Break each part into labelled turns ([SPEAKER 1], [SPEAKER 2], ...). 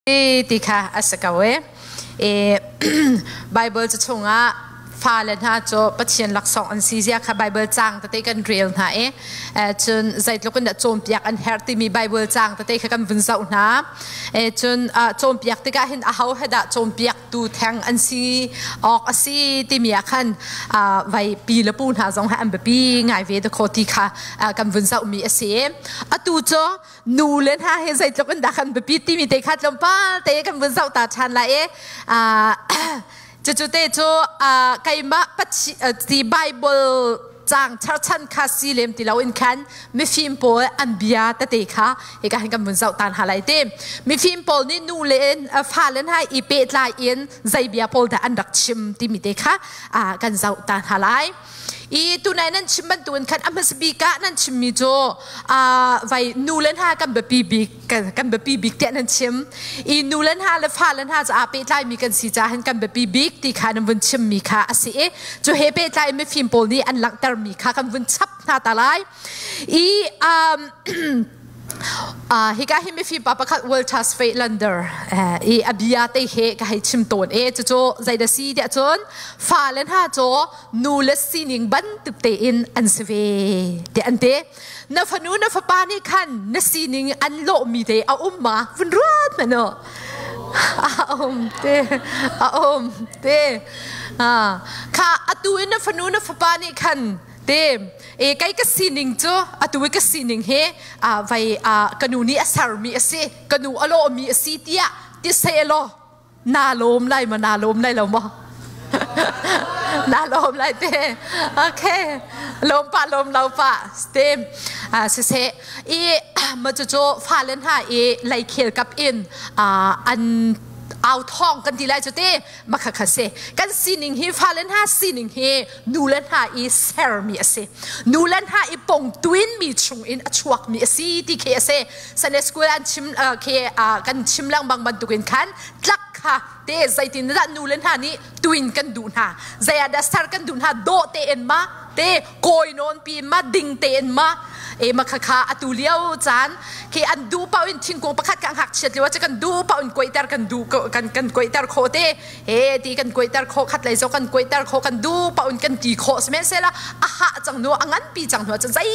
[SPEAKER 1] Ti kha a si ko e. E Bible cu chungah fale hna cu Pathian laksawng an si zia kha Bible caang tete kan rel hna i cun zeitluk in dah cawnpiak an herh timi Bible caang tete kha kan vun zoh hna. Cun cawnpiak tikah hin aho he dah cawnpiaktu theng an si awk a si timi ah khan vai pi le pu hna zong he an biapi ngai ve dakaw ti kha kan vun zohmi a si. Atu cu nu le hna hi zeitluk in dah kan biapit timi te kha tlawmpal te kan vun zoh ta ṭhan lai i cucu te cu keimah ti Bible caang cherchan kha si lem ti loin khan mifim pawl an bia tete kha hika hin kan vun zoh tan ha lai ti mifim pawl nih nu le fa le hna i pehtlai in zei bia pawl dah an rak chim timi te kha kan zoh ta hna lai. I tunai nan chim bantukin khan a hmasa bik ah nan chimmi cu vai nu le hna kan biapi bik kan biapi bik tiah nan chim. I nu le hna le fa le hna cu aa pehtlaimi kan si caah hin kan biapi bik ti kha nan vun chimmi kha a si i cu he pehtlai mifim pawl nih an langhtermi kha kan vun chap hna ta lai. I Hika hi mifim pa pakhat Walter Svetlander i a bia te he ka hei chim tawn e cucu zeidah si tiah cun fale hna cu nu le sining bantuk tein an si ve tiah an ti. Na fanu na fapa nih khan na sining an lawhmi te a um ma vun ruat hmanh u. A um te a um te. Kha atu in na fanu na fapa nih khan te e kei ka sining cu atu i ka sining hi vai ka nu nih a sermi a si ka nu a lawhmi a si tiah ti seh law naa lawm lai ma naa lawm lai lo maw naa lawm lai te okay lawm pa lawm lo pa te siseh i ma cu fale hna i leikhel kap in an au thawng kan ti lai cu te makha kha si kan sining hi fale hna sining hi nu le hna i sermi a si nu le hna i pong tuin mi chung in a chuak mi a si ti khi a si Sunday school an chim khi kan chim lengmang bantukin khan tlak kha te zeitin dah nu le hna nih tuin kan duh hna zei ah dah ser kan duh hna dawh tein ma te kawi nawn pi ma ding tein ma e ma kha kha atu lio caan khi an duh paoh in thingkung pakhat ka ngakchiat lio ah kan duh paoh in kuaiter kan duh kan kan kuaiter khawh te he ti kan kuaiter khawh khat lei zo kan kuaiter khawh kan duh paoh in kan ti khawh sihmanhsehlaw a hah cang nu a ngan pi cang hnu cun zei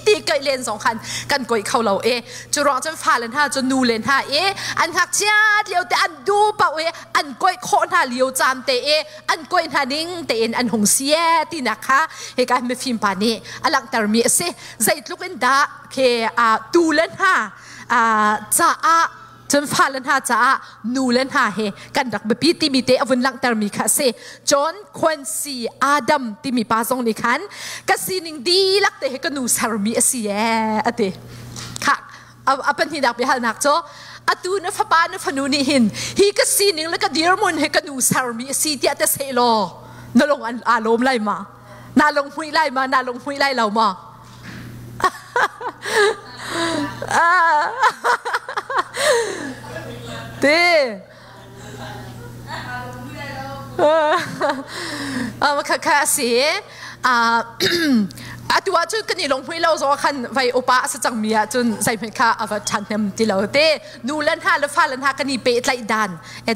[SPEAKER 1] ti keih len zong khan kan kuai kho lo e cu ruang cun fale hna cu nu le hna e an ngakchiat lio te an duh paoh e an kuaih khawh hna lio caan te e an kuaih hna ning tein an hung si e tinak kha hika mifim pa nih a langhtermi a si zeitluk in dah khi tu le hna caah cun fale hna caah nu le hna he kan rak biapi timi te a vun langhtermi kha a si John Quincy Adam timi pa zong nih khan ka sining dihlak te he ka nu sermi a si ee a ti kha a pahnihnak biahalnak cu atu na fapa na fanu nih hin hi ka sining le ka dirhmun hi ka nu sermi a si tiah te seh law na lung an aa lawm lai ma na lung hmuih lai ma na lung hmuih lai lo ma te kha kha a si atu ah cun kan i lunghui lo zong khan vai upa a si cangmi ah cun zeihmanh kha a va ṭhahnem ti lo te nu le hna le fa le hna kan i pehtlaih dan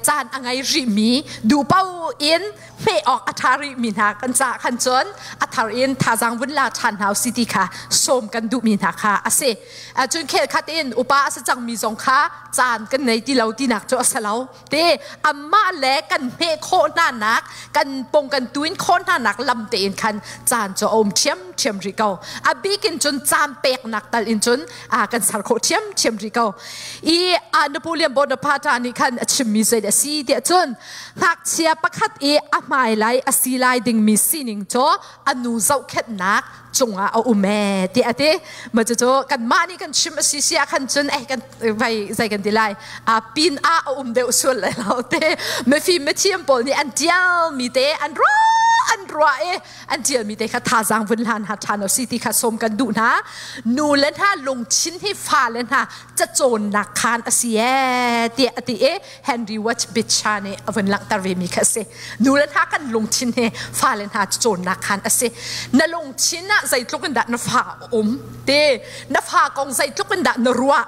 [SPEAKER 1] caan a ngei rihmi duh paoh in hmeh awk a ṭha rihmi hna kan caah khan cun a thar in thazaang vun la ṭhan hna usih ti kha sawm kan duhmi hna kha a si. Cun khel khat in upa a si cangmi zong kha caan kan nei ti lo tinak cu a si lo. Te amah le kan hmeh khawh hna nak kan pong kan tuin khawh hna nak lam tein khan caan cu a um ṭhiamṭhiam rih ko. A bik in cun caan peknak tal in cun kan ser khawh ṭhiamṭhiam rih ko. I Napoleon Bonaparte nih khan a chimmi zei a si tiah cun Ngakchia pakhat i a hmailei a si lai dingmi sining cu a nu zohkhenhnak cungah a um ee tiah a ti. Mah cucu kanmah nih kan chim a si si ah khan cun eh kan vai zei kan ti lai pin ah a um deuh sual lai lo te. Mifim mithiam pawl nih an tialmi te an ruah an ruah i an ṭialmi te kha thazaang vun hlan ha ṭhan si ti kha sawm kan duh hna. Nu le hna lungthin hi fale hna cacawnnak khaan a si ee tiah a ti i Henry Watch Beecher nih a vun langhter ve mi kha a si. Nu le hna kan lungthin hi fale hna cawnnak khan a si. Na lungthin ah zeitluk in dah na fa a um te, na fa kong zeitluk in dah na ruah.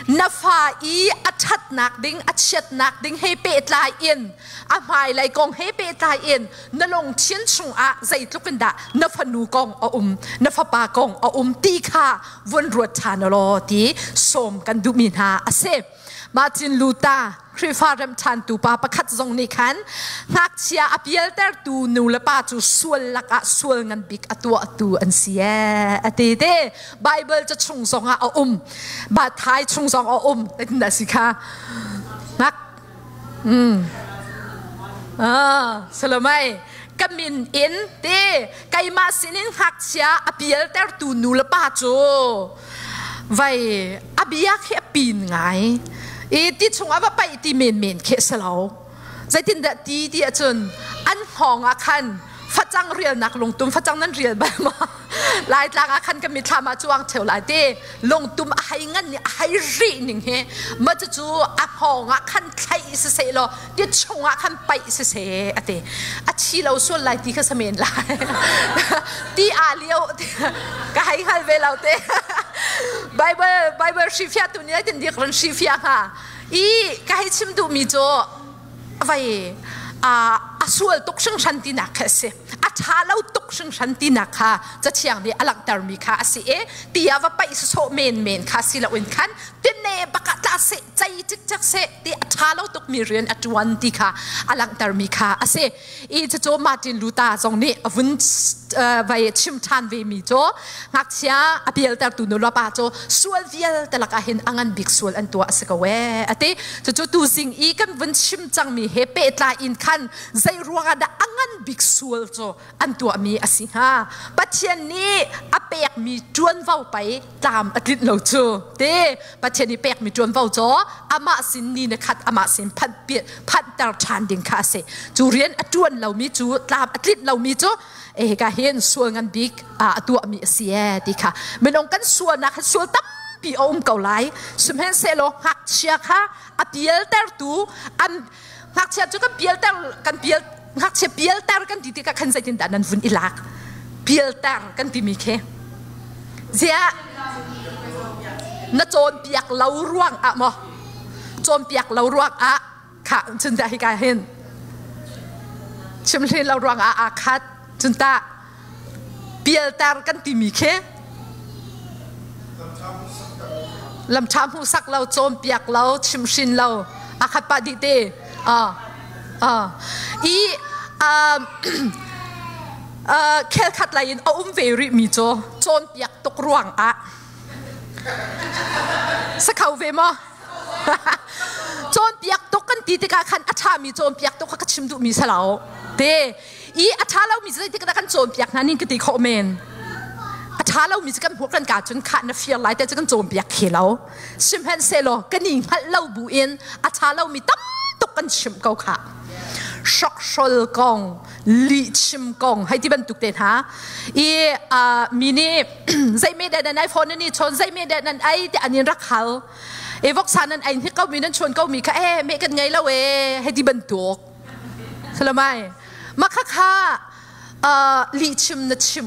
[SPEAKER 1] Na fa i a ṭhatnak ding, a chiatnak ding he pehtlai in, a hmailei kong he pehtlai in na lungthin chungah zeitluk in dah na fanu kong a um, na fapa kong a um ti kha vun ruat ṭhan law ti sawm kan duhmi hna a si. Martin Luther Khrihfa remṭhantu pa pakhat zong nih khan ngakchia a pialtertu nu le pa cu sual lakah sual ngan bik a tuahtu an si ee a ti te. Bible ca chung zongah a um. Bathai chung zong a um. Tin si kha. Ngak Ah, Salomai ka min in te keimah sinin ngakchia a pialtertu nu le pa cu vai a bia khi a pin ngai i ti chungah va paih ti menmen khi a si lo. Zeitindah ti ti ahcun an hngawng ah khan facang rialnak lungtum, facang nan rial bal maw? Laitlang ah khan ka mithlam ah cuang theo lai ti lungtum a hei ngan ni a hei rih ning hi ma cucu a hngawng ah khan thlaih siseh law ti chungah khan paih siseh a ti. A thi lo sual lai ti kha samen lai ti aa lio ka hei hngal ve lo te. Bible Bible hrifia tu nih tin dik ran hrifia hnga i ka hei chim duhmi cu vai a sual tuk hringhran tinak kha a si, a ṭha lo tuk hringhran tinak kha cathiang nih a langhtermi kha a si i ti ah va paih sawsawh menmen kha si loin khan tine bak ah tla seh, cei cikcek seh ti a ṭha lo tukmi rian a ṭuan ti kha a langhtermi kha a si. I cucu Martin Luther zong nih a vun vai chim ṭhan ve mi cu ngakchia a pialtertu nu le pa cu sual vialte lakah hin a ngan bik sual an tuah a si ko ee a ti. Cucu tuzing i kan vun chim cangmi he pehtlai in khan zei ruangah dah a ngan bik sual cu an tuahmi a si hnga? Pathian nih a pekmi ṭuanvo pei tlam a tlinh lo cu te. Pathian nih pekmi ṭuanvo cu amah sin ni na khat amah sin phanh phanhter ṭhan ding kha a si. Cu rian a ṭuan lomi cu, tlam a tlinh lomi cu hika hin sual ngan bik a tuahmi a si ee ti kha. Minung kan sualnak hi sual tampi a um ko lai, sihmanhsehlaw ngakchia kha a pialtertu an ngakchia cu kan pialter kan pial ngakchia pialter kan ti tikah khan zeitindah nan vun i lak? Pialter kan timi khi ziah na cawnpiak lo ruang ah maw? Cawnpiak lo ruang ah kha cun dah hika hin chimhlen lo ruang ah aa khat cun tah pialter kan timi khi lamṭha hmuhsak lo, cawnpiak lo, chimhrin lo aa khat pah dih te. I khelkhat lei in a um ve rih mi cu cawnpiak tuk ruang ah sa kho ve maw? Cawnpiak tuk kan ti tikah khan a ṭhami cawnpiak tuk kha ka chim duhmi si lo te. I a ṭha lomi cu zeitik dah kan cawnpiak hna ning ka ti khawh men. A ṭha lomi cu kan hmuh kan ka cun khah na fir lai te cu kan cawnpiak khi lo. Sihmanhsehlaw kan i hngalh lo buin a ṭha lomi tam tuk kan chimh ko khah. Hrokhrol kong, lihchim kong hei ti bantuk te hna i mi nih zei me dah nan ai phone nan i chawn, zei me dah nan ai ti an in rak hal e voksa nan ai hnik ko mi, nan chawn ko mi kha e me kan ngei lo e hei ti bantuk salamai ma kha kha lihchim na chim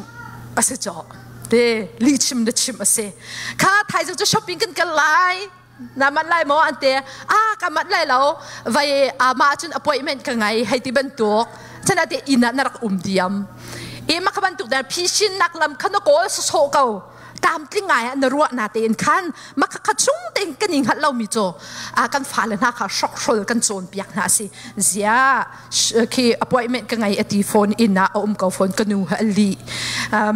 [SPEAKER 1] a si chaw te, lihchim na chim a si kha. Thaizing cu shopping kan kal lai, na manh lai maw an te. Ah, ka manh lai lo, vai mah cun appointment ka ngai hei ti bantuk chan ate inn ah na rak um diam e. Mah kha bantuk dan phishin nak lam kha na kawl sawsawh ko, tlamtling ngai ah na ruah na tein khan mah kha chung tein kan i hngalh lomi cu kan fale hna kha hrokhrol kan cawnpiak hna a si. Zia khi appointment ka ngei ati phone inn ah a um ko phone, ka nu he li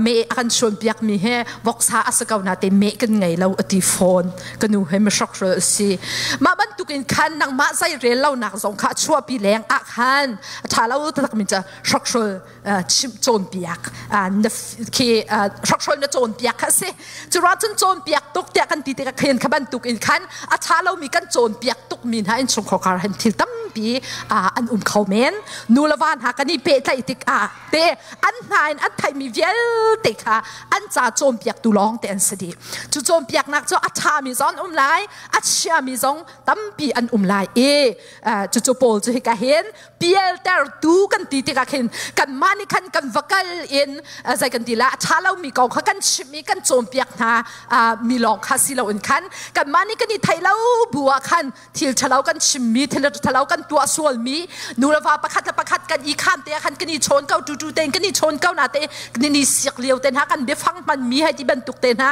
[SPEAKER 1] me a kan chuan piak mi he voksa a si ko na te me kan ngei lo ati phone, ka nu he mi hrokhrol si. Mah bantukin khan nangmah zei rel lo nak zong kha chuahpi leng ah khan a tha lo tak min cha hrokhrol chim cawnpiak na khi hrokhrol na cawnpiak kha si. Cu cun cawnpiak tuk tiah kan ti tikah khin kha bantuk in khan a tha lomi kan cawnpiak tuk mi hna in chungkhar han thil tam. tampi an um kho men. Nu le va hna kan i pehtlaih tikah te an hna in an theihmi vialte kha an ca cawnpiaktu lawng te an si dih. Cu cawnpiaknak cu a ṭhami zong an um lai, a chiami zong tampi an um lai i cucu Paul cu hika hin pialtertu kan ti tikah khin kanmah nih khan kan va kal in zei kan ti la a ṭha lomi kong kha kan chimh i kan cawnpiak hna mi lawng kha si loin khan kanmah nih kan i theih lo bu ah khan thil ṭhalo kan chimmi thil ṭhalo kan tuah sualmi nu le va pakhat le pakhat kan i khan te ah khan kan i chawn ko tu tu tein kan i chawn ko na te kan i siak lio te hna kan biafang hmanmi hei ti bantuk te hna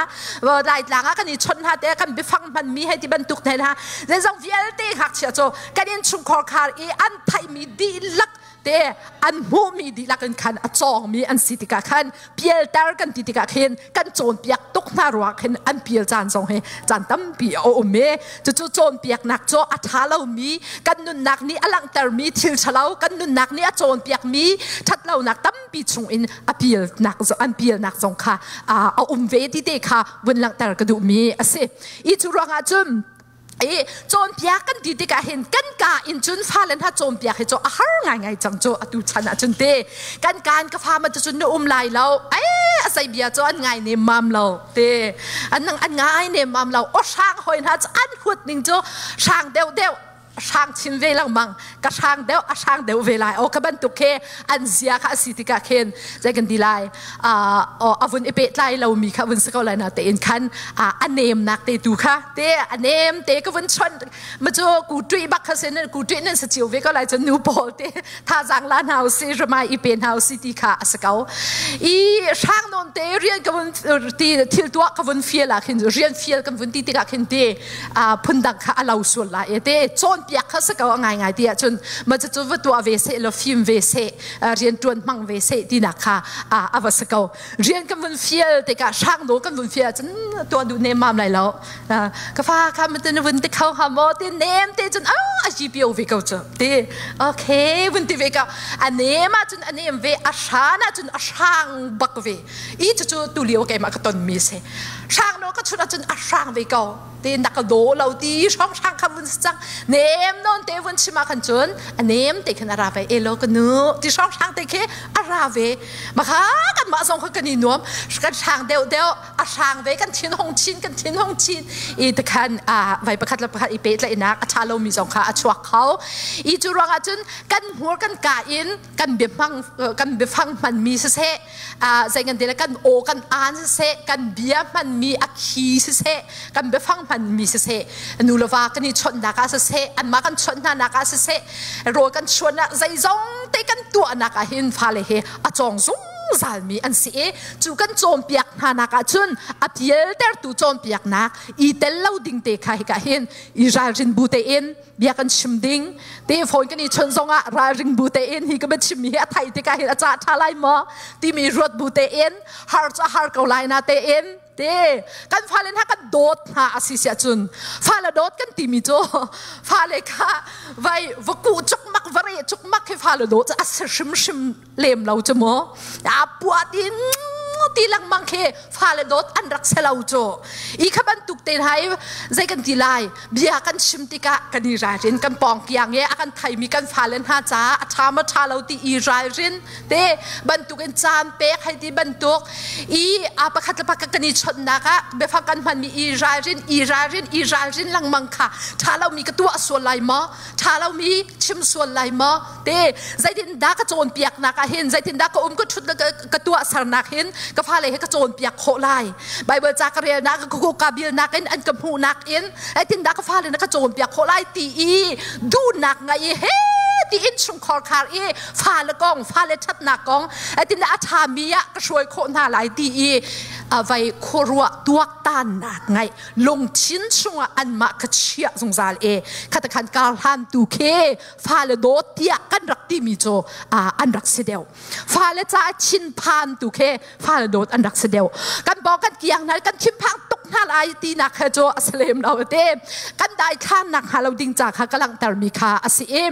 [SPEAKER 1] laitlang ah kan i chawnh hna te kan biafang hmanmi hei ti bantuk te hna zeizong vialte ngakchia cu kan innchungkhar khar i an theihmi dihlak te an hmuhmi dihlak in khan a cawngmi an si tikah khan pialter kan ti tikah khin kan cawnpiak tuk hna ruang khin an pial caan zong hi caan tampi a um i cucu cawnpiaknak cu a ṭha lomi kan nunnak nih a langhtermi thil ṭhalo kan nunnak nih a cawnpiakmi ṭhatlonak tampi chungin a pialnak an pialnak zong kha a um ve ti te kha vun langhter ka duhmi a si. I cu ruangah cun i cawnpiak kan ti tikah hin kan ka in cun fale hna cawnpiak hi cu a har ngaingai cang cu atu chan ah cun te kan kaan ka fa ma cun na um lai lo ai a sei bia cu an ngai nem mam lo te an an ngai nem mam lo o hrang hoi hna cu an huat ning cu hrang deuh deuh hrang chin ve lengmang ka hrang deuh a hrang deuh ve lai o ka bantuk khi an zia kha a si tikah khin zei kan ti lai a vun i pehtlai lomi kha vun si ko lai na tein khan a nemnak te tu kha te a nem te ka vun chon ma cu ku tui bak kha sin ku tui nan sa chiu ve ko lai cun nu pawl te thazang la hna si ramai i pe hna si ti kha a si ko i hrang non te rian ka vun ti thil tuah ka vun fial ah khin rian fial kan vun ti tikah khin te phundang kha a lo sual lai e te cawnpiak kha si ko a ngai ngai ti ahcun ma cu va tuah ve seh law fim ve seh rian ṭuan hmang ve seh tinak kha a va si ko rian kan vun fial tikah hrang do kan vun fial cun tuah duh nem mam lai lo ka fa kha matin vun ti kho ha maw ti nem te cun a GPO ve ko cu ti okay vun ti ve ko a nem ah cun a nem ve a hran ah cun a hrang bak ve i cucu tu lio keimah ka ton mi si hrang no ka chun ah cun a hrang ve ko te na ka daw lo ti hrong hrang kha vun si cang nem non te vun chim ah khan cun a nem te khan a ra ve elo ka nu ti hrong hrang te khi a ra ve makha kan mah zong kha kan i nuam kan hrang deuh deuh a hrang ve kan thin hong chin kan thin hong chin i te khan a vai pakhat le pakhat i pehtlaihnak a ṭha lomi zong kha a chuak kho i cu ruangah cun kan hmur kan ka in kan biahmang kan biafang hmanmi siseh zei kan ti le kan aw kan aan siseh kan bia hmanmi a khi siseh kan biafang hmanmi siseh nu le va kan i chawnhnak ah siseh anmah kan chawnh hna nak ah siseh rawl kan chuannak zeizong te kan tuahnak ah hin fale he a cawng zungzalmi an si i cu kan cawnpiak hna nak ah cun a pialtertu cawnpiaknak i tel lo ding te kha hika hin i ralrin bu tein bia kan chim ding te phone kan i chawnh zongah ralring bu tein hi ka biachim mi hi a thai tikah hin a ca ṭha lai maw timi ruat bu tein har cu a har ko lai na tein te kan fale hna kan dawt hna a si siah cun fale dawt kan timi cu fale kha vai va kuh cukmak va re cukmak hi fale dawt a si hrimhrim lem lo cu mu a puah tin ti lengmang khi fale dawt an rak se lo cu i kha bantuk te hna i zei kan ti lai bia kan chim tikah kan i ralrin kan pawng kiang i a kan thaimi kan fale hna caah a ṭha maw ṭha lo ti i ralrin te bantuk in caan pek hei ti bantuk i a pakhat le pakhat kan i chawnhnak ah biafang kan hmanmi i ralrin i ralrin i ralrin lengmang kha ṭha lomi ka tuah sual lai maw ṭha lomi chim sual lai maw te zeitin dah ka cawnpiaknak ah hin zeitin dah ka um ka ṭhut ka tuah sernak hin ka fale he ka cawnpiak khawh lai Bible ca ka relnak ka ka bilnak in an ka hmuhnak in zeitin dah ka fale na ka cawnpiak khawh lai ti i duhnak ngai i he ti in chungkhar khar i fale kong fale ṭhatnak kong zeitin dah a ṭhami ah ka hruai khawh hna lai ti i vai khuaruah tuaktannak ngai lungthin chungah anmah ka chiah zungzal e khatakhan kar hlan tu khi fale dawt tiah kan rak timi cu an rak si deuh fale caah thinphan tu khi fale dawt an rak si deuh kan bawng kan kiang hna kan thinphang tuk hna lai tinak kha cu a si lem lo te kan daithlan nak hnga lo ding ca kha ka langhter mi kha a si i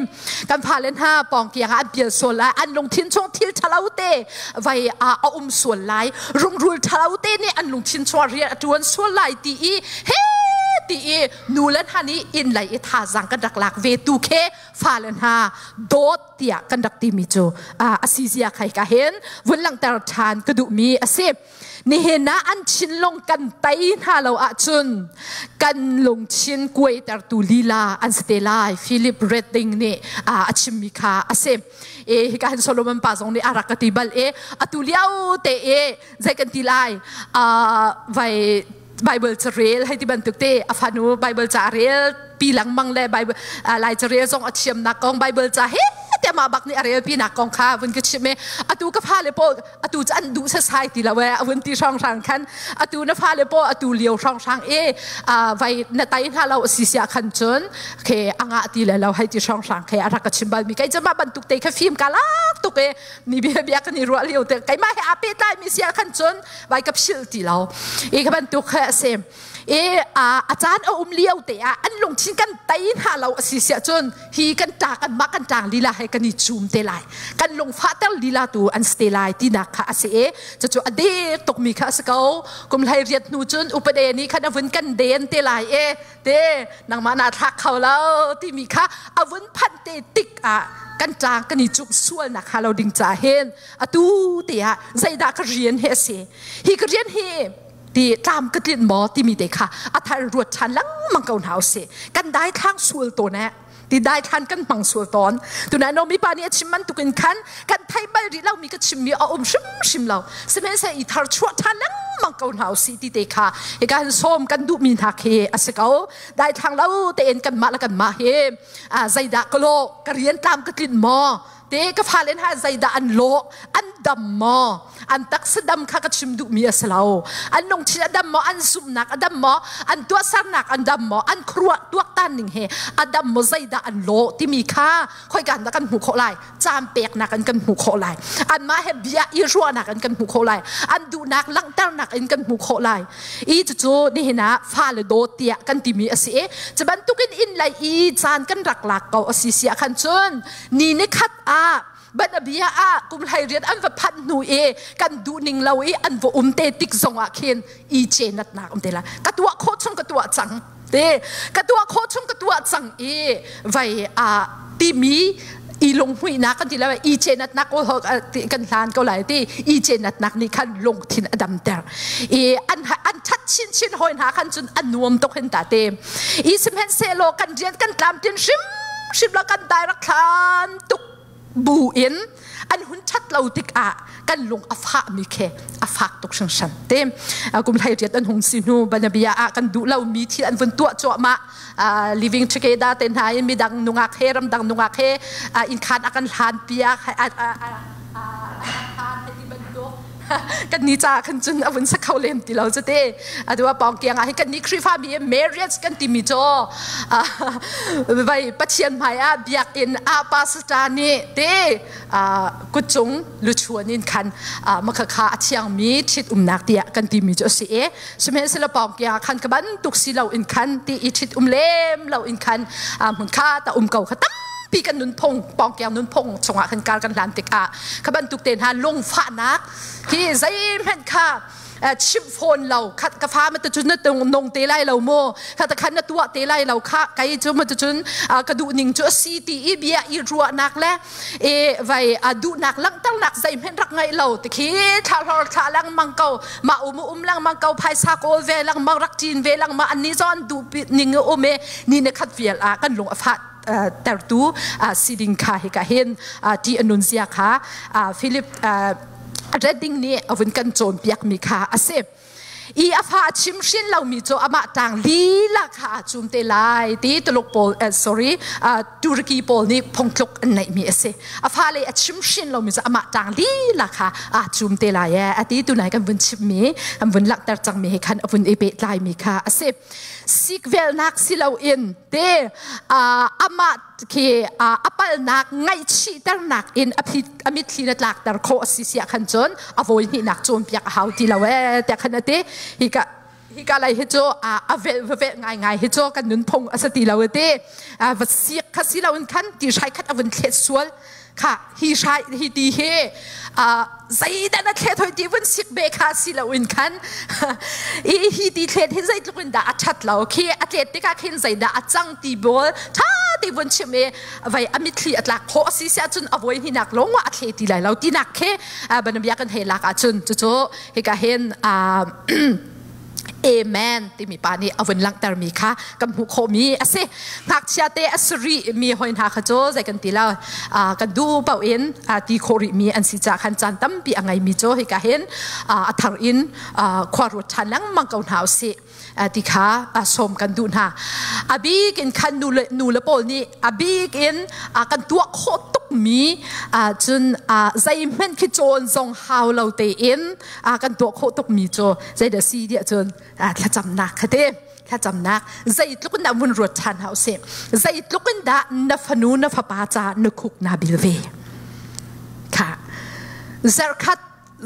[SPEAKER 1] kan fale hna pawng kiang ah an pial sual lai an lungthin chung thil ṭhalo te vai a um sual lai rungrul ṭhalo te nih an lungthin chung rian a ṭuan sual lai ti i he Ti i nu le hna nih inn lei i thazaang kan rak lak ve tu khe fale hna dawt tiah kan rak timi cu a si zia khai ka hin vun langhter ṭhan ka duhmi a si. Nihin ah an thinlung kan tei hna lo ahcun kan lungthin kuaitertu lila an si te lai. Philip Redding nih a chimmi kha a si. E hika hin Solomon pa zong nih a rak ka ti bal e atu lio te e zei kan ti lai vai Bible carel hei ti bantuk te a fanu Bible ca rel pi lengmang le Bible lai carel zong a thiamnak kong Bible ca he te mah bak nih a rel pi nak kong kha vun ka chim e atu ka fale pawl atu cu an duh sasai ti lo e a vun ti hrang hrang khan atu na fale pawl atu lio hrang hrang e vai na tai hna lo si sia khan cun khe anga ti le lo hei ti hrang hrang khe a rak ka chim bal mi kai jama bantuk te kha fim ka lak tuk e mi bia bia kan i ruah lio te keimah he aa pehtlai mi sia khan cun vai ka philh ti lo i ka bantuk kha a si i a caan a um lio te ah an lungthin kan tei hna lo a si siah cun hi kan ṭa kan mah kan ṭang lila he kan i cum te lai kan lungfahter lila tu an si te lai tinak kha a si i cucu a dek tukmi kha a si ko kum hlei riat hnu cun upade nih khan a vun kan den te lai e te nangmah naa thlak kho lo timi kha a vun phanh te tik ah kan ṭang kan i cumh sual nak hnga lo ding ca hin atu te ah zeidah ka rian hi a si hi ka rian hi ti tlam ka tlinh maw timi te kha a thar ruat ṭhan lengmang ko hna usih kan daithlang sual tawn eh ti daithlan kan hmang sual tawn tunai nomi pa nih a chim bantukin khan kan theih bal rih lomi ka chimmi a um hrimhrim lo sihmanhsehlaw i thar chuah ṭhan lengmang ko hna usih ti te kha hika hin sawm kan duhmi hna khi a si ko daithlang lo tein kanmah le kanmah hi zeidah ka lawh ka rian tlam ka tlinh maw te ka fale hna zeidah an lawh an dam maw an taksa dam kha ka chim duhmi a si lo an lungthin a dam maw an zumhnak a dam maw an tuahsernak an dam maw an khuaruah tuaktan ning he a dam maw zeidah an lawh timi kha khoika dah kan hmuh khawh lai caan peknak in kan hmuh khawh lai anmah he bia i ruahnak in kan hmuh khawh lai an duhnak langhternak in kan hmuh khawh lai i cucu nihin ah fale dawt tiah kan timi a si i cu bantukin inn lei i caan kan rak lak ko a si si ah khan cun ni ni khat ah banabia ah kum hlei riat an va phanh hnu i kan duh ning lo i an va um te tik zong ah khin i cenatnak um te la ka tuah khawh chung ka tuah cang te ka tuah khawh chung ka tuah cang i vai a timi i lunghmuihnak kan ti lai i cenatnak kan hlan ko lai ti i cenatnak nih khan lungthin a damter i an an that chin chin hoi hna khan cun a nuam tuk hin ta te i sihmanhsehlaw kan rian kan tlamtlin hrim hrim lo kan dai rak thlan tuk bu in an hun ṭhat lo tikah kan lung a fahmi khi a fak tuk hringhran te kum hlei riat an hung si hnu banabia ah kan duh lomi thil an vun tuah cuahmah living together te hna in midang nungak he ramdang nungak he inn khan a kan hlan piak kan ni ca khan cun a vun sa kho lem ti lo cu te atu a pawng kiang ah hin kan ni Khrihfa mi marriage kan timi cu vai Pathian hmai ah biakinn ah pastor nih te kutcung luchuan in khan makha kha a thiangmi ṭhit umnak tiah kan timi cu a si i sihmanhsehlaw pawng kiang ah khan ka bantuk si lo in khan ti i ṭhit um lem lo in khan hmun kha ta um ko kha tampi kan nunphung pawngkiang nunphung chungah khan kar kan hlan tikah kha bantuk te hna lungfahnak hi zeihmanh kha chimh fawn lo khat ka fa ma cun na nong te lai lo mu kha ta khan na tuah te lai lo kha kai cu ma cun ka duh ning cu a si ti i bia i ruahnak le e vai duhnak langhternak zeihmanh rak ngaih lo ti khi thla hlor thla lengmang ko ma um um lengmang ko phaisa kawl ve lengmang rak ṭin ve lengmang an ni zawn duh ning um e ni na khat vial ah kan lung a fah tertu si ding kha hi ka hin ti anun zia kha Philip Redding nih a vun kan cawnpiak mi kha a si i a fa a chim hrin lomi cu amah tang lila kha aa cum te lai ti Tuluk pawl sorry Turkey pawl nih phungtluk an neihmi a si a fale a chim hrin lomi cu amah tang lila kha aa cum te lai e a ti tunai kan vun chimmi kan vun langhter cangmi he khan a vun i pehtlaimi kha a si sikvelnak si loin te amah khi a palnak ngaihchihternak in a mitthli na tlakter khawh a si siah khan cun a vawi hnihnak cawnpiak a hau ti lo ee tiah khan a ti hika hika lei hi cu a velh va velh ngaingai hi cu kan nunphung a si ti lo ti va sik kha si loin khan ti hrai khat a vun thlet sual. Kha hi hrai hi ti hi zeidah na thlet hoi ti vun sik be kha si lo in khan i hi ti thlet hin zeitluk in dah a that lo khi a tlet tikah khin zeidah a cang ti bawl tha ti vun chim i vai a mitthli a tlak khawh a si si ahcun a voi hnih nak lawng a thle ti lai lo tinak khi banabia kan hei lak ahcun cucu hika hin Amen timi pa nih a vun langhtermi kha kan hmuh khawhmi a si. Ngakchia te a si rih mi hoi hna kha cu zei kan ti lo kan duh paoh in ti khawh rihmi an si caah khan caan tampi a ngeimi cu hika hin a thar in khua ruat ṭhan lengmang ko hna usih ti kha sawm kan duh hna. A bik in khan nu le pawl nih a bik in kan tuah khawh tukmi cun zeihmanh khi cawn zong hau lo tein kan tuah khawh tukmi cu zeidah si tiah cun thlacamnak kha te thlacamnak zeitluk in dah vun ruat ṭhan hau sih zeitluk in dah na fanu na fapa ca na khuk na bil ve kha zarkhat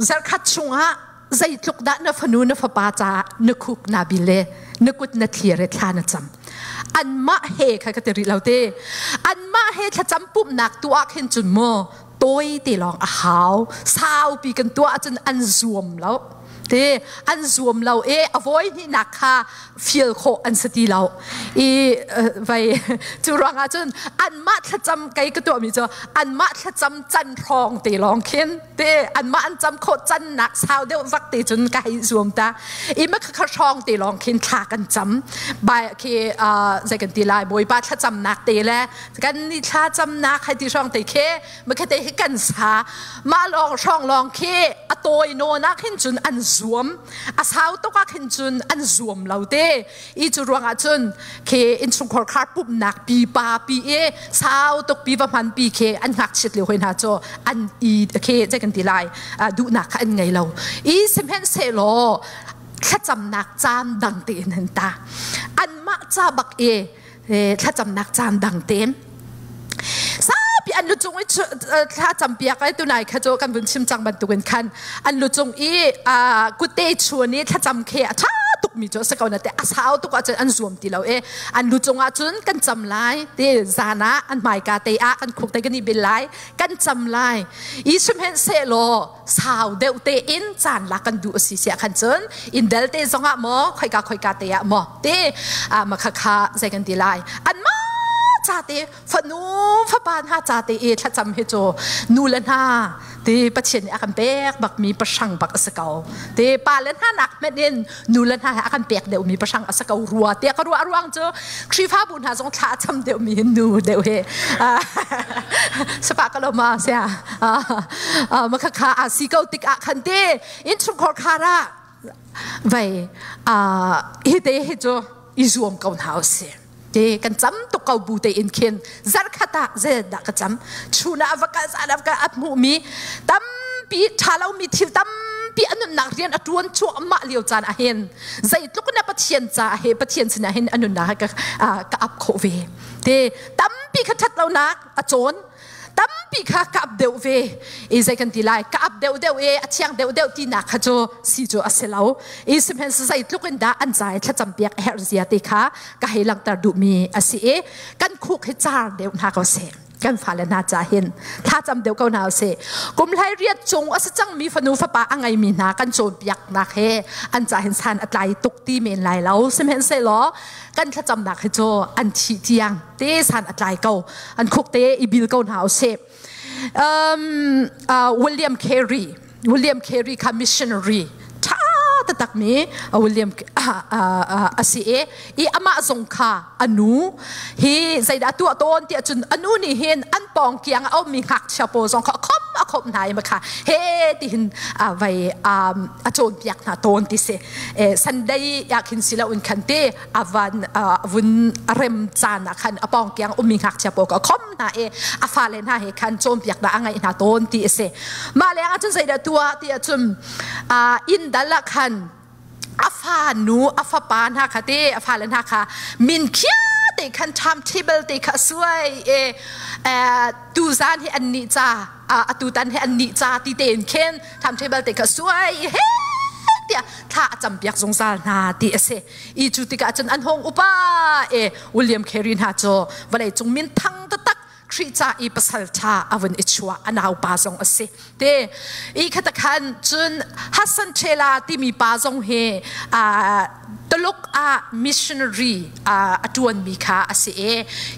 [SPEAKER 1] zarkhat chungah zeitluk dah na fanu na fapa ca na khuk na bil le na kut na thlir i thla na cam anmah he kha ka ti rih lo te anmah he thlacam pumhnak tu ah khin cun mu tawi te lawng a hau saupi kan tuah ahcun an zuam lo te an zuam lo e a voi hnihnak kha feel khawh an si ti lo i vai cu ruangah cun anmah thlacam kei ka tuahmi cu anmah thlacam can hrawng te lawng khin te anmah an cam khawh can nak sau deuh vak te cun ka hei zuam ta i ma kha hrawng te lawng khin thla kan cam bai khi zei kan ti lai bawipa thlacamnak te le kan ni thla camnak hai ti hrawng te khi makhate hi kan sa mah lawng hrawng lawng khi a tawi nawn ah khin cun an zuam a sau tuk ah khin cun an zuam lo te i cu ruangah cun khi innchungkhar khar pumhnak pi pa pi i sau tuk pi va hman pi khi an ngakchiat lio hoi hna cu an i khi zei kan ti lai duhnak kha an ngei lo i sihmanhsehlaw thlacamnak caan dang tein an ta anmah ca bak i thlacamnak caan dang tein saupi an lucung i thlacam piak ai tunai kha cu kan vun chim cang bantukin khan an lucung i kute chuan i thlacam khe a ṭha tukmi cu a si ko na te a sau tuk ahcun an zuam ti lo i an lucung ahcun kan cam lai te zan ah an hmaika te ah kan khuk te kan i bil lai kan cam lai i sihmanhsehlaw sau deuh tein caan lak kan duh a si siah khan cun indal te zongah maw khoika khoika te ah maw te ma kha kha zei kan ti lai anmah ca te fanu fapa hna ca te i thlacam hi cu nu le hna ti Pathian nih a kan pek bak mi pahrang bak a si ko te pa le hna nak hmenh in nu le hna he a kan pek deuh mi pahrang a si ko rua tiah ka ruah ruang cu Khrihfabu hna zong thla a cham deuh mi hin nu deuh he sapa ka lo ma sia ma kha kha a si ko tik ah khan te innchungkhar khar ah vai hi te hi cu i zuam ko hna usih te kan cam tuk ko bu te in khin zarkhat ah zeidah ka cam chun ah va kal zan ah ka hmuh mi tampi tha lo mi thil tampi a nunnak rian a tuan cuahmah lio caan ah hin zeitluk na Pathian ca he Pathian sinah hin a nunnak ka ka ap khawh ve te tampi kha that lonak a cawn tampi kha ka ap deuh ve i zei kan ti lai ka ap deuh deuh e a thiang deuh deuh tinak kha cu si cu a si lo i sihmanhsehlaw zeitluk in dah an ca i thlacam piak a herh zia ti kha ka hei langhter duhmi a si i kan khuk hi car deuh hna ko seh kan fale hna ca hin thlacam deuh ko hna usih kum hlei riat cung a si cangmi fanu fapa a ngeimi hna kan cawnpiaknak he an ca hin san a tlai tuk ti men lai lo sihmanhsehlaw kan thlacamnak hi cu an thih tiang te san a tlai ko an khuk te i bil ko hna usih William Carey William Carey kha missionary ṭha taktak mi William a si i i amah zong kha a nu hi zeidah tuah tawn tiah cun a nu nih hin an pawng kiang a ummi ngakchia pawl zong kha a khom a khom hna i kha he tihin vai a cawnpiak hna tawn ti si Sunday ah khin si lo in khan te a van vun rem caan ah khan a pawng kiang ummi ngakchia pawl kha a khom hna i a fale hna he khan cawnpiak dah a ngaih hna tawn ti a si mah leng ah cun zeidah tuah ti ahcun inn dal ah khan a fa nu a fapa hna kha te a fale hna kha min khia te khan timetable te kha suai e tuzan hi an nih ca atutan hi an nih ca ti tein khin timetable te kha suai he tiah thla a campiak zungzal hna ti a si i cu tikah cun an hong upa e William Carey hna cu vawlei cung min thang taktak. Khrih ca i pasal ṭha a vun i chuah a naupa zong a si. Te i khata khan cun Hassan Chela timi pa zong hi Tuluk ah missionary a ṭuanmi kha a si i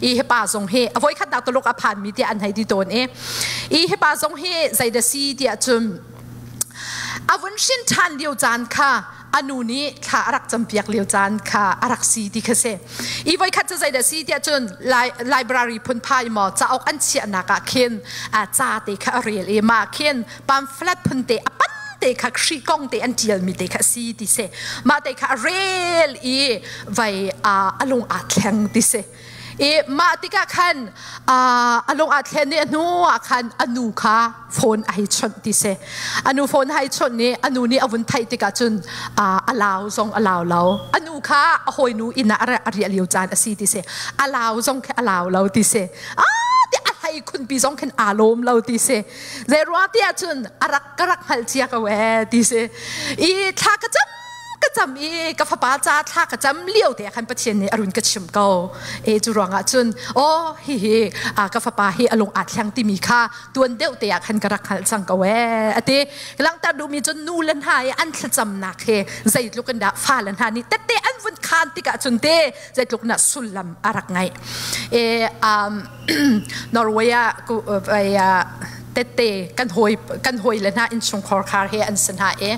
[SPEAKER 1] i hi pa zong hi a voikhatnak Tuluk a phanmi tiah an hei ti tawn i i hi pa zong hi zeidah si tiah cun a vun hrin ṭhan lio caan kha a nu nih thla a rak campiak lio caan kha a rak si ti kha si. I voikhat cu zeidah si tiah cun library phunphai maw cauk an chiahnak ah khin ca te kha a rel i mah khin pamphlet phun te a pan te kha Khrih kong te an ṭialmi te kha si ti si. Mah te kha a rel i vai a lung aa thleng ti si. I mah tikah khan a lung aa thlen i a hnu ah khan a nu kha phone a hei chawnh ti si. A nu phone a hei chawnh i a nu nih a vun theih tikah cun a lau zong a lau lo. A nu kha a hawinu inn ah a riah lio caan a si ti si. A lau zong khi a lau lo ti si. Ah ti a hlei khunpi zong khin aa lawm lo ti si. Zei ruang ti ahcun a rak ka rak hngalh cia ko ee ti si. I thla ka cam ka cam i ka fapa ca thla ka cam lio te khan Pathian nih a run ka chim ko e cu ruangah cun aw hihi ka fapa hi a lung aa thleng timi kha tuan deuh te ah khan ka rak hngalh cang ko ee ati langhter duhmi cun nu le hna i an thlacamnak hi zeitluk in dah fa le hna nih tette an vun khan tikah cun te zeitluk na sullam a rak ngaih e Norway ah tette kan hawi kan hawi le hna innchungkhar khar he an si hna i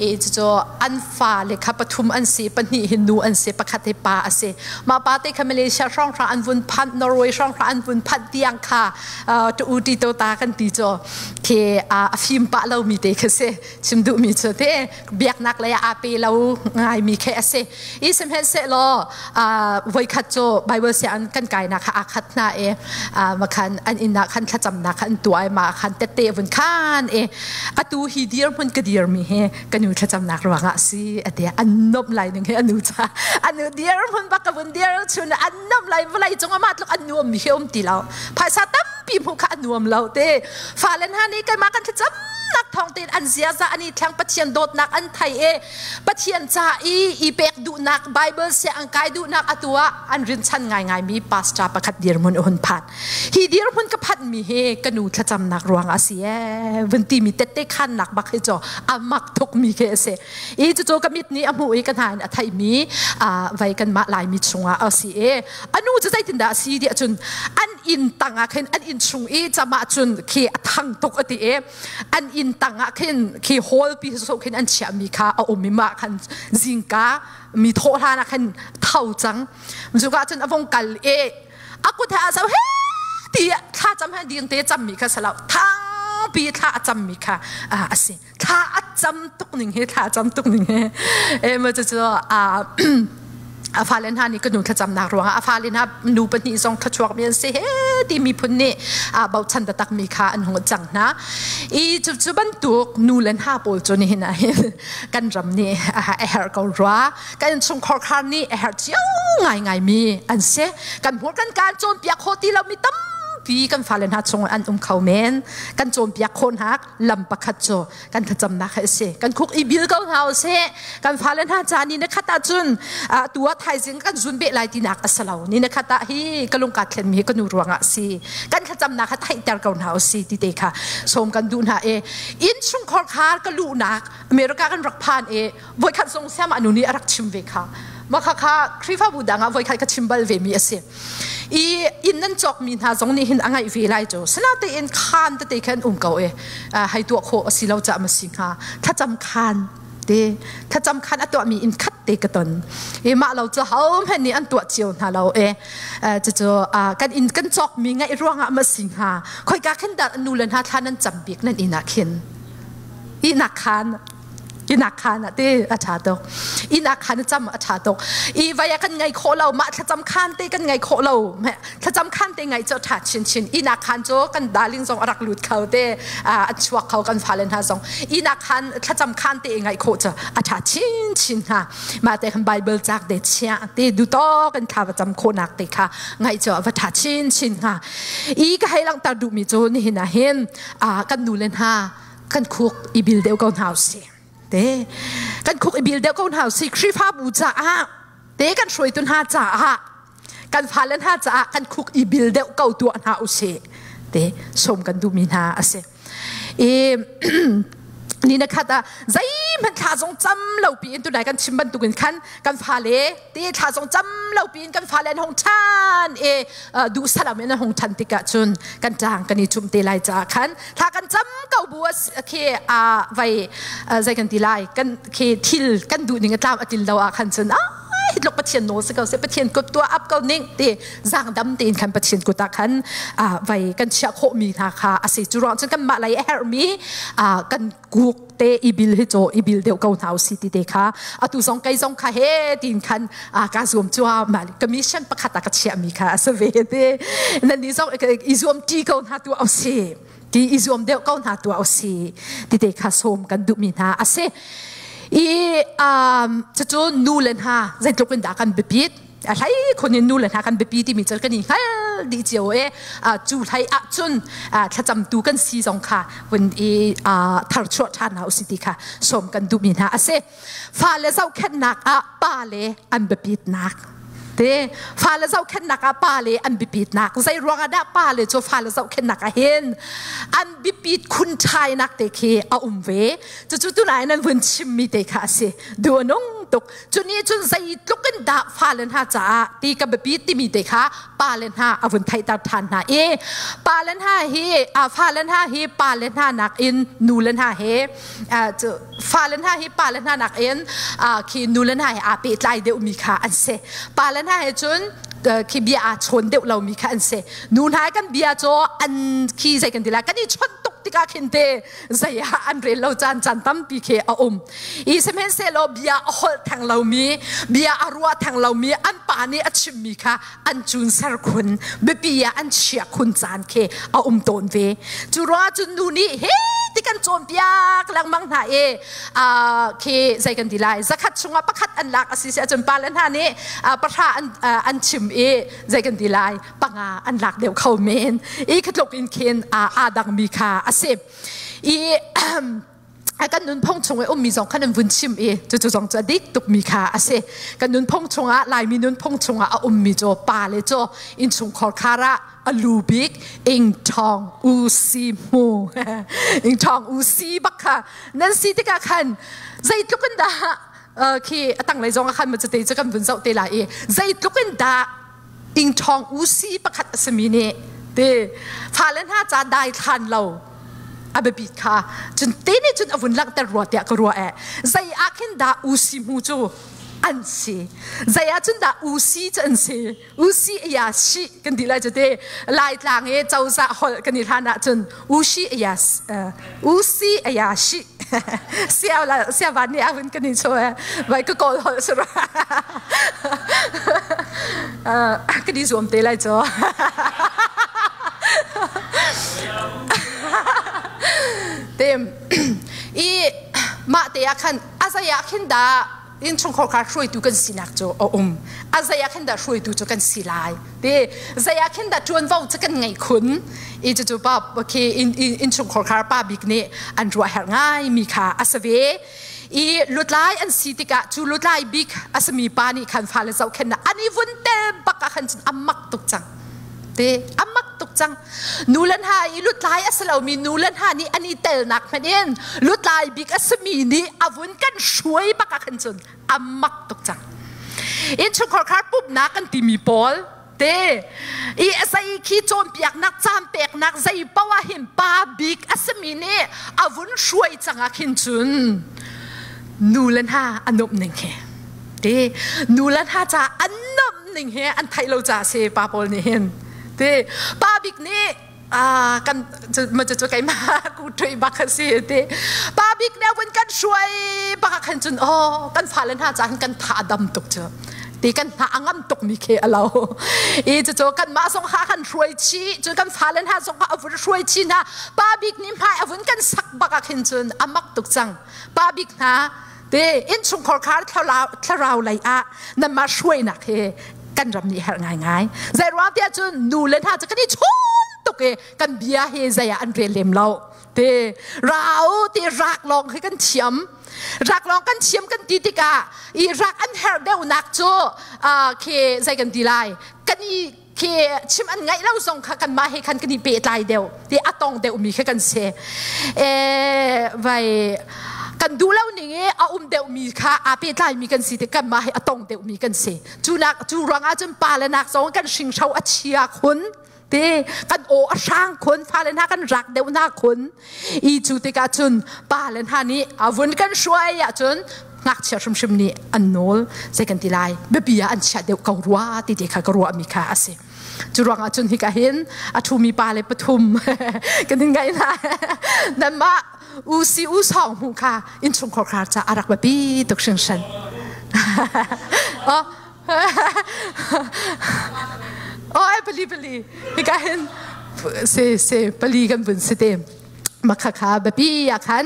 [SPEAKER 1] i cucu an fale kha pathum an si pahnih hi nu an si pakhat hi pa a si mah pa te kha Malaysia hrawnghrang an vun phanh Norway hrawnghrang an vun phanh tiang kha tu u ti to ta kan ti cu khi a fim pah lo mi te kha si chim duh mi cu te biaknak lei ah aa pe lo ngaimi khi a si i sihmanhsehlaw voikhat cu Bible sianginn kan kainak kha aa khat hna i makhan an inn ah khan thlacamnak kha an tuah i mah khan tette vun khan i atu hi dirhmun ka dirmi hi ka nu thlacamnak ruangah si ati an nomh lai ning hi anu ca anu dirhmun bak ka vun dir chun an nomh lai vawlei cung amah tluk an nuam mi hi um ti lo phaisa tampi hmuh kha a nuam lo te fale hna nih keimah kan thlacam nak thawng tein an ziaza an i thleng Pathian dawtnak an thei i Pathian ca i i pek duhnak Bible siang kai duhnak atu ah an rinchan ngaingai mi pastor pakhat dirhmun a hun phan hi dirhmun ka phanh mi hi ka nu thlacamnak ruang a si ee vun ti mi tette khannak bak hi cu a mak thuk mi khi a si i cucu ka mit nih a hmuh i ka hna in a theih mi vai kan mah laimi chungah a si i anu cu zeitindah a si ti ahcun an inn tang ah khin an inn chung i camah cun khi a thang tuk a ti i an inn tang ah khin khi hall pi so khin an chiah mi kha a um i mah khan zingka mi thawh hlan ah khan tho cang cuka cun a vong kal i a kut he a zo he ti thla cam he ding te cam mi kha salau thang pi thla a cam mi kha a si thla a cam tuk ning he thla a cam tuk ning he e ma cu cu a a fale hna nih ka nu thlacamnak ruangah a fale hna nu pahnih zong thluachuak mi an si he ti miphun nih a bochan taktak mi kha an hung cang hna i cu cu bantuk nu le hna pawl cu nihin ah hin kan ram nih a herh ko rua kan chungkhar khar nih a herh cio ngai ngai mi an si kan hmur kan kaan cawnpiak kho ti lo mi tampi kan fale hna chung an um kho men kan cawnpiak khawh hna lam pakhat cu kan thlacamnak hi a si kan khuk i bil ko hna usih kan fale hna ca ni na khat ahcun tu ah thaizing kan zun beh lai tinak a si lo ni na khat ah hi ka lungka thlen mi hi ka nu ruangah si kan thlacamnak kha theihter ko hna usih ti te kha sawm kan duh hna i inn chungkhar khar ka luhnak America kan rak phan i voikhat zong siam anu nih a rak chim ve kha mah kha kha Khrihfabu dang ah voikhat ka chim bal ve mi a si i inn nan cawk mi hna zong nih hin a ngaih ve lai cu sinatein khaan tete khan um ko e hei tuah khawh a si lo ca ma si hnga thlacam khaan te thlacam khaan a tuah mi inn khat te ka ton i mah lo cu ho hmanh nih an tuah cio hna lo e cucu kan inn kan cawk mi ngaih ruangah ma si hnga khoika khin dah nu le hna thla nan cam bik nan inn ah khin ihnak khaan inak khaan ah te a ṭha tuk inak khaan cam a ṭha tuk i vai ah kan ngai khawh lo mah thlacam khaan te kan ngai khawh lo thlacam khaan te ngai cu a ṭha chinchin inak khaan cu kan darling zong a rak lut kho te a chuak kho kan fale hna zong inak khaan thlacam khaan te ngai khawh cu a ṭha chinchin hna mah te kan Bible cak te chia te duto kan thla va cam khawhnak te kha ngaih cu a va ṭha chinchin hnga i ka hei langhter duhmi cu nihin ah hin kan nu le hna kan khuk i bil deuh ko hna usih te kan khuk i bil deuh ko hna usih Khrihfabu caah te kan hruaitu hna caah. Kan fale hna caah kan khuk i bil deuh ko tuah hna usih te sawm kan duhmi hna a si. I ni na khat ah zeihmanh thla zong cam lo piin tunai kan chim bantukin khan kan fale te thla zong cam lo piin kan fale an hong ṭhan i duh salam in an hong ṭhan tikah cun kan ṭang kan i chum te lai caah khan thla kan cam ko bu khi a vai zei kan ti lai kan khi thil kan duh ning a tlam a til lo ah khan cun ai tluk Pathian nawl si ko seh Pathian kut tuah ap ko ning ti zaangdam tein khan Pathian kut ah khan vai kan chiah khawhmi hna kha a si. Cu ruang cun kanmah lei a herhmi kan kuk te i bil hi caw i bil deuh ko hna usi ti te kha atu zong kei zong kha he tin khan ka zuam cua ma commission pakhat ah ka chiahmi kha a si ve te. Nan nih zong i zuam ṭi ko hna tu si ti i zuam deuh ko hna tuah usi ti te kha sawm kan duhmi hna a si. I cucu nu le hna zeitluk in dah kan biapit a hlei khun in nu le hna kan biapi timi cu kan i hngal dih cio e. Cu hlei ah cun thlacamtu kan si zong kha vun i tharchuah ṭhan hna usi ti kha sawm kan duhmi hna a si. Fale zohkhenhnak ah pa le an biapitnak te, fale zohkhenhnak ah pa le an biapitnak, zei ruangah dah pa le cu fale zohkhenhnak ah hin an biapit khun ṭhainak te khi a um ve? Cucu tunai nan vun chimmi te kha a si. Duh a nung tuk. Cu nih cun zeitluk in dah fale hna caah ti ka biapi timi te kha pale hna a vun theihter ṭhan hna i pale hna hi fale hna hi pale hna nakin nule hna he cu fale hna hi pale hna nakin khi nule hna he aa pehtlai deuhmi kha an si. Pale hna he cun khi bia aa chawn deuh lomi kha an si. Nu hna kan bia cu an khi zei kan ti lai, kan i chawnh tuk tikah khin te zei ah an rel lo caan caan tampi khi a um i, sihmanhsehlaw bia a holh theng lomi, bia a ruah theng lomi an pa nih a chimmi kha an cun ser khun, biapi ah an chia khun caan khi a um tawn ve. Cu ruangah cun nu nih he ti kan cawnpiak lengmang hna i khi zei kan ti lai, 100 chungah pakhat an lak a si si ahcun pa le hna nih 0 an chim i zei kan ti lai, 5 an lak deuh kho men i khatluk in khin aa dangmi kha a si. I kan nunphung chung i ummi zong khan an vun chim i cucu zong cu a dik tukmi kha a si. Kan nunphung chungah, Laimi nunphung chungah a ummi cu pa le cu innchungkhar khar ah a lu bik ing ṭhawng u si mu ing ṭhawng u si bak kha nan si tikah khan zeitluk in dah khi a tanglei zong ah khan ma cute cu kan vun zoh te lai i zeitluk in dah ing ṭhawng u si pakhat a simi nih te fale hna ca dai thlan lo a biapit kha cun te nih cun a vun langhter rua tiah ka ruah eh. Zei ah khin dah u si mu cu an si, zei ah cun dah u si cu an si? U si ya shi kan ti lai cu te Laitlang i cozah holh kan i hlan ahcun u shi ya u si ya shi sia la sia van nih a hun kan i cho vai ka kawl holh sura kan i zuam te lai cho tem i mah te ah khan a zei ah khin dah innchungkhar kha hruaitu kan sinak cu a um, a zei ah khin dah hruaitu cu kan si lai ti, zei ah khin dah ṭuanvo cu kan ngeih khun i cucu pa khi innchungkhar kha pa bik nih an ruah herh ngai mi kha a si ve. I lutlai an si tikah cu lutlai bik a simi pa nih khan fale zohkhenhnak an i vun tel bak ah khan cun a mak tuk cang te, a mak tuk cang. Nu le hna i lutlai a si lomi nu le hna nih an i telnak hmanh in lutlai bik a simi nih a vun kan hruai bak ah khan cun a mak tuk cang. Innchungkhar khar pumhnak kan timi pawl te i zei khi cawnpiaknak caan peknak zei poah ah hin pa bik a simi nih a vun hruai cang ah khin cun nu le hna a nuamh ning he te, nu le hna ca an nuamh ning he an theih lo ca si pa pawl nih hin te. Pa bik nih kan ma cu keimah ku tui bak a si ti. Pa bik nih vun kan hruai bak ah khan cun oh kan fale hna ca hin kan tha a dam tuk cu ti, kan hna a ngam tuk mi khi a lo i cucu kan mah zong kha kan hruai chih cu kan fale hna zong kha a vun hruai chih hna. Pa bik nih hmai a vun kan sak bak ah khin cun a mak tuk cang. Pa bik hna te innchungkhar khar thlarau lei ah nanmah hruainak hi kan ram nih herh ngaingai. Zei ruang tiah cun nu le hna cu kan i chawn tuk i kan bia hi zei ah an rel lem lo. Te rau ti rak lawng khi kan thiam. Rak lawng kan thiam kan ti tikah i rak an herh deuhnak cu khi zei kan ti lai. Kan i khi chim an ngaih lo zong kha kanmah he khan kan i pehtlai deuh ti a tong deuh mi kha kan si. E vai kan duh lo ning i a um deuh mi kha aa pehtlai mi kan si ti kanmah he a tong deuh mi kan si. Cu nak cu ruangah cun pa le nak zong kan hringhro a chia khun te kan aw a hrang khun fale hna kan rak deuh hna khun i cu tikah cun pa le hna nih a vun kan hruai ahcun ngakchia hrimhrim nih an nawl zei kan ti lai biapi ah an chiah deuh ko rua ti te kha ka ruah mi kha a si cu ruangah cun hika hin a ṭhumi pa le pathum kan in ngaih hna nanmah u si u sawng hmu kha innchungkhar khar ca a rak biapi tuk hringhran oh Oh, ai pali pali. Hika hin se se pali kan vun si te. Makha kha biapi ah khan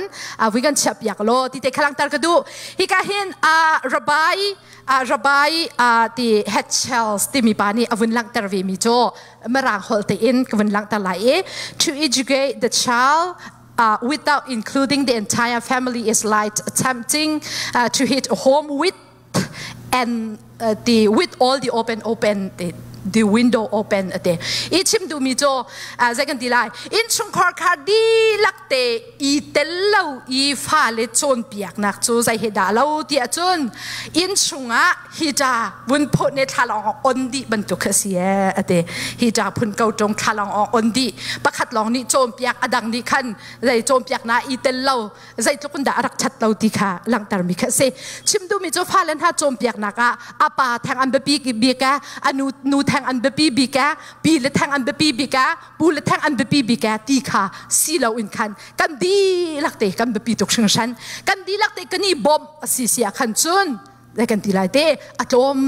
[SPEAKER 1] vui kan chiah piak lo ti te khalang tar ka du. Hika hin a rabai a rabai a ti head shells timi pa nih a vun langhter ve mi cu mirang holh te in ka vun langhter lai i to educate the child without including the entire family is like attempting to hit home with and the with all the open open the, the window open ate i chim duhmi cu zei kan ti lai innchungkhar kha dihlak te i tel lo i fale cawnpiaknak cu zei he dah lo ti ahcun innchung ah hita vun phawt ne thlalawng on dih bantuk kha si e ate hita phun ko ṭung thlalawng on dih pakhat lawng nih cawnpiak adang nih khan zei cawnpiak na i tel lo zeitluk in dah a rak ṭhat lo ti kha langhtermi kha a si. Chim duhmi cu fale hna cawnpiaknak ah a pa theng an biapi bik a, a nu, nu theng an biapi bik a, pi le theng an biapi bik a, pu le theng an biapi bik a ti kha si lo in khan kan dihlak te kan biapi tuk hringhran. Kan dihlak te kan i bawmh a si si ah khan cun lai kan ti lai te a tlawm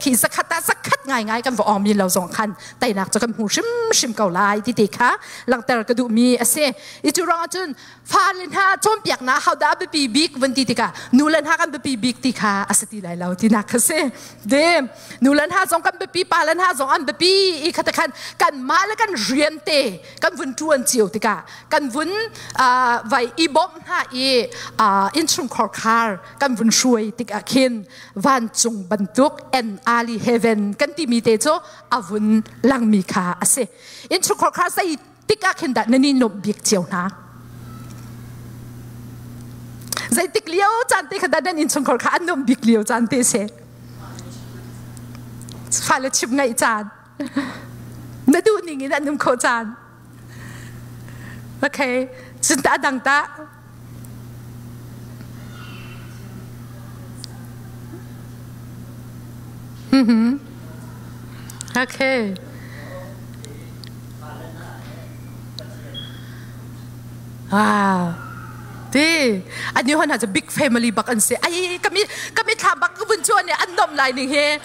[SPEAKER 1] khi zakhat ah zakhat ngai ngai kan va ong mi lo zong khan teinak cu kan hmu hrim hrim ko lai ti te kha langhter ka duh mi a si i cu ruangah cun fale hna cawnpiaknak hodah biapi bik van ti tikah nu le hna kan biapi bik ti kha a si ti lai lo tinak kha si de nu le hna zong kan biapi pa le hna zong an biapi i kha te khan kan mah le kan rian te kan vun ṭuan cio tikah kan vun vai i bawmh hna i innchungkhar khar kan vun hruai tikah khin vancung bantuk en ali heaven kan timi te cu a vun langmi kha a si innchungkhar kha zei tikah khin dah nan i nuamh bik cio hna zeitik lio caan te kha dah nan innchungkhar kha an nuamh bik lio caan te si fale chim ngaih caan na duh ning in an um kho caan okay cun ta dang ta Mhm. Okay. Wow. Ti ani hon ha big family bak an si. Ai kami kami thla bak ka vun chuan an nom lai ning he.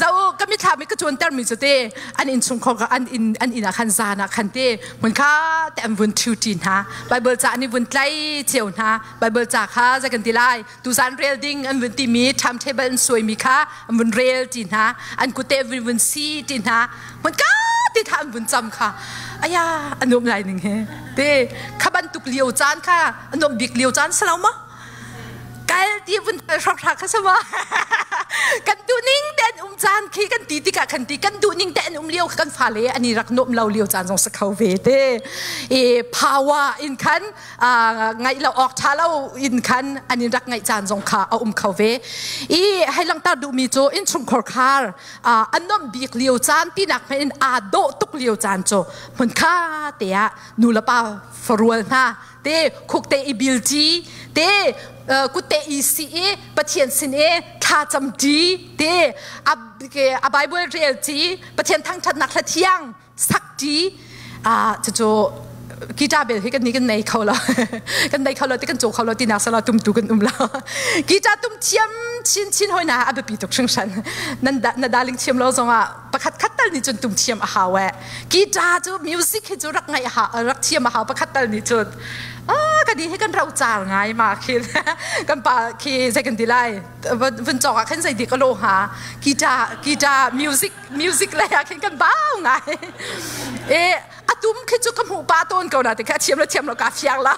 [SPEAKER 1] Zau kami thla mi ka chuan ter mi chu te an in chung khong an in an in ah khan zan ah khan te mun kha te an vun thu ti hna. Bible ca ani vun tlai cheu hna. Bible ca kha za kan ti lai. Tuzan rel ding an vun timi timetable an suaimi kha an vun rel ti hna an kute vun vun si ti hna mun ka ti tha an vun cam kha aya a nuam lai ning he te kha bantuk lio caan kha a nuam bik lio caan salo ma kal ti vun hrok hra kha sama kan duh ning te an um caan khi kan ti tikah kan ti kan duh ning te an um lio kan fale ani rak nuam lo lio caan zong sa kho ve te e power in khan ngaih lo awk ṭha lo in khan an in rak ngaih caan zong kha a um kho ve i hei langhter duhmi cu innchungkhar khar an nuamh bik lio caan tinak hmanh in aa dawh tuk lio caan cu hmun kha te ah nu le pa farual hna te khuk te i bilci te kut te i si i Pathian sin i thlacam ṭi te a Bible rel ṭi Pathian thangṭhatnak hla thiang sak ṭi cucu guitar bel hi kan ni kan nei kho lo kan nei kho lo ti kan caw kho lo ti nak sala tum tu kan um lo guitar tum thiam chin chin hoi na a biapi tuk hringhran nan na darling thiam lo zongah pakhat khat tal nih cun tum thiam a hau eh guitar cu music hi cu rak ngaih ha rak thiam a hau pakhat tal nih cun ah kan hi kan ro car ngai ma khin kan pa khi zei kan ti lai vun cawk ah khan zei dik a lo ha guitar guitar music music lei ah khin kan bau ngai e a Atum khi cu ka hmuh pa tawn ko na te kha thiam lo thiam lo ka fiang la.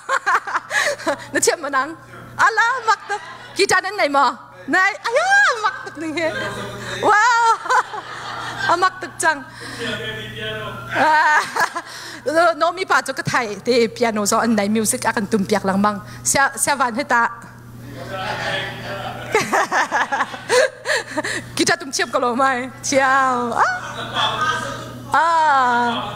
[SPEAKER 1] Na thiam ma nang? Ala mak tuk. Guitar nan nei maw? Nei. Aya mak tuk ning hi. Wow. Amak tuk cang. Nomi pa cu ka thai te piano zo an nei music a kan tum piak lengmang. Sia sia van he ta. Guitar tum thiam ko lo mai. Thiam. Ah.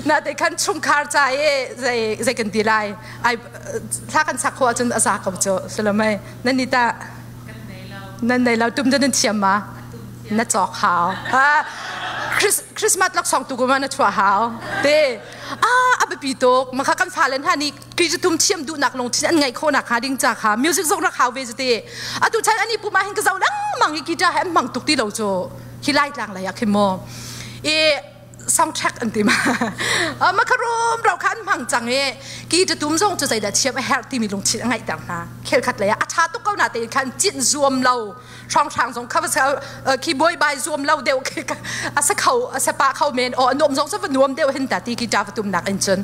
[SPEAKER 1] Na te khan chungkhar ca i zei zei kan ti lai. Ai thla kan sak khawh ahcun a za ko cu. Salamai. Nan ni ta nan nei lo tum nan thiam ma? Na cawk hau. Christmas laksawng tu kuma na chuah hau. Te ah a biapi tuk. Makha kan fale hna nih Kristu thiam duhnak lungthin an ngeih khawhnak hnga ding ca kha music zong rak hau ve te. Atu chan ani puma hin ka zoh lengmang i guitar he an hmang tuk ti lo cu. Hi lai tlang lei ah khin mu. I soundtrack an ti ma. Makarum ro kha an hmang cang i ki tum zong cu zeidah thiam a herh timi lungthin a ngeihter hna. Khelkhat lei ah a ṭha tuk ko na tein khan cinh zuam lo hranghrang zong kha khi boi bai zuam lo deuh khi a sa kho a sa pa kho men o nuam zong sa va nuam deuh hin ta ti ki ta va tum nak in cun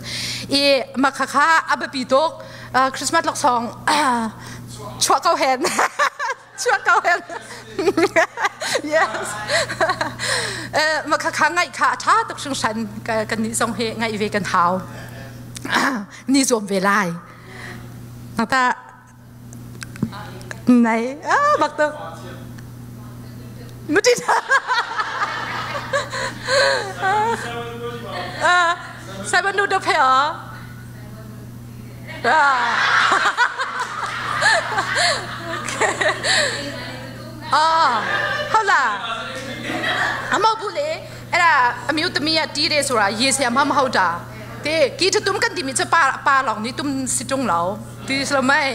[SPEAKER 1] i ma kha kha a biapi tuk Christmas laksawng chuah ko hen chuah ko hen yes ma kha kha ngaih kha a ṭha tuk hringhran kan nih zong hi ngaih ve kan hau ni zuam ve lai ta Nei ah bak tuk. Muti Ah, Simon nu do phe ah. Okay. Ah, ဟုတ်လားအမဟုတ်ဘူးလေအဲ့ဒါအမျိုးသမီးကတီးတယ်ဆိုတာရေဆရာမမဟုတ်တာတေကီတတုံကန်တီမီချပါပါလောင်နီတုံစီတုံလော ti slo mai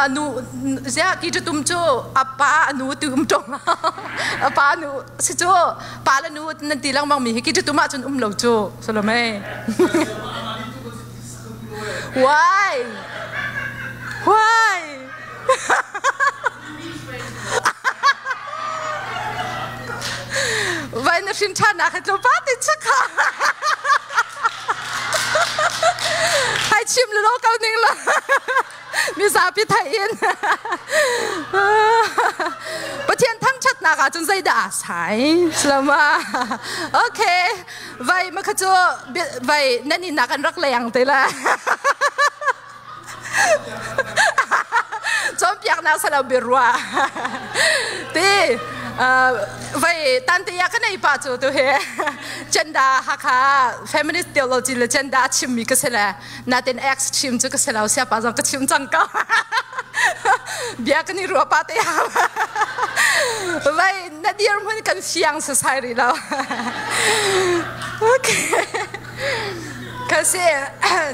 [SPEAKER 1] anu zia ki tu tum chu apa anu tu um tong apa nu si chu pa la nu nan ti lang mang mi hi ki tu tum ah cun um lo chu slo mai why why Vai na hrin ṭhan ah khan tlawmpal te chak ha. Hai chim le lo ko ning la. Mizapi thai in. Pathian thangṭhatnak ah cun zeidah aa sai? Salama. Okay. Vai ma kha cu vai nan inn ah kan rak leng te la. Cawnpiaknak salo biaruah ti vai tante ya ka nei pa cu tu he gender Hakha feminist theology le gender a chimmi ka si le natin ex chim cu ka si lo siapa zong ka chim cang ko bia kan i ruah pa te vai na dir hmun kan fiang sasai ri lo okay Kasi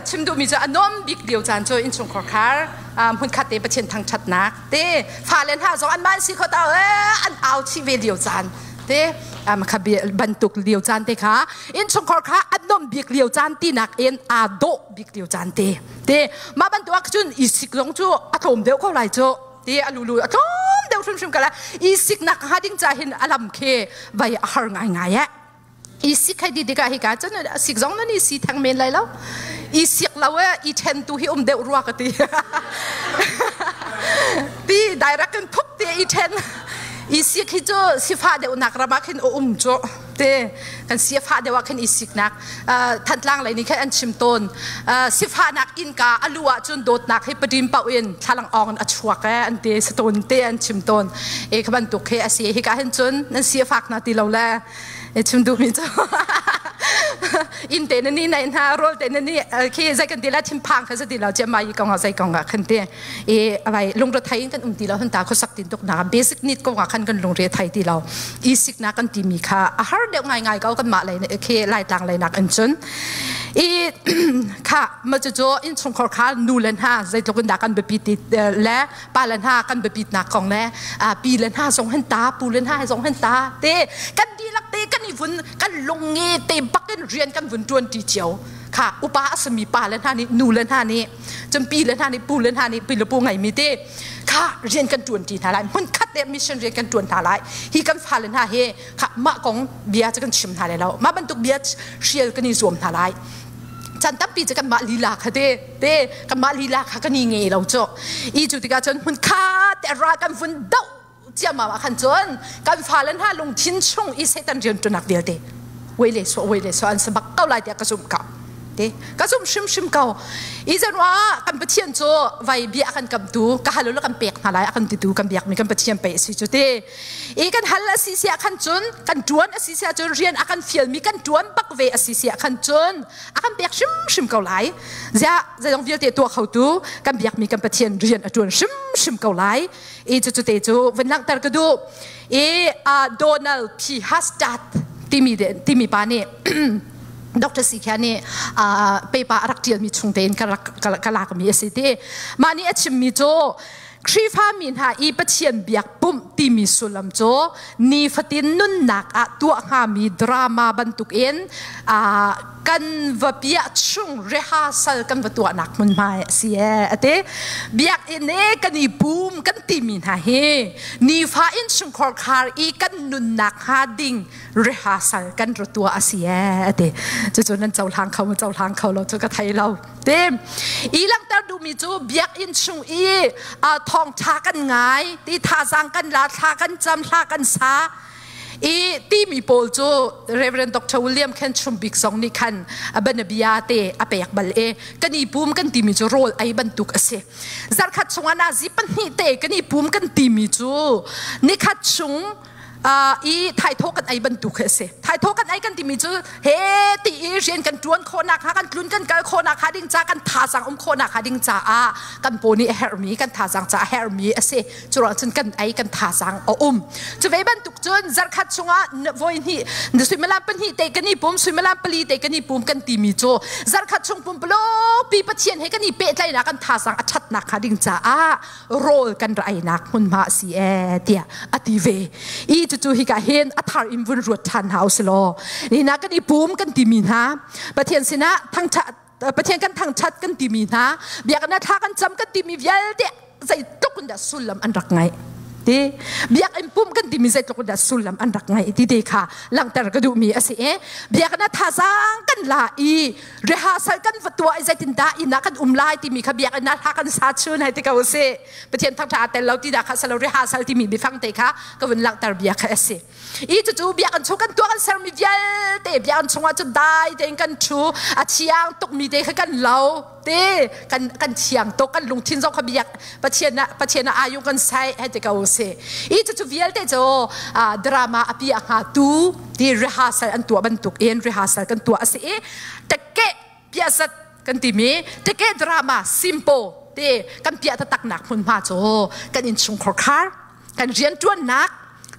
[SPEAKER 1] chim duhmi cu a nuam bik lio caan cu innchungkhar khar hmunkhat te Pathian thangṭhatnak te fale hna zong an man si kho ta an au chih ve lio caan te kha bantuk lio caan te kha innchungkhar kha a nuam bik lio caan tinak in aa dawh bik lio caan te te mah bantuk ah cun i sik zong cu a tlawm deuh ko lai cu ti a lulu a tlawm deuh hrimhrim ka la i siknak hnga ding ca hin a lam khi vai a har ngaingai eh I sik hei ti tikah hika cun sik zong nan i si theng men lai lo. I sik lo e i ṭhen tu hi um deuh rua ka ti. Ti direct in thuk te i ṭhen. I sik hi cu sifah deuhnak ram ah khin a um cu te kan sifah deuh ah khin i siknak Thantlang lei nih khin an chim tawn. Sifahnak innka a lu ah cun dawtnak hi paṭim paoh in thlalang awng in a chuak e an ti saton te an chim tawn. E kha bantuk khi a si. Hika hin cun nan si a fak na ti lo le chim duhmi cu inn te na ni nei hna rawl te na ni khi zei kan ti la thinphang kha ti lo chiam mai kong ah zei kong ah khan ti i vai lungre thai in kan um ti lo hun ta khuasak tin tuk na basic need kong ah khan kan lungre thai ti lo i sik na kan ti mi kha a har deuh ngai ngai ko kan mah lei khi lai tlang lei nak an cun i kha ma cu cu in chungkhar kha nu le hna zeitluk in dah kan biapi ti le pa le hna kan biapitnak kong le pi le hna zong hen ta pu le hna zong hen ta te kan dihlak te kan i vun kan lung nge te bakin rian kan vun tuan ti cio kha upa a simi pa le hna nih nu le hna nih cun pi le hna nih pu le hna nih pi le pu ngai mi te kha. Kha rian kan ṭuan ṭi hna lai. Hmun khat te mission rian kan ṭuan hna lai. Hi kan fale hna hi kha mah kong bia cu kan chim hna lai lo. Mah bantuk bia hrial kan i zuam hna lai. Chan tampi cu kanmah lila kha te te kanmah lila kha kan i ngei lo cu. I cu tikah cun hmun khat te ra kan vun doh ciammam ah khan cun kan fale hna lungthin chung i Satan rian ṭuannak vialte wei le suah wei le suah an si bak ko lai tiah ka zumh ko te ka zumh hrimhrim ko i zeruah kan Pathian cu vai bia a kan kamtu ka hal ulaw kan pek hna lai a kan titu kan biakmi kan Pathian pei a si cu te i kan hal a si siah khan cun kan ṭuan a si siah cun rian a kan fialmi kan ṭuan bak ve a si siah khan cun a kan pek hrimhrim ko lai ziah zeizong vialte tuah khotu kan biakmi kan Pathian rian a ṭuan hrimhrim ko lai I cucu te cu vun langhter ka duh. I Donald P. Hastad timi timi pa nih Dr. Sikhia nih paper a rak ṭialmi chung tein ka rak ka lakmi a si ti. Mah nih a chimmi cu Khrihfa mi hna i Pathian biak pumh timi sullam cu nifatin nunnak ah tuah hngami drama bantukin kan va piah chung rehearsal kan va tuahnak hmunhma a si ee a ti. Biakinn e kan i pum kan timi hna hi nifa innchungkhar khar i kan nunnak hnga ding rehearsal kan ra tuah a si ee a ti. Cucu nan cohlang kho ma cohlang kho lo cu ka thei lo. Te i langhter duhmi cu biakinn chung i thawngtha kan ngai ti thazaang kan la thla kan cam thla kan sa I timi pawl cu Reverend Dr. William Khen Chumbik zong nih khan a banabia te a pek bal e kan i pum kan timi cu rawl ei bantuk a si. Zarkhat chungah nazi pahnih te kan i pum kan timi cu nikhat chung i thaithawh kan ei bantuk a si. Thaithawh kan ei kan timi cu he ti i rian kan ṭuan khawhnak hnga kan tlun kan kal khawhnak hnga ding ca kan thazaang um khawhnak hnga ding caah kan paw nih a herhmi kan thazaang ca a herhmi a si. Curuang cun kan ei kan thazaang a um. Cu ve bantuk cun zarkhat chungah voi hnih suimilam pahnih te kan i pum suimilam pali te kan i pum kan timi cu zarkhat chung pumpulawpi Pathian he kan i pehtlaihnak kan thazaang a ṭhatnak hnga ding caah rawl kan ra einak hmunhma a si ee tiah a ti ve. I cucu hika hin a thar in vun ruat ṭhan hna usilaw nina kan i pum kan timi hna Pathian sinah thangṭhat Pathian kan thangṭhat kan timi hna biakinn thla kan cam kan timi vialte zeitluk in dah sullam an rak ngeih ti biakinn pumh kan timi zeitluk in dah sullam an rak ngeih ti te kha langhter ka duhmi a si i biakinn ah thazaang kan la i rehearsal kan va tuah i zeitindah inn ah kan um lai timi kha biakinn ah hla kan sa chun hai ti ko si Pathian thangṭhat aa tel lo ti dah kha salo rehearsal timi biafang te kha ka vun langhter bia kha a si I cucu biakinn chung kan tuah kan sermi vialte biakinn chungah cun dai tein kan ṭhu a thiang tukmi te kha kan lo te kan kan thiang tuk kan lungthin zong kha biak Pathian ah Pathian ah ayung kan sai hei ti ko si i cucu vialte cu drama a pi a hnga tu ti rehearsal an tuah bantuk in rehearsal kan tuah a si i teke piazat kan timi teke drama simple te kan piah taktak nak hmunhma cu kan innchungkhar khar kan rianṭuannak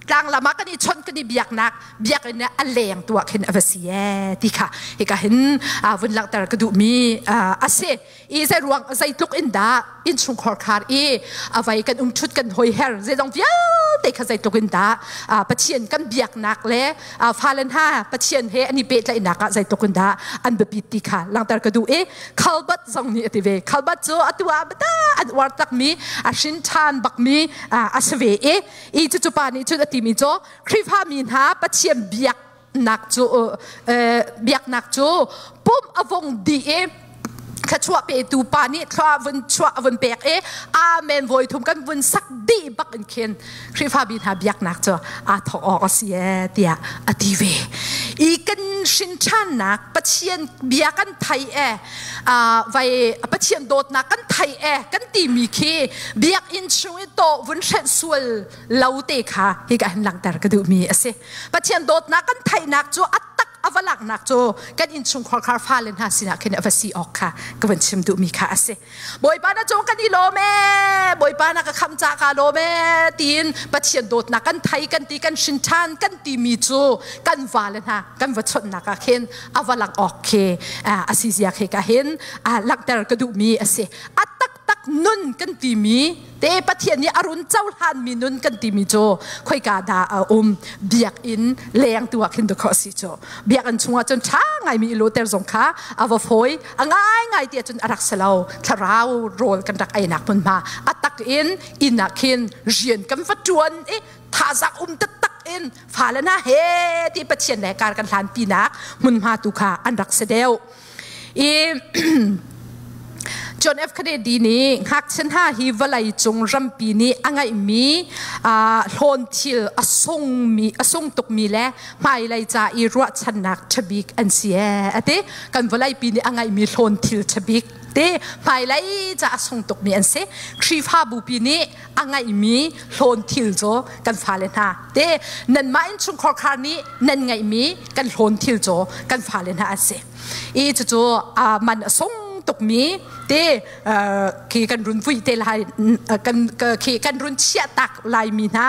[SPEAKER 1] tlanglam ah kan i chawnh kan i biaknak biakinn a leng tu ah khin a va si ee ti kha hika hin vun langhter ka duhmi a si i zei ruang zeitluk in dah innchungkhar khar i a vai kan um ṭhut kan hoi her zeizong vialte kha zeitluk in dah Pathian kan biaknak le fale hna Pathian he an i pehtlaihnak ah zeitluk in dah an biapit ti kha langhter ka duh i Khalbat zong nih a ti ve. Khalbat cu atu ah bata an uar takmi a hrin ṭhan bakmi a si ve i i cucu pa nih cun a timi cu Khrihfa mi hna Pathian biaknak cu biaknak cu pum a vung dih i thluachuah petu pa nih thlua vun chuah a vun pek i amen voi thum kan vun sak dih bak in khin Khrihfa mi hna biaknak cu aa thawk awk a si ee tiah a ti ve. I kan hrin ṭhannak Pathian bia kan thei e vai Pathian dawtnak kan thei e kan timi khi biakinn chung i tawh vun hrenh sual lo te kha hika hin langhter ka duhmi a si. Pathian dawtnak kan theihnak cu a tak a va laknak cu kan innchungkhar khar fale hna sinah khin a va si awk kha ka van chim duhmi kha a si. Bawipa na cung kan i lawm ee Bawipa na ka khamh ca ka lawm ee tiin Pathian dawtnak kan thei kan ti kan hrin ṭhan kan timi cu kan vale hna kan va chawnhnak ah khin a va lang awk khi a si zia khi ka hin langhter ka duhmi a si a taktak. nun kan timi te Pathian nih a run cohlanmi nun kan timi cu khoika dah a um? Biakinn leng tu ah khin dawh si cu. Biakinn chungah cun ṭha ngaimi i lawter zong kha a va fawi. A ngaingai ti ahcun a rak si lo. Thlarau rawl kan rak einak hmunhma a tak in inn ah khin rian kan va ṭuan i thazang um taktak in fale hna he ti Pathian le kar kan hlanpinak hmunhma tu kha an rak si deuh. I John F. Kennedy nih ngakchia hna hi vawlei cung rampi nih a ngeihmi hlawn thil a sungmi a sung tukmi le hmailei ca i ruahchannak ṭhabik an si ee a ti. Kan vawleipi nih a ngeihmi hlawn thil ṭhabik te hmailei ca a sung tukmi an si. Khrihfabu pi nih a ngeihmi hlawn thil cu kan fale hna te nanmah innchungkhar khar nih nan ngeihmi kan hlawn thil cu kan fale hna an si. I cucu man a sung tukmi te khi kan run vui te lai kan khi kan run chiah tak laimi hna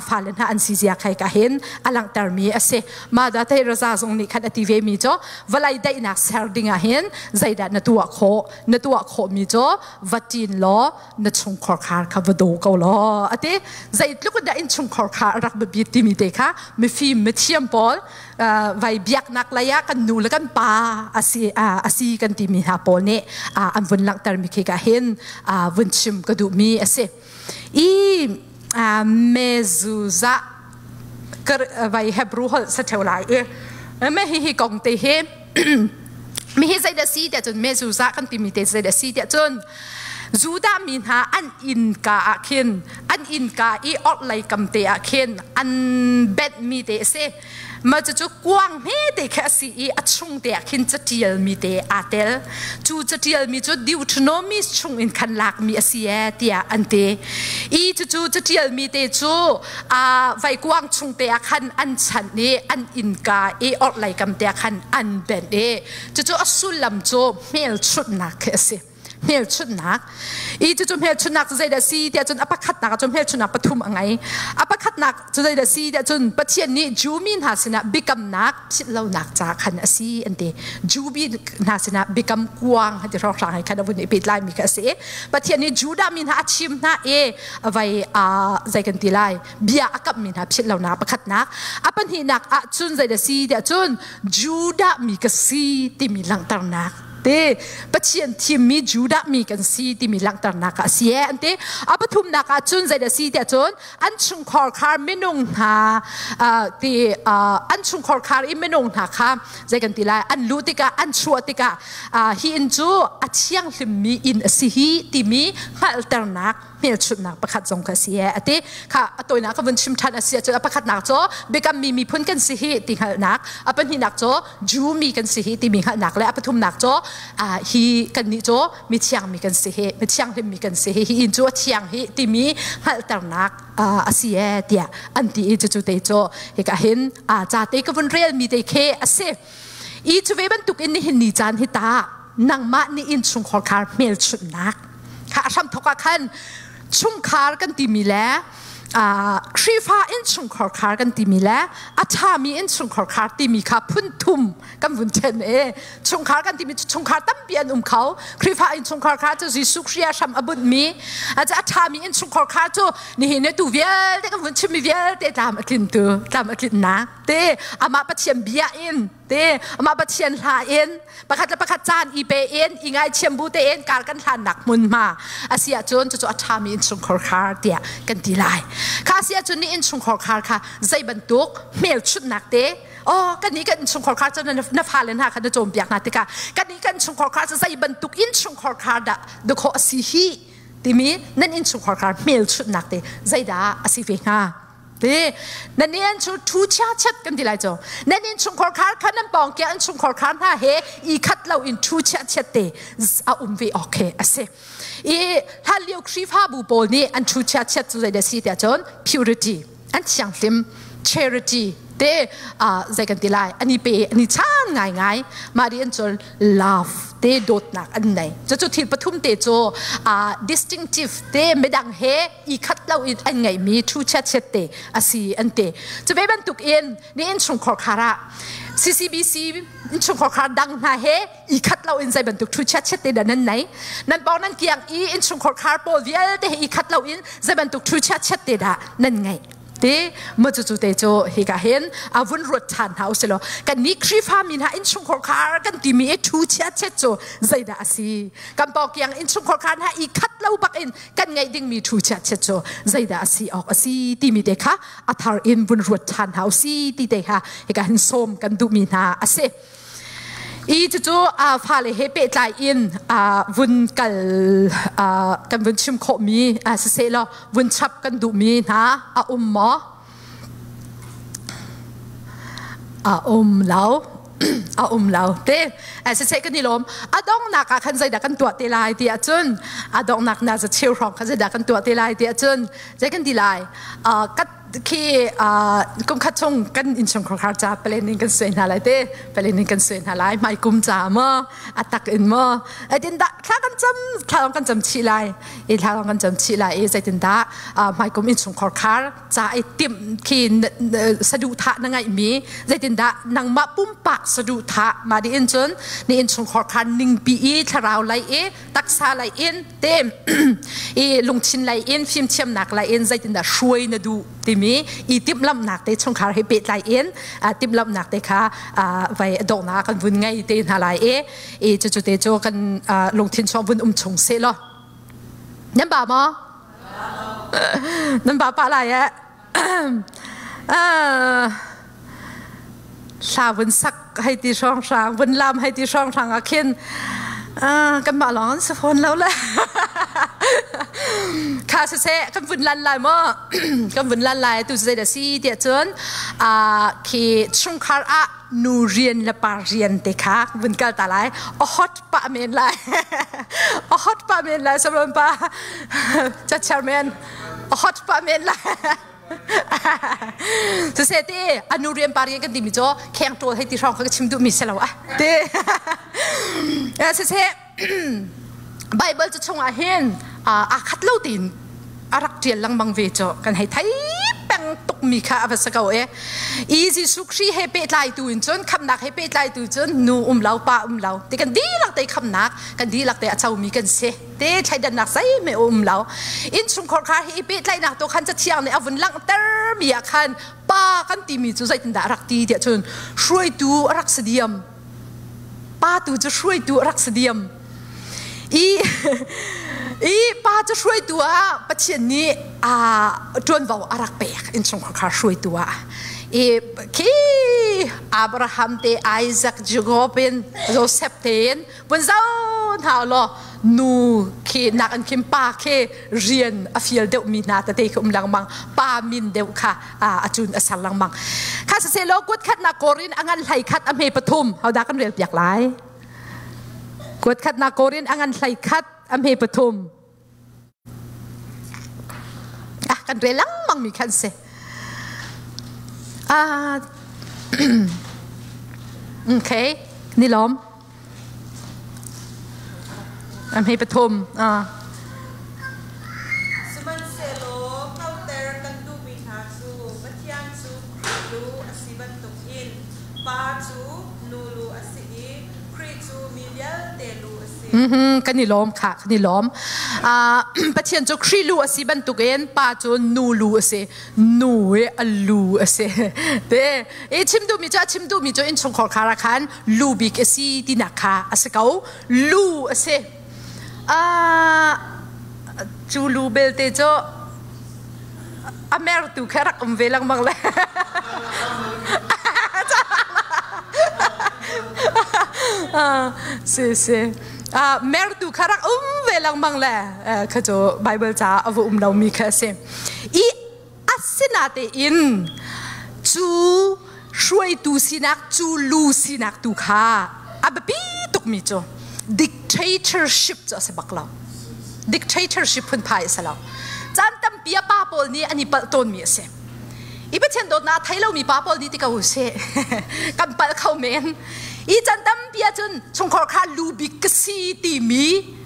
[SPEAKER 1] fale hna an si zia khai ka hin a langhtermi a si. Ma da te raza zong nih khan a ti ve mi cu vawlei daihnak ser ding ah hin zeidah na tuah khawh? Na tuah khawh mi cu va ṭin law na chungkhar khar kha va daw ko law a ti. Zeitluk in dah innchungkhar kha a rak biapit timi te kha mifim mithiam pawl vai biaknak lei ah kan nu le kan pa a si kan timi hna pawl nih an vun langhtermi khi ka hin vun chim ka duhmi a si. I mezuzah vai Hebrew holh sa theu lai i me hi hi kong te hi mi hi zeidah si tiah cun mezuzah kan timi te zeidah si tiah cun Judah mi hna an innka ah khin an innka i orhlei kam te ah khin an benhmi te a si. Mah cucu kuang hmete khi a si i a chung te ah khin catialmi te aa tel. Cu catialmi cu Deuteronomy chung in khan lakmi a si ee tiah an ti. I cucu catialmi te cu vaikuang chung te ah khan an chanh i an innka i orhlei kam te ah khan an benh i cucu a sullam cu hmelchunhnak khi a si. Hmelchunhnak. I cucu hmelchunhnak cu zeidah a si tiah cun a pakhatnak ah cun hmelchunhnak pathum a ngei. A pakhatnak cu zeidah a si tiah cun Pathian nih Jew mi hna sinah biakamnak philhlonak ca khan a si an ti. Jew mi hna sinah biakam kuang ti hrawnghrang he khan a vun i pehtlaimi kha a si. Pathian nih Judah mi hna a thim hna i vai zei kan ti lai bia a kamhmi hna philhlonak pakhatnak. A pahnihnak ah cun zeidah a si tiah cun Judah mi ka si timi langhternak te Pathian thimmi Judah mi kan si timi langhternak ah a si an ti. A pathumnak ah cun zeidah si tiah cun an chungkhar khar minung hna ti an chungkhar khar i minung hna kha zei kan ti lai an luh tikah an chuah tikah hi inn cu a thianghlimmi inn a si hi timi hngalhternak hmelchunhnak pakhat zong kha si a ti. Kha a tawinak ka vun chim ṭhan a si ahcun a pakhatnak cu biakammi miphun kan si hi ti hngalhnak, a pahnihnak cu Jew mi kan si hi timi hngalhnak le a pathumnak cu hi kannih cu mithiang mi kan si hi, mithianghlim mi kan si hi, hi inn cu a thiang hi timi hngalhternak a si e tiah an ti i cucu te cu hika hin ca te ka vun rel mi te khi a si. I cu ve bantuk in nihin ni caan hi ta nangmah nih innchungkhar khar hmelchunhnak kha a hramthawk ah khan chungkhar kan timi le Khrihfa innchungkhar khar kan timi le a ṭhami innchungkhar khar timi kha phun thum kan vun ṭhen e. Chungkhar kan timi chungkhar tampi an um kho. Khrihfa innchungkhar khar cu Jesuh Khrih ah hram a bunhmi a ṭhami innchungkhar khar cu nihin ni tu vialte kan vun chimmi vialte tlam a tlintu tlam a tlinnak te amah Pathian bia in te amah Pathian hla in pakhat le pakhat caan i pe in i ngaithiam bu tein kar kan hlannak hmunhma a si ahcun cucu a ṭhami innchungkhar khar tiah kan ti lai. Kha si ahcun ni innchungkhar khar kha zei bantuk hmelchunhnak te oh kan nih kan innchungkhar khar cu na fale hna kha na cawnpiak hna tikah kan nih kan innchungkhar khar cu zei bantuk innchungkhar khar dah dawkhawh a si hi timi nan innchungkhar khar hmelchunhnak te zeidah a si ve hnga? Ti nan in chu thu chia chat kan ti lai cu nan in chungkhar khar kha nan pawng ke an chungkhar khar hna he i khat lo in thu chia chat te a um ve ok a si. I hlan lio Khrihfabu pawl nih an thu chia chat cu zei da si tiah cun purity an thianghlim, charity Te zei kan ti lai ani pe ani chan ngai ngai mah di an cul love te dawtnak an nei. Cucu thil pathum te cu distinctive te midang he i khat lo in an ngeihmi thu chiat chiat te asi an ti. Cu ve bantuk in ni innchungkhar khar ah CCBC innchungkhar khar dang hna he i khat lo in zei bantuk thu chiat chiat te dah nan nei. Nan pawng nan kiang i innchungkhar khar pawl vialte he i khat lo in zei bantuk thu chiat chiat te dah nan ngeih. Ti ma cu cu te cu hika hin a vun ruat ṭhan hna usilaw kan nih Khrihfa mi hna innchungkhar khar kan timi i thu chiat chiat cu zeidah a si? Kan pawkiang innchungkhar khar hna i khat lo bak in kan ngeih dingmi thu chiat chiat cu zeidah a si awk a si timi te kha a thar in vun ruat ṭhan hna usi ti te kha hika hin sawm kan duhmi hna a si. I cucu fale he pehtlai in vun kal kan vun chim khawhmi siseh law vun chap kan duhmi hna a um maw? A um lo. A um lo. Te siseh kan i lawm. A donghnak ah khan zeidah kan tuah te lai ti ahcun a donghnak na za cheu hrawng khan zeidah kan tuah te lai ti ahcun zei kan ti lai? Khi kum khat chung kan innchungkhar ca planning kan suai hna lai te planning kan suai hna lai hmai kum ca maw a tak in maw aitin dah thla kan cam thla kan cam chih lai i thla kan cam chih lai i zeitin dah hmai kum innchungkhar khar ca i timh khi saduhthah na ngaih mi zeitin dah nangmah pumpak saduhthah ma di in cun ni innchungkhar khar ningpi i thlarau lei i taksa lei in te i lungthin lei in fimthiamnak lei in zeitindah hruai na duh timi i timhlamhnak te chungkhar he pehtlai in timhlamhnak te kha vai donghnak kan vun ngei te hna lai i i cucu te cu kan lungthin chung vun um chung seh law nan ba maw nan ba pa lai eh Hla vun sak hei ti hrawnghrang, vun lam hei ti hrawnghrang ah khin kanmah lawng an si fawn lo le. Kha siseh kan vun lan lai maw? Kan vun lan lai tu zei dah si tiah cun khi chungkhar ah nu rian le pa rian te kha vun kal ta lai. A hot pah men lai. A hot pah men lai sabon pa. Cha chairman. A hot pah men lai. Siseh ti anu rian pa rian kan timi cu kheng ṭawl hei ti hrawng kha ka chim duhmi si lo ah ti siseh Bible cu chungah hin aa khat lo tiin a rak ṭial lengmang ve cu kan hei thei peng tukmi kha a va si ko e i Jesuh Khrih he pehtlai tu in cun khamnak he pehtlai tu cun nu um lo pa um lo ti kan dihlak te khamnak kan dihlak te a comi kan si te thleidannak zeihmanh a um lo innchungkhar kha hi i pehtlaihnak tu khan cathiang nih a vun langhter mi ah khan pa kan timi cu zeitindah a rak ti tiah cun hruaitu a rak si diam pa tu cu hruaitu a rak si diam i i pa cu hruaitu ah Pathian nih a ṭuanvo a rak pek innchungkhar kha hruaitu ah i khi Abraham te Isaac Jacob in Joseph te in vun zau hna law nu khi nak an khim pa khi rian a fial deuh mi hna tete khi um lengmang pa min deuh kha a cun a ser lengmang kha siseh law kut khat na korin a ngan hlei khat a hme pathum hodah kan rel piak lai kut khat na korin a ngan hlei khat a hme pathum ah kan rel lengmang mi khan si ah okay ni lom An hei pathum.
[SPEAKER 2] Sihmanhsehlaw hngalhter kan duhmi hna cu Pathian cu Khrih lu a si bantukin Pa cu nu lu a si i Khrih cu mi vialte lu a si.
[SPEAKER 1] Kan i lawm kha kan i lawm. Pathian cu Khrih lu a si bantukin Pa cu nu lu a si. Nu i a lu a si. Te i chim duhmi cu a chim duhmi cu innchungkhar khar ah khan lu bik a si tinak kha a si ko. Lu a si. Cu lu belte cu a mertu kha rak um ve lengmang le. Si si. Mertu kha rak um ve lengmang le kha cu Bible caah a va um lomi kha a si. I asinatein cu hruaitu sinak cu lu sinak tu kha a biapi tukmi cu dictatorship cu a si bak lo. Dictatorship phunphai a si lo. Caan tampi a pa pawl nih an i palh tawnmi a si. I Pathian dawtnak thei lomi pa pawl nih ti ko seh, kan palh kho men. I can tampi ahcun chungkhar kha lu bik ka si timi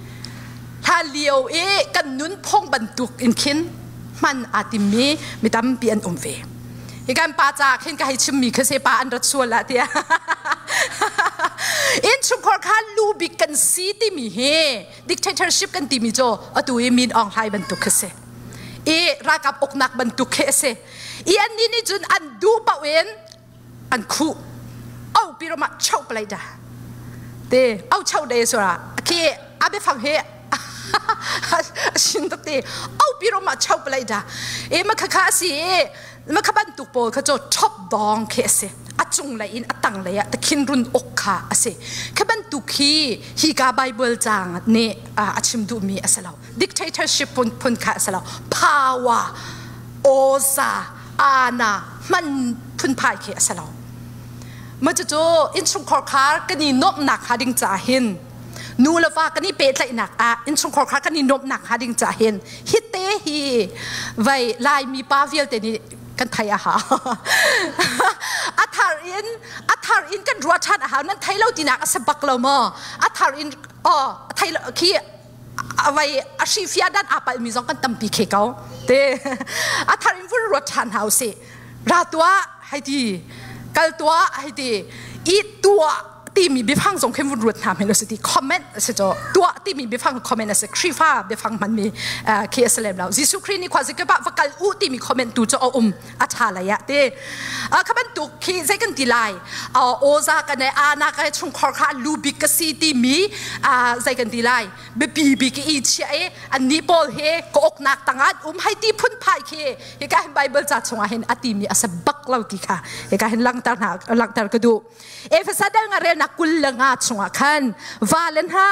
[SPEAKER 1] hlan lio i kan nunphung bantuk in khin hman aa timmi mi tampi an um ve. Hi kan pa ca khin ka hei chimmi kha se pa an rat sual ah tiah. Innchungkhar kha lu bik kan si timi hi dictatorship kan timi cu atu i Min Aung Hlaing bantuk kha si. I ralkap uknak bantuk khi a si. I annih nih cun an duh paoh in an khuh. Au pi ram ah chau palai da. Te au chau de sura khi a biafang hi sin tak te au pi ram ah chau palai da. E ma kha kha si e ma kha bantuk pawl kha cho chop dong khi a si. A cung lei in a tang lei ah takhin run ok kha a si. Kha bantuk hi hi ka Bible cang nih a chim duhmi a si lo. Dictatorship phun phun kha a si lo. Power oza ana hman phunphai khi a si lo. Ma cucu innchungkhar khar kan i nuamhnak hnga ding ca hin nu le va kan i pehtlaihnak ah innchungkhar khar kan i nuamhnak hnga ding ca hin hi te hi vai Laimi pa vialte nih kan thei a hau. A thar in a thar in kan ruah ṭhan a hau. Nan thei lo tinak a si bak lo maw? A thar in oh thei lo khi vai a hrifia dan aa palmi zong kan tampi khe ko te. A thar in vun ruat ṭhan hau si. Ra tuah hei ti, kal tuah hei ti, i tuah timi biafang zong khin vun ruat hna men si ti. Comment a si cho tuah timi biafang comment a si. Khrihfa biafang hmanmi khi a si lem lo. Jesuh Khrih nih khua zikip ah va kal u timi comment tu cu a um a ṭha lei ah te. Kha bantuk khi zei kan ti lai, oza kan e ana ka chungkhar kha lu bik ka si timi, zei kan ti lai, biapi bik i chia i annih pawl he ka uknak tangah um hei ti phunphai khi hika hin Bible ca chungah hin a timi a si bak lo ti kha hika hin langhter hna langhter ka duh. Efesa dal nga relnak 25 chungah khan va le hna,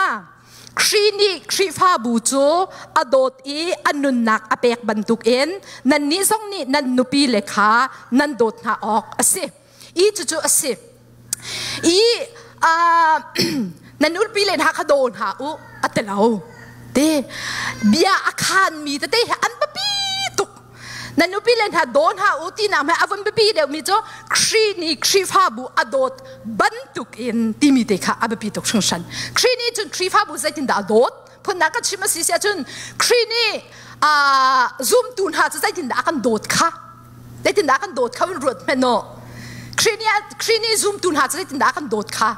[SPEAKER 1] Khrih nih Khrihfabu cu a dawt i a nunnak a pek bantukin nannih zong nih nan nupi le kha nan dawt hna awk a si. I cucu a si. I nan nupi le hna kha daw hna u a ti lo. Te bia a khanmi tete hi an biapi tuk. Na nupi le hna daw hna u ti nak a vun biapi deuhmi cu Khrih nih Khrihfabu a dawt bantuk in timi te kha a biapi tuk hringhran. Khrih nih cun Khrihfabu zeitindah a dawt? Phunnak ka chim a si si ahcun Khrih nih zumtu hna cu zeitindah a kan dawt kha? Zeitindah a kan dawt kha ruat hmanh u. Khrih nih zumtu hna cu zeitindah a kan dawt kha?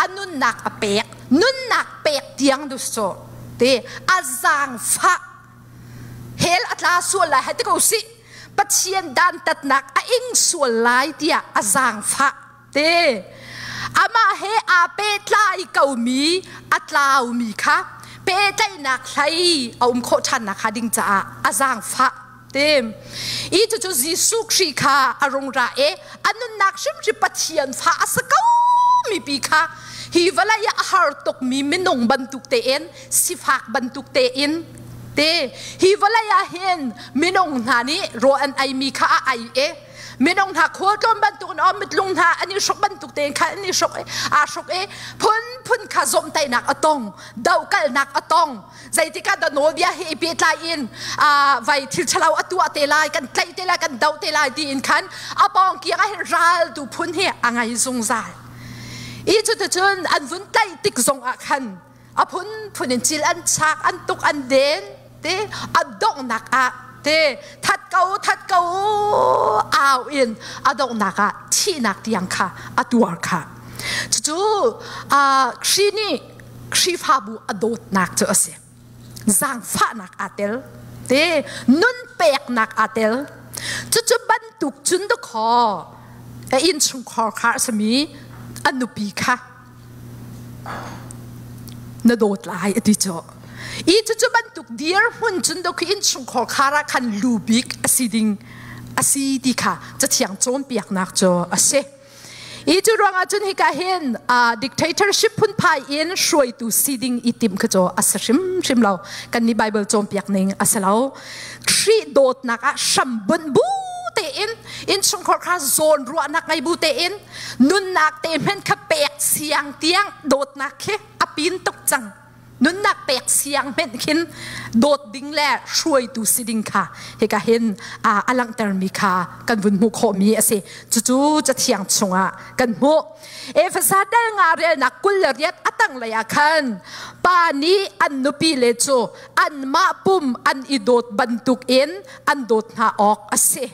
[SPEAKER 1] A nunnak a pek. Nunnak pek tiang dus cu te a zaangfah. Hell a tla sual lai hei ti ko sih. Pathian dantatnak a ing sual lai tiah a zaangfah te. Amah he aa pehtlai komi a tlaumi kha pehtlaihnak hlei a um khawh ṭhannak hnga ding caah a zaangfah te. I cucu Jesuh Khrih kha a rung ra i a nunnak hrimhrim Pathian fa a si ko mi pi kha hi vawlei ah a har tukmi minung bantuk tein, sifak bantuk tein te, hi vawlei ah hin minung hna nih rawl an eimi kha a ei i minung hna khualtlawn bantuk in om mitlung hna an i hruk bantuk tein khan an i hruk i aa hruk i phunphun kha zawmhtaihnak a tong, dohkalhnak a tong. Zeitikah dah nawlbia hi i pehtlai in vai thil ṭhalo a tuah te lai, kan tlaih te lai, kan doh te lai tiin khan a pawng kiang ah hin raltu phun hi a ngai zungzal. I cuticun an vun tlaih tik zong ah khan a phunphun in cil an chak, an tuk, an den te. A donghnak ah te that ko, that ko au in a donghnak ah thihnak tiang kha a tuar kha. Cucu Khrih nih Khrihfabu a dawtnak cu a si. Zaangfahnak aa tel te, nun peknak aa tel. Cucu bantuk cun dakaw a innchungkhar kha a simi a nupi kha na dawt lai a ti cu. I cucu bantuk dirhmun cun do khi innchungkhar khar ah khan lu bik a si ding a si ti kha Cathiang cawnpiaknak cu a si. I cu ruangah cun hika hin dictatorship phunphai in hruaitu si ding i timh kha cu a si hrimhrim lo. Kan nih Bible cawnpiak ning a si lo. Khrih dawtnak ah hram bunh bu tein, innchungkhar kha zawn ruahnak ngei bu tein, nunnak te hmenh kha pek siang tiang dawtnak khi a pin tuk cang. Nunnak pek siang hmenh khin dawt ding le hruaitu si ding kha hika hin a langhtermi kha kan vun hmuh khawhmi a si. Cucu Cathiang chungah kan hmuh. Efesa dal nga relnak 28 a tanglei ah khan pa nih an nupi le cu anmah pum an i dawt bantukin an dawt hna awk a si.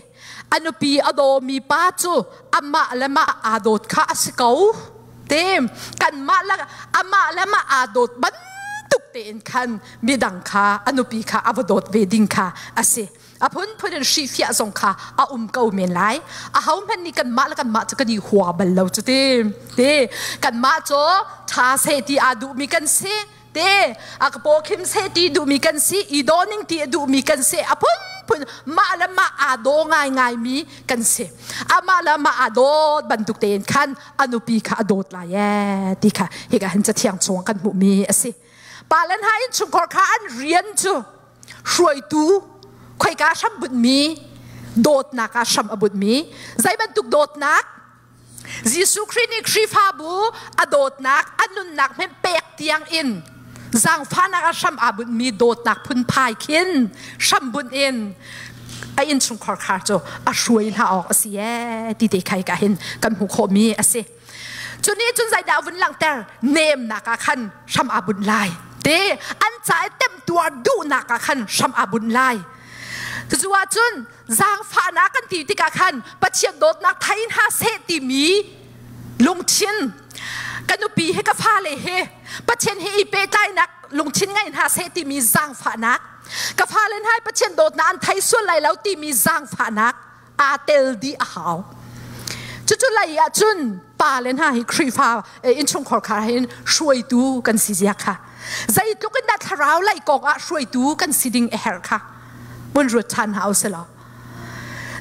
[SPEAKER 1] A nupi a dawmi pa cu amah le mah aa dawt kha a si ko. Te kanmah le amah le mah aa dawt bantuk tein khan midang kha a nupi kha a va dawt ve ding kha a si. A phunphun in hrifiah zong kha a um ko men lai. Ahohmanh nih kanmah le kanmah cu kan i hua bal lo cu ti. Ti kanmah cu ṭha seh ti aa duhmi kan si. Te a ka paw khim seh ti duhmi kan si. I daw ning ti a duhmi kan si. A phunphun mah le mah aa daw ngaingaimi kan si. Amah le mah aa dawt bantuk tein khan a nupi kha a dawt lai ee ti kha hika hin cathiang chung kan hmuhmi a si. Pa le hna innchungkhar kha an rian cu hruaitu khoika hram bunhmi dawtnak ah hram a bunhmi zei bantuk dawtnak Jesuh Khrih nih Khrihfabu a dawtnak a nunnak hmenh pek tiang in zaangfahnak ah hram aa bunhmi dawtnak phunphai khin hram bunh in a innchungkhar khar cu a hruai hna awk a si ee ti te khai ka hin kan hmuh khawhmi a si. Cu nih cun zeidah vun langhter nemnak ah khan hram aa bunh lai te an ca i temtuar duhnak ah khan hram aa bunh lai. Cucu ahcun zaangfahnak kan ti tikah khan Pathian dawtnak thei hna seh timi lungthin ka nupi he ka fale he Pathian he i pehtlainak lungthin ngei hna seh timi zaangfahnak ka fale hna Pathian dawtnak an thei sual lai lo timi zaangfahnak aa tel dih a hau. Cucu lei ah cun pa le hna hi Khrihfa innchungkhar kha hin hruaitu kan si zia kha zeitluk in dah thlarau lei kong ah hruaitu kan si ding a herh kha mun ruat ṭhan hna usih law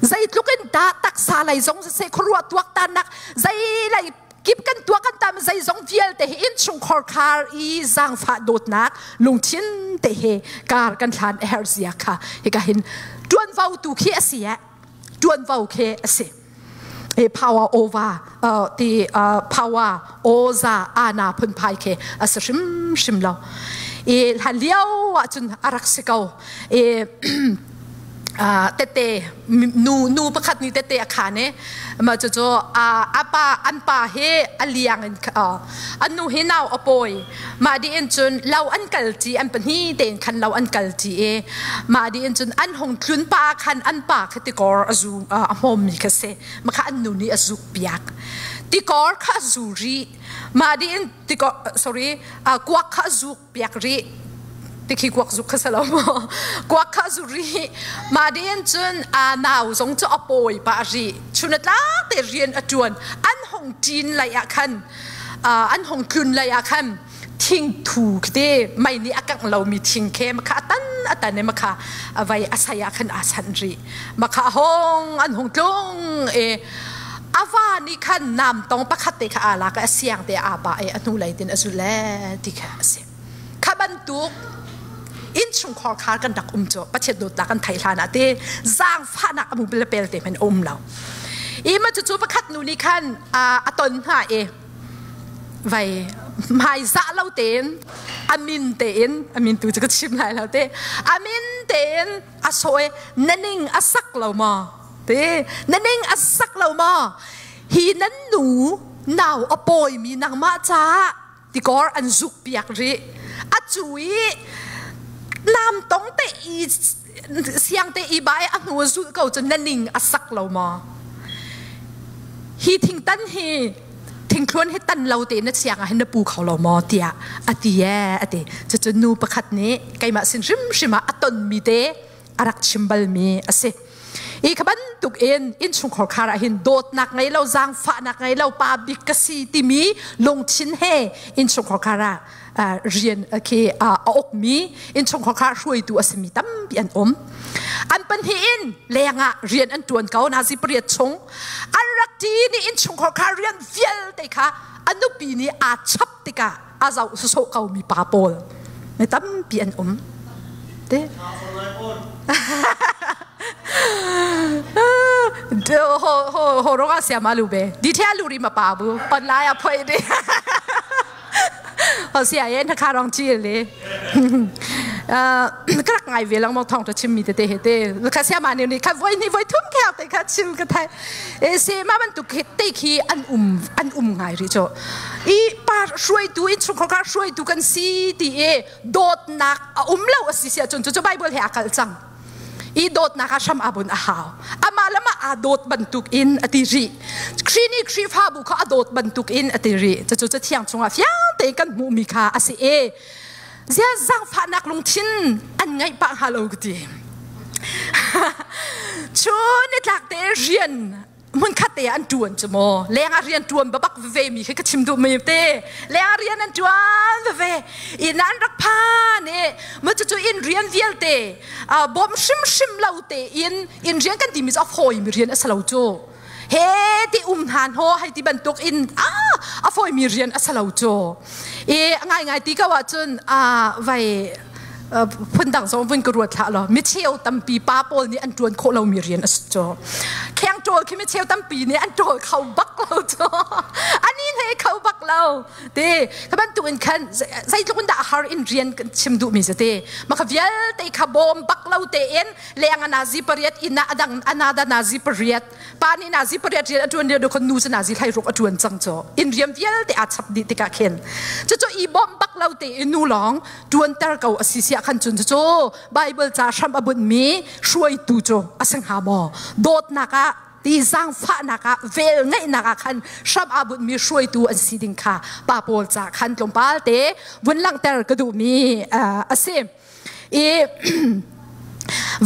[SPEAKER 1] zeitluk in dah taksa lei zong siseh khuaruah tuaktannak zei lei kip kan tuah kan tam zeizong vialte hi innchungkhar khar i zaangfah dawtnak lungthin te he kar kan hlan a herh zia kha hika hin tuanvo tu khi a si eh tuanvo khi a si e power over ti power oza ana phunphai khi a si hrim hrim lo i hlan lio ah cun a rak si ko i tete nu nu pakhat nih tete a khan i mah cucu a pa an pa hi a liang in an nu hi nau a pawi mah dih in cun lo an kal ṭi an pahnih tein khan lo an kal ṭi i mah dih in cun an hung tlun pa khan an pa kha tikor a zu a hmawmmi kha si mah kha an nu nih a zuk piak tikor kha a zu rih mah dih in tikor sorry kuak kha a zuk piak rih tikhi kuak zuk kha salo maw kuak kha zu rih ma din cun a nau zong cu a pawi pa ri chun tlak te rian a tuan an hong tin lai ah khan an hong tlun lai ah khan thing thu khite mai nih a kangh lomi thing khe makha atan atan e makha vai asai ah khan a san ri makha hong an hong tlung e ava nih khan nam tong pakhat te kha aa lak i a siang te aa pah i a hnulei tin a zul le ti kha a si. Kha bantuk innchungkhar khar kan rak um cu Pathian dawtnak kan theih hlan ah te zaangfahnak a mu pel te hmanh a um lo. I ma cucu pakhat nu nih khan a ton hna i vai hmai zah lo tein a min tein a min tu cu ka chim lai lo te a min tein a sawi na ning a sak lo maw Te na ning a sak lo maw? Hi nan nu nau a pawimi nangmah caah tikor an zuk piak rih. A cu i nam tong te i siang te i bai a hnu a zulh ko cu na ning a sak lo maw? Hi thingtan hi thingthluan hi tan lo te na siang ah hin na pu kho lo maw tiah a ti ee a ti. Cucu nu pakhat nih keimah sin hrimhrim ah a tonmi te a rak chim balmi a si. I kha bantuk in innchungkhar khar ah hin dawtnak ngei lo, zaangfahnak ngei lo, pa bik ka si timi lungthin he innchungkhar khar ah rian khi a ukmi innchungkhar khar hruaitu a simi tampi an um. An pahnih in lengah rian an tuan ko nazi pariat chung an rak ti ni innchungkhar khar rian vialte kha a nupi nih aa chap tikah a zoh sawsawh ko mi pa pawl mi tampi an um te ho ho ho rong a siam alu be di the alu ri ma pa bu online a phoi de Ho sia ye na kha rong chi le. Ka rak ngai ve lang mo thong ta chim mi te te he te. Kha sia ma ni ni kha voi ni voi thum khel te kha chim ka thai. E se ma ban tu te khi an um an um ngai ri cho. I pa hruaitu in chungkhar ka hruaitu kan si ti e dawtnak a um lo a si sia cun cu Bible he a kal cang. I dawtnak ah hram abun a hau. Amah le mah aa dawt bantuk in a ti rih. Khrih nih Khrihfabu kha a dawt bantuk in a ti rih. Cucu Cathiang chungah fiang tein kan hmuhmi kha a si e. Zia zaangfahnak lungthin an ngeih pah hnga lo ka ti. Chun nitlak te rian hmunkhat te ah an ṭuan cu maw leng ah rian ṭuan babak veve mi khi ka chim duh mi te leng ah rian an ṭuan veve inn ah an rak phan i mu cucu inn rian vialte bawm hrimhrim lo te in inn rian kan timi cu a fawi mi rian a si lo cu he ti um hna ho hei ti bantuk in a fawi mi rian a si lo cu i ngai ngai ti ko ahcun vai phundang zong vun ka ruat hlah law micheu tampi pa pawl nih an ṭuan khawh lomi rian a si cu kheng ṭawl khi micheu tampi nih an ṭawl kho bak lo cu ani hlei kho bak lo ti ka bantuk in khan zeitluk in dah har in rian kan chim duhmi cu ti maka vialte kha bawm bak lo tein leng a nazi pariat inn ah adang anada nazi pariat pa nih nazi pariat rian a ṭuan lio khan nu cu nazi hlei ruk a ṭuan cang cu in riam vialte aa chap dih tikah khin cucu i bawmh bak lo te i nu lawng ṭuanter ko a si siah khan cun cucu Bible ca hram a bunhmi hruaitu cu a si hnga maw dawtnak ah ti zaangfahnak ah vel ngeihnak ah khan hram aa bunhmi hruaitu an si ding kha pa pawl ca khan tlawmpal te vun langhter ka duhmi a si. I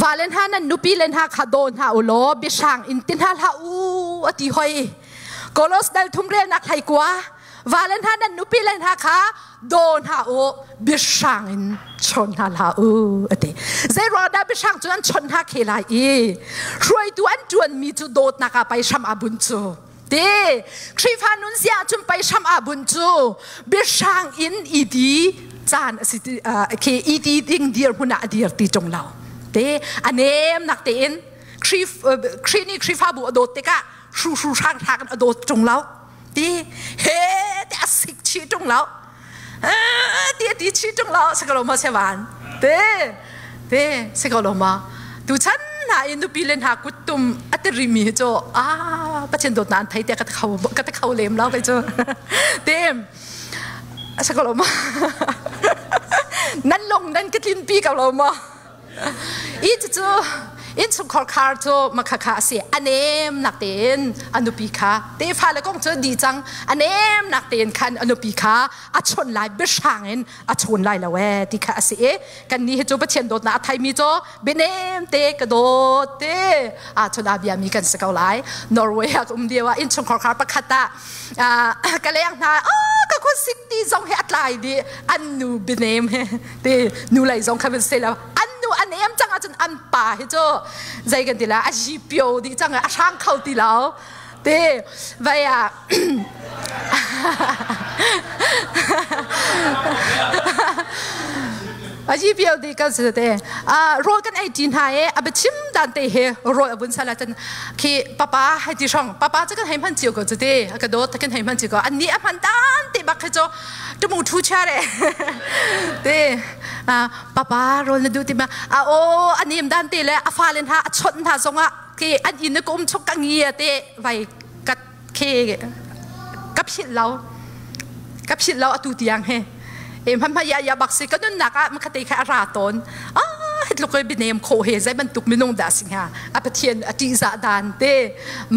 [SPEAKER 1] vale hna nan nupi le hna kha daw hna u law biahrang in ti hna hlah u a ti hoi. Kolos dal thum relnak hlei kua vale hna nan nupi le hna kha daw hna u biahrang in chawn hna hlah u a ti. Zei ruang dah biahrang cu an chawnh hna khe lai i hruaitu an ṭuanmi cu dawtnak ah pei hram aa bunh cu. Te Khrihfa nun zia cun pei hram aa bunh cu biahrang in i ti caan a si khi i ti ding dirhmun ah a dir ti ṭung lo. Te a nemnak tein Khrih nih Khrihfabu a dawt tikah hru hru hrang hrang in a dawt ṭung lo. Ti he te a sik chih ṭung lo. Ti a ti chih ṭung lo si ko lo maw sevan te te si ko lo ma tuchan hna i nupi le hna kuttum a tiri mi hi cu a Pathian dawtnak an thei tiah ka ti kho ka ti kho lem lo kei cu te a si ko lo ma nan lung nan ka tlin pi ko lo ma I cucu innchungkhar khar cu makhakha a si. A nemnak tein a nupi kha tefa le kong cu dih cang. A nemnak tein khan a nupi kha a chawnh lai biahrang in a chawn lai lo ee ti kha a si i kannih hi cu Pathian dawtnak a theimi cu bianem te ka dawt te ah cun a biami kan si ko lai. Norway ah ka um lio ah innchungkhar khar pakhat ah ka leng hna ka khuasik ti zong hi a tlai dih an nu bianem he ti nu lei zong kha van se lo an nu an em cang ahcun an pa hi cu zei kan ti la a ji pio dih cang a hrang kho ti lo ti vai ah a ji pio di kan si te rawl kan ei ti hna e a biachim dan te he rawl a bun sala cun khi papa hai ti hrong papa cu kan hei hman cio ko cu te ka dawt kan hei hman cio ko an ni a hman dan te bak khi cu tumu thu chia re te papa rawl na duh ti ma a o anim dan te le a fa len ha a chot hna zongah ke an inn ka um chok ka ngia te vai ka ke ka philh lo ka philh lo atu tiang he e hman hma ya ya bak si ka nunnak ah makhate kha a ra tawn ah hitluk i bianem kho he zei bantuk minung dah si hnga a pathian a ṭihzah dan te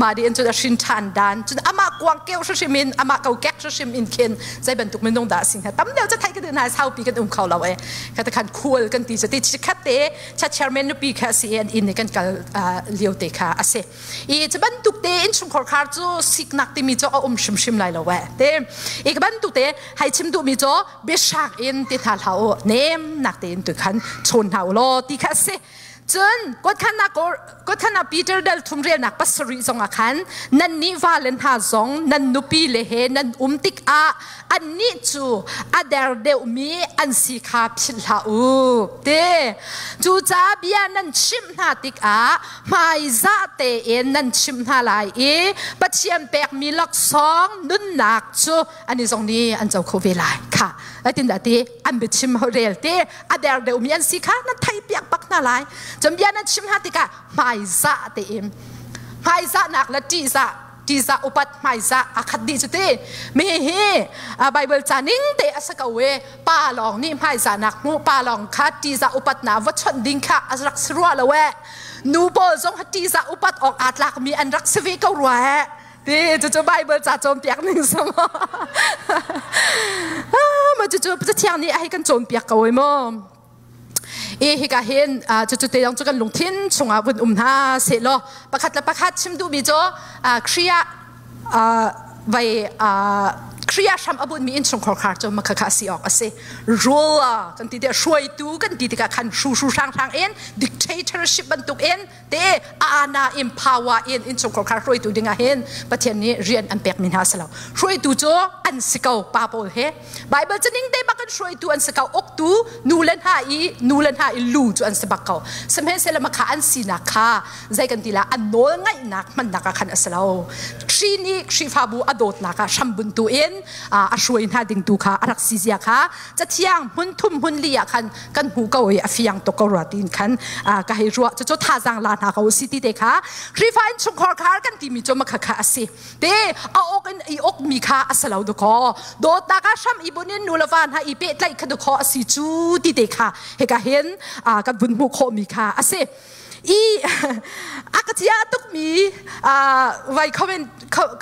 [SPEAKER 1] mah di in cun a hrin ṭhan dan cun amah kuang keu hrim in amah kokek hrim in khin zei bantuk minung dah si hnga tam deuh cu thai ka duh hna saupi kan um kho lo e kha khan khual kan ti cu ti chikhat te cha chairman nupi kha si an inn i kan kal lio te kha a si i cu bantuk te innchungkhar khar cu siknak timi cu a um hrimhrim lai lo e te i ka bantuk te hai chim duhmi cu biahrang in ti hna hlah u nemnak tein tu khan chawn hna u law ti kha a si. Cun kotkhana Peter dal thum relnak pasarih zongah khan nannih vale hna zong nan nupi le he nan um tikah annih cu a der deuhmi an si kha philh hlah u te. Cucaah bia nan chimh hna tikah hmaizah tein nan chimh hna lai i Pathian pekmi laksawng nunnak cu ani zong nih an co kho ve lai kha. Zeitindah ti an biachim rel te a der deuhmi an si kha nan theih piak bak hna lai. Cun bia nan chim hna tikah hmaizah tein hmaizahnak le ṭihzah ṭihzah upat hmaizah a khat dih cu ti mi hi Bible ca ning te a si ko e pa lawng nih hmaizahnak hmu pa lawng kha ṭihzah upatnak va chawnh ding kha a rak si rua lo e nu pawl zong kha ṭihzah upat awk aa tlakmi an rak si ve ko rua e ti cucu Bible ca cawnpiak ning sama ma cucu Cathiang nih a hei kan cawnpiak ko mu i hika hin cucu te dong cu kan lungthin chungah vun um hna seh law pakhat le pakhat chim duhmi cu Khrih ah vai Khrih ah hram a bunmi innchungkhar khar cu makha kha si awk a si rule kan ti tiah hruaitu kan ti tikah khan hru hru hrang hrang in dictatorship bantuk in te ana in power in innchungkhar khar hruaitu ding ah hin Pathian nih rian an pekmi hna si lo hruaitu cu an si ko pa pawl he Bible cu ning te bak in hruaitu an si ko uktu nu le hna i nu le hna i lu cu an si bak ko sihmanhsehlaw makha an sinak kha zei kan ti la an nawl ngaihnak hmannak ah khan a si lo Khrih nih Khrihfabu a dawtnak ah hrambun tu in a hruai hna ding tu kha a rak si zia kha cathiang hmun thum hmun li ah khan kan hmu ko i a fiang tuk ko rua tiin khan ka hei ruah cucu thazaang la hna ko si ti te kha Khrihfa in chungkhar khar kan timi cu makha kha a si te a ok in i ok mi kha a si lo dakaw dawtnak ah hram i bun in nu le va hna i pehtlaih kha dakaw a si cu ti te kha hika hin kan vun hmuh khawh mi kha a si i a ka cia tukmi vai comment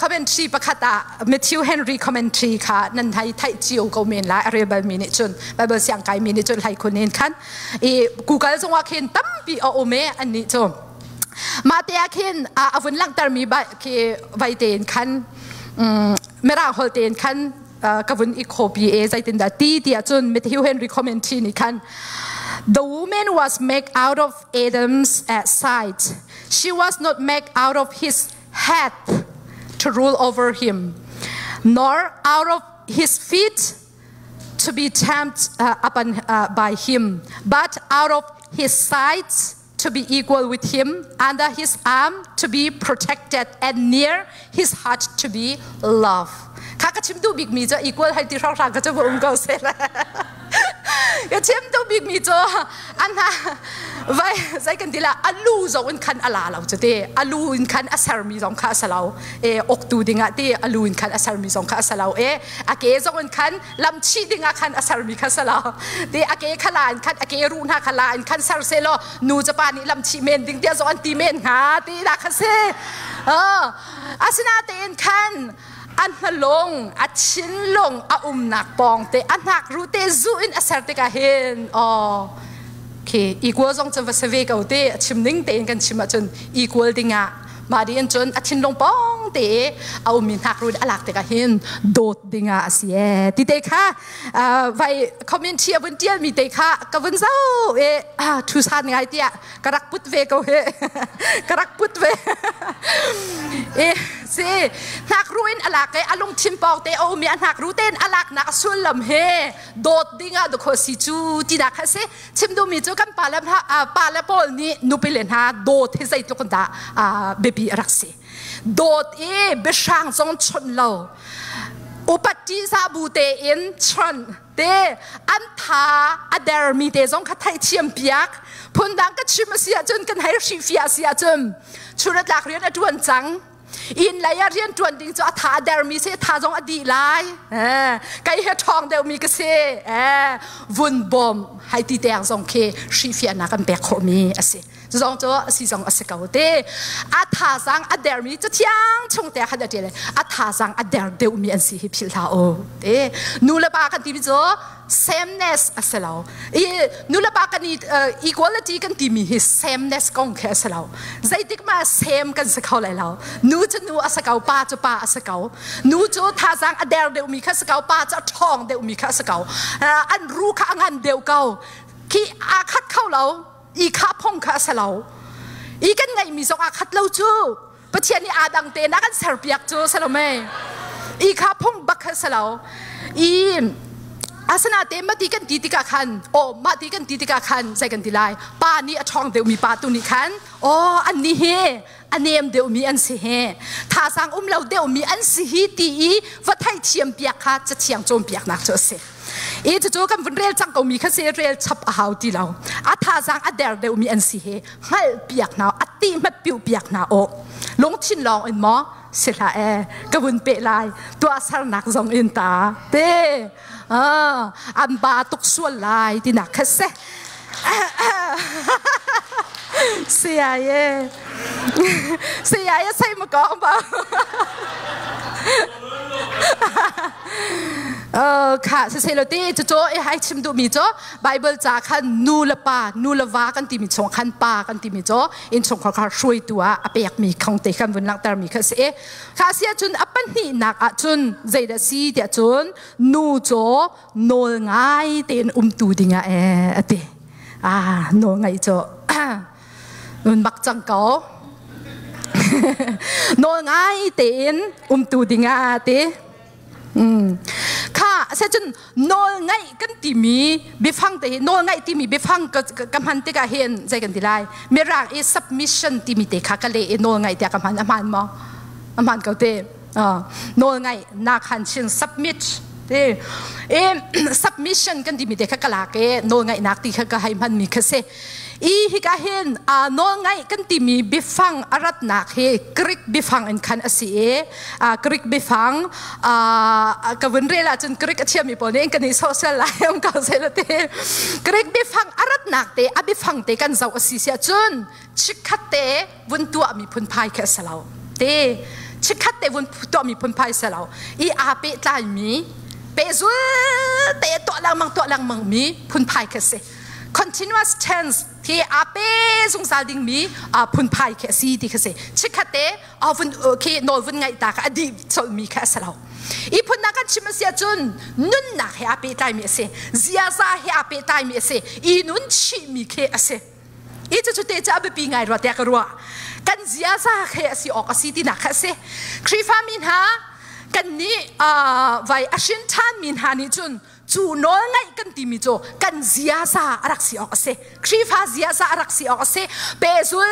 [SPEAKER 1] commentary pakhat ah Matthew Henry commentary kha nan hai theih cio ko men lai a rel bal mi nih cun Bible siang kai mi nih cun hlai khun in khan i Google zongah khin tampi a um e an nih cu mah te ah khin a vun langhter mi khi vai tein khan mirang hol tein khan ka vun i copy e zeitindah ti tiah cun Matthew Henry commentary nih khan The woman was made out of Adam's side. She was not made out of his head to rule over him, nor out of his feet to be tempted upon by him, but out of his side to be equal with him, under his arm to be protected, and near his heart to be loved. Kha ka chim duh bikmi cu equal hai ti hrawng hrang ka cu um ko se la. Ka chim duh bikmi cu an ha vai zai kan ti la alu zong in khan ala lo cu te alu in khan a sermi zong kha a si lo e oktu dingah ti alu in khan a sermi zong kha a si lo e a ke zong in khan lamchih dingah khan a sermi kha si lo ti a ke kha la in khan a ke ruh hna kha la in khan ser se law nu cu pa nih lamchih men ding tiah zong an ti men hnga ti dah kha si asinatein khan a hnalung a thinlung a umnak pawng te a hnak ru te zu in a ser tikah hin aw khi equal zong cu va si ve ko te a chim ning tein kan chim ahcun equal dingah mah dih in cun a thinlung pawng te a ummi hnakrun a lak tikah hin dawt dingah a si e ti te kha vai community a vun tialmi te kha ka vun zau e thu san ngai tiah ka rak put ve ko he ka rak put ve e si hnakru in a lak e a lungthin pawng te a ummi a hnakru tein a laknak a sullam he dawt dingah dukho si cu ti dah kha si chim duhmi cu kan pa le pa le pawl nih nupi le hna dawt hi zeitluk dah biapi a rak si dawt i biahrang zong chawnh lo upat ṭihzah bu tein chawnh te an tha a dermi te zong kha theihthiam piak phundang ka chim a si ahcun kan hei hrihfiah a si ahcun churatlak rian a ṭuan cang inn lei ah rian ṭuan ding cu a tha a dermi si tha zong a dih lai kei he ṭhawng deuhmi ka si vun bawm hai ti teng zong khi hrihfiahnak kan pek khawhmi a si cu zong cu a si zong a si ko te a thazaang a dermi cathiang chung te khan a ṭial a thazaang a der deuhmi an si hi philh hlah u te nu le pa kan timi cu sameness a si lo i nulepa kan i equality kan timi hi sameness kong khi a si lo zeitik ma same kan si kho lai lo nu cu nu a si ko pa cu pa a si ko nu cu thazaang a der deuhmi kha si ko pa cu a ṭhawng deuhmi kha a si ko an ru kha a ngan deuh ko khi aa khat kho lo. I kha phong kha a si lo. I kan ngeihmi zong aa khat lo cu. Pathian nih aa dang tein a kan serpiak cu si lo mei. I kha phung bak kha si lo. I asinain mati kan ti tikah khan aw mah ti kan ti tikah khan zei kan ti lai pa nih a ṭhawng deuhmi pa tu nih khan aw annih hi a nem deuhmi an si hi thazaang um lo deuhmi an si hi ti i va theithiam piak kha cathiang cawnpiaknak cu a si. I cucu kan vun rel cang komi kha si rel chap a hau ti lo. A thazaang a der deuhmi an si hi hngalh piak hna a ti hmat piu piak hna aw. Lungthin lawng in maw si hlah e ka vun peh lai tuahsernak zong in ta te an ba tuk sual lai tinak kha si. Saya saya saya ma kong ba kha siseh lo ti cucu i hai chim duhmi cu Bible ca khan nu le pa nu le va kan timi chung khan pa kan timi cu innchungkhar kha hruaitu ah a pekmi khong te kan vun langhtermi kha si kha si ahcun a pahnihnak ahcun zeidah si tiah cun nu cu nawl ngai tein umtu dingah e ati ah nawl ngaih cu nun bak cang ko nawl ngai tein umtu dingah ti kha se cun nawl ngaih kan timi biafang te hi nawl ngaih timi biafang ka hman tikah hin zei kan ti lai mirang i submission timi te kha ka le i nawl ngaih tiah ka hman a hman maw a hman ko te nawl ngaih nak han chin submit te e submission kan timi te kha ka lak e nawl ngaihnak ti kha ka hei hman mi kha si i hika hin nawl ngaih kan timi biafang a ratnak hi Greek biafang in khan a si i Greek biafang ka vun rel ahcun Greek a thiammi pawl nih kan i sawhsel lai om ko se te Greek biafang a ratnak te a biafang te kan zoh a si si ahcun chikkhat te vun tuahmi phunphai khi a si lo te chikkhat te vun tuahmi phunphai si lo i aa pehtlaimi pehzul te tuah lengmang tuah lengmang mi phunphai khi a si continuous tense khi aa pe zungzal dingmi phunphai khi a si ti khi si chikkhat te vun khi nawl vun ngaih ta kha a dih colmi kha a si lo i phunnak kan chim a si ahcun nunnak he aa pehtlaimi a si ziaza he aa pehtlaimi a si i nun chihmi khi a si I cucu te cu a biapi ngai rua tiah ka ruah. Kan ziaza he a si awk a si tinak kha a si. Khrihfa mi hna kan nih vai a hrin ṭhanmi hna nih cun cu nawl ngaih kan timi cu kan ziaza a rak si awk a si. Khrihfa ziaza a rak si awk a si. Pehzul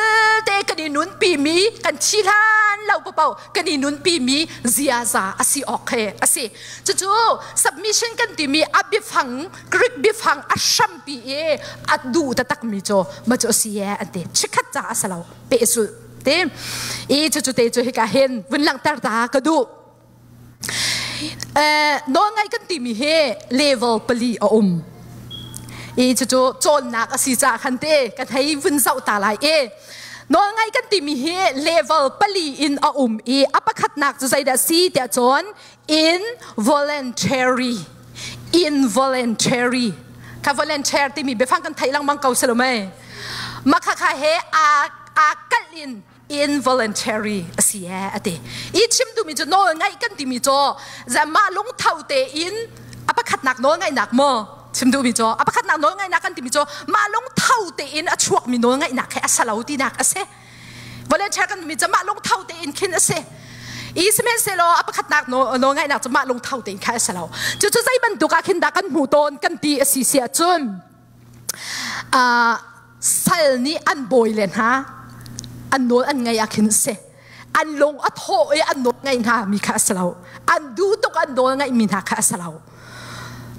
[SPEAKER 1] te kan i nunpimi kan thi hlan lo paoh kan i nunpimi ziaza a si awk he a si. Cucu submission kan timi a biafang Greek biafang a hrampi i a duh taktakmi cu ma cu a si e an ti chikkhat ca a si lo pehzulh ti i cucu te cu hika hin vun langhter ta ka duh nawlngaih kan timi hi level pali a um i cucu cawnnak a si caah khan te kan hei vun zoh ta lai i nawlngaih kan timi hi level pali in a um i a pakhatnak cu zeidah si tiah cun involuntary involuntary ka volunteer timi biafang kan theih lengmang ko si lo mei makha kha he a a kalh in involuntary a si e ati i chim duhmi cu nawl ngaih kan timi cu mah lungtho tein a pakhatnak nawl ngaihnak maw chim duhmi cu a pakhatnak nawl ngaihnak kan timi cu mah lungtho tein a chuakmi nawl ngaihnak he a salo tinak a si volunteer kan mi cu mah lungtho tein khin a si i sihmanhsehlaw a pakhatnak nawlngaihnak cu mah lungtho tein kha a si lo cucu zei bantuk ah khin dah kan hmu tawn kan ti a si si ahcun sal nih an bawi le hna an nawl an ngaih ah khin si an lung a thawh i an nawl ngaih hna mi kha a si lo an duh tuk an nawl ngaih mi hna kha a si lo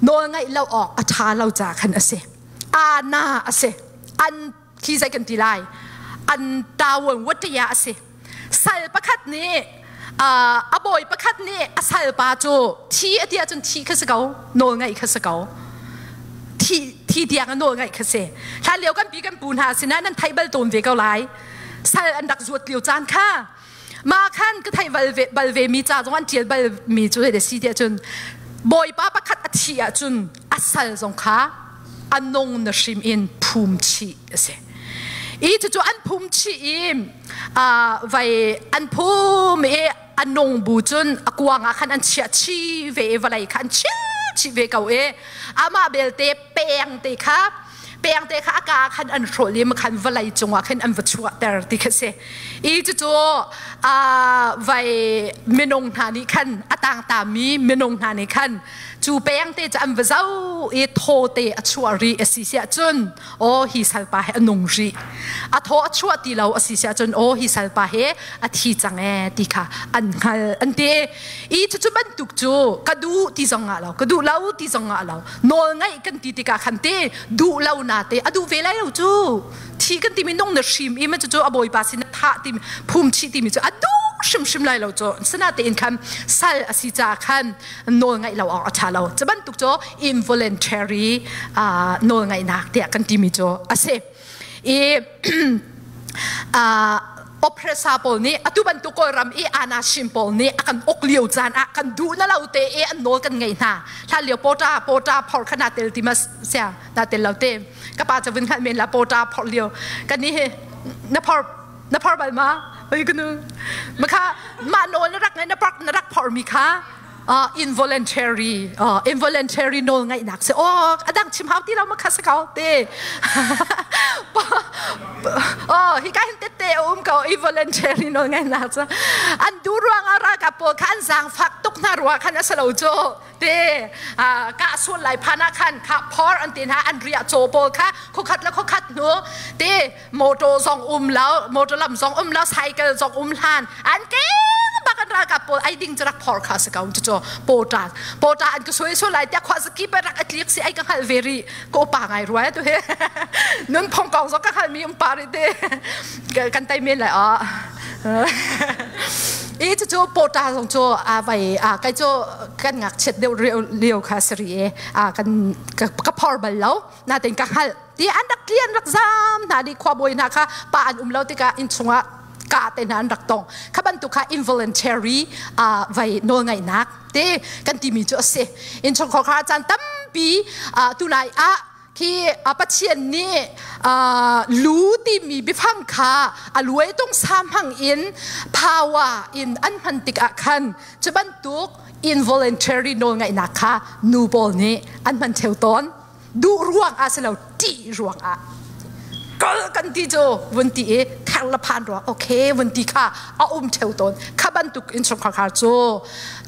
[SPEAKER 1] nawl ngaih lo awk a ṭha lo ca khan a si ana a si an khi zei kan ti lai an tawon wataya a si sal pakhat nih a bawi pakhat nih a salpa cu thi a ti ahcun thi kha si ko nawl ngaih kha si ko thi thi tiang a nawl ngaih kha si hlan lio kan pi kan pu hna sinah nan theih bal tawn ve ko lai sal an rak zuat lio caan kha ma khan ka theih bal ve bal ve mi ca zong an tial bal mi cu hei si tiah cun bawipa pakhat a thi ahcun a sal zong kha a nung na hrim in phum chih a si i cucu an phum chih i vai an phum i a nung bu cun a kuang ah khan an chiah chi ve i vawlei kha an chil chih ve ko i amah belte peng te kha Peng te kha a ka khan an hrawh i khan vawlei cungah khin an va chuahter ti kha si. I cucu vai minung hna nih khan a tangtami minung hna nih khan cu peng te cu an va zoh i thaw te a chuah rih a si siah cun aw hi salpa hi a nung rih, a thaw a chuah ti lo a si siah cun aw hi salpa hi a thi cang ee ti kha an hngal an ti. I cucu bantuk cu ka duh ti zong ah lo, ka duh lo ti zong ah lo, nawl ngaih kan ti tikah khan te duh lo na te a duh ve lai lo cu. Thi kan timi nung na hrim i ma cucu a bawipa sin thah timi phum chih timi cu a duh hrimhrim lai lo cu. Sana tein khan sal a si caah khan nawl ngaih lo awk a ṭha lo. Cu bantuk cu involuntary nawl ngaihnak tiah kan timi cu a si. I oppressor pawl nih atu bantuk Kawlram i anashim pawl nih a kan uk lio caan ah kan duh na lo te i an nawl kan ngeih hna. Hlan lio pota pota phor kha na tel ti ma sia na tel lo te ka pa ca vun hngalh men la. Pota phor lio kan ni hi na phor, na phor bal ma? Oi kanu ma kha ma nawl na rak ngai, na park na rak phor mi kha involuntary involuntary nawl ngaihnak si. Oh, adang chim hau ti lo ma kha sa ko te. Oh, hi ka hin tette um ko. Involuntary nawl ngaihnak cu an du ruang ah ralkap pawl kha an zaangfak tuk hna ruah khan a si lo cu te. Ka sual lai phan ah khan kha phor an ti hna. An riah caw pawl kha khukhat le khukhat hnu te motor zong um lo, motor lam zong um lo, cycle zong um hlan an keng bak an ralkap pawl ai ding cu rak phor kha si ko. Cu pota pota an ka suai suai lai tiah khwa zaki pa rak atlik si ai ka hngal ve ri ko pa ngai ruai tu he nun phong kong zong ka hngal mi um pa ri te kan tai men lai a i cu pota zong cu a vai a kai cu kan ngak chet deuh liu kha sari e a kan ka phor bal lo na ten ka hngal ti. An rak tli, an rak zam hna di khuabawi hna kha pa an um lo tikah inn chungah ka te hna an rak tong kha bantuk kha involuntary vai nawl ngaihnak te kan timi cu a si. Innchungkhar kha caan tampi tunai ah khi Pathian nih lu timi biafang kha a luai tung sam hang in power in an hman tikah khan cu bantuk involuntary nawl ngaihnak kha nu pawl nih an hman theu tawn. Duh ruang ah si lo, ṭih ruang ah kal kan ti cu vun ti i thang la phan ruang okay vun ti kha a um theu tawn. Kha bantuk innchungkhar khar cu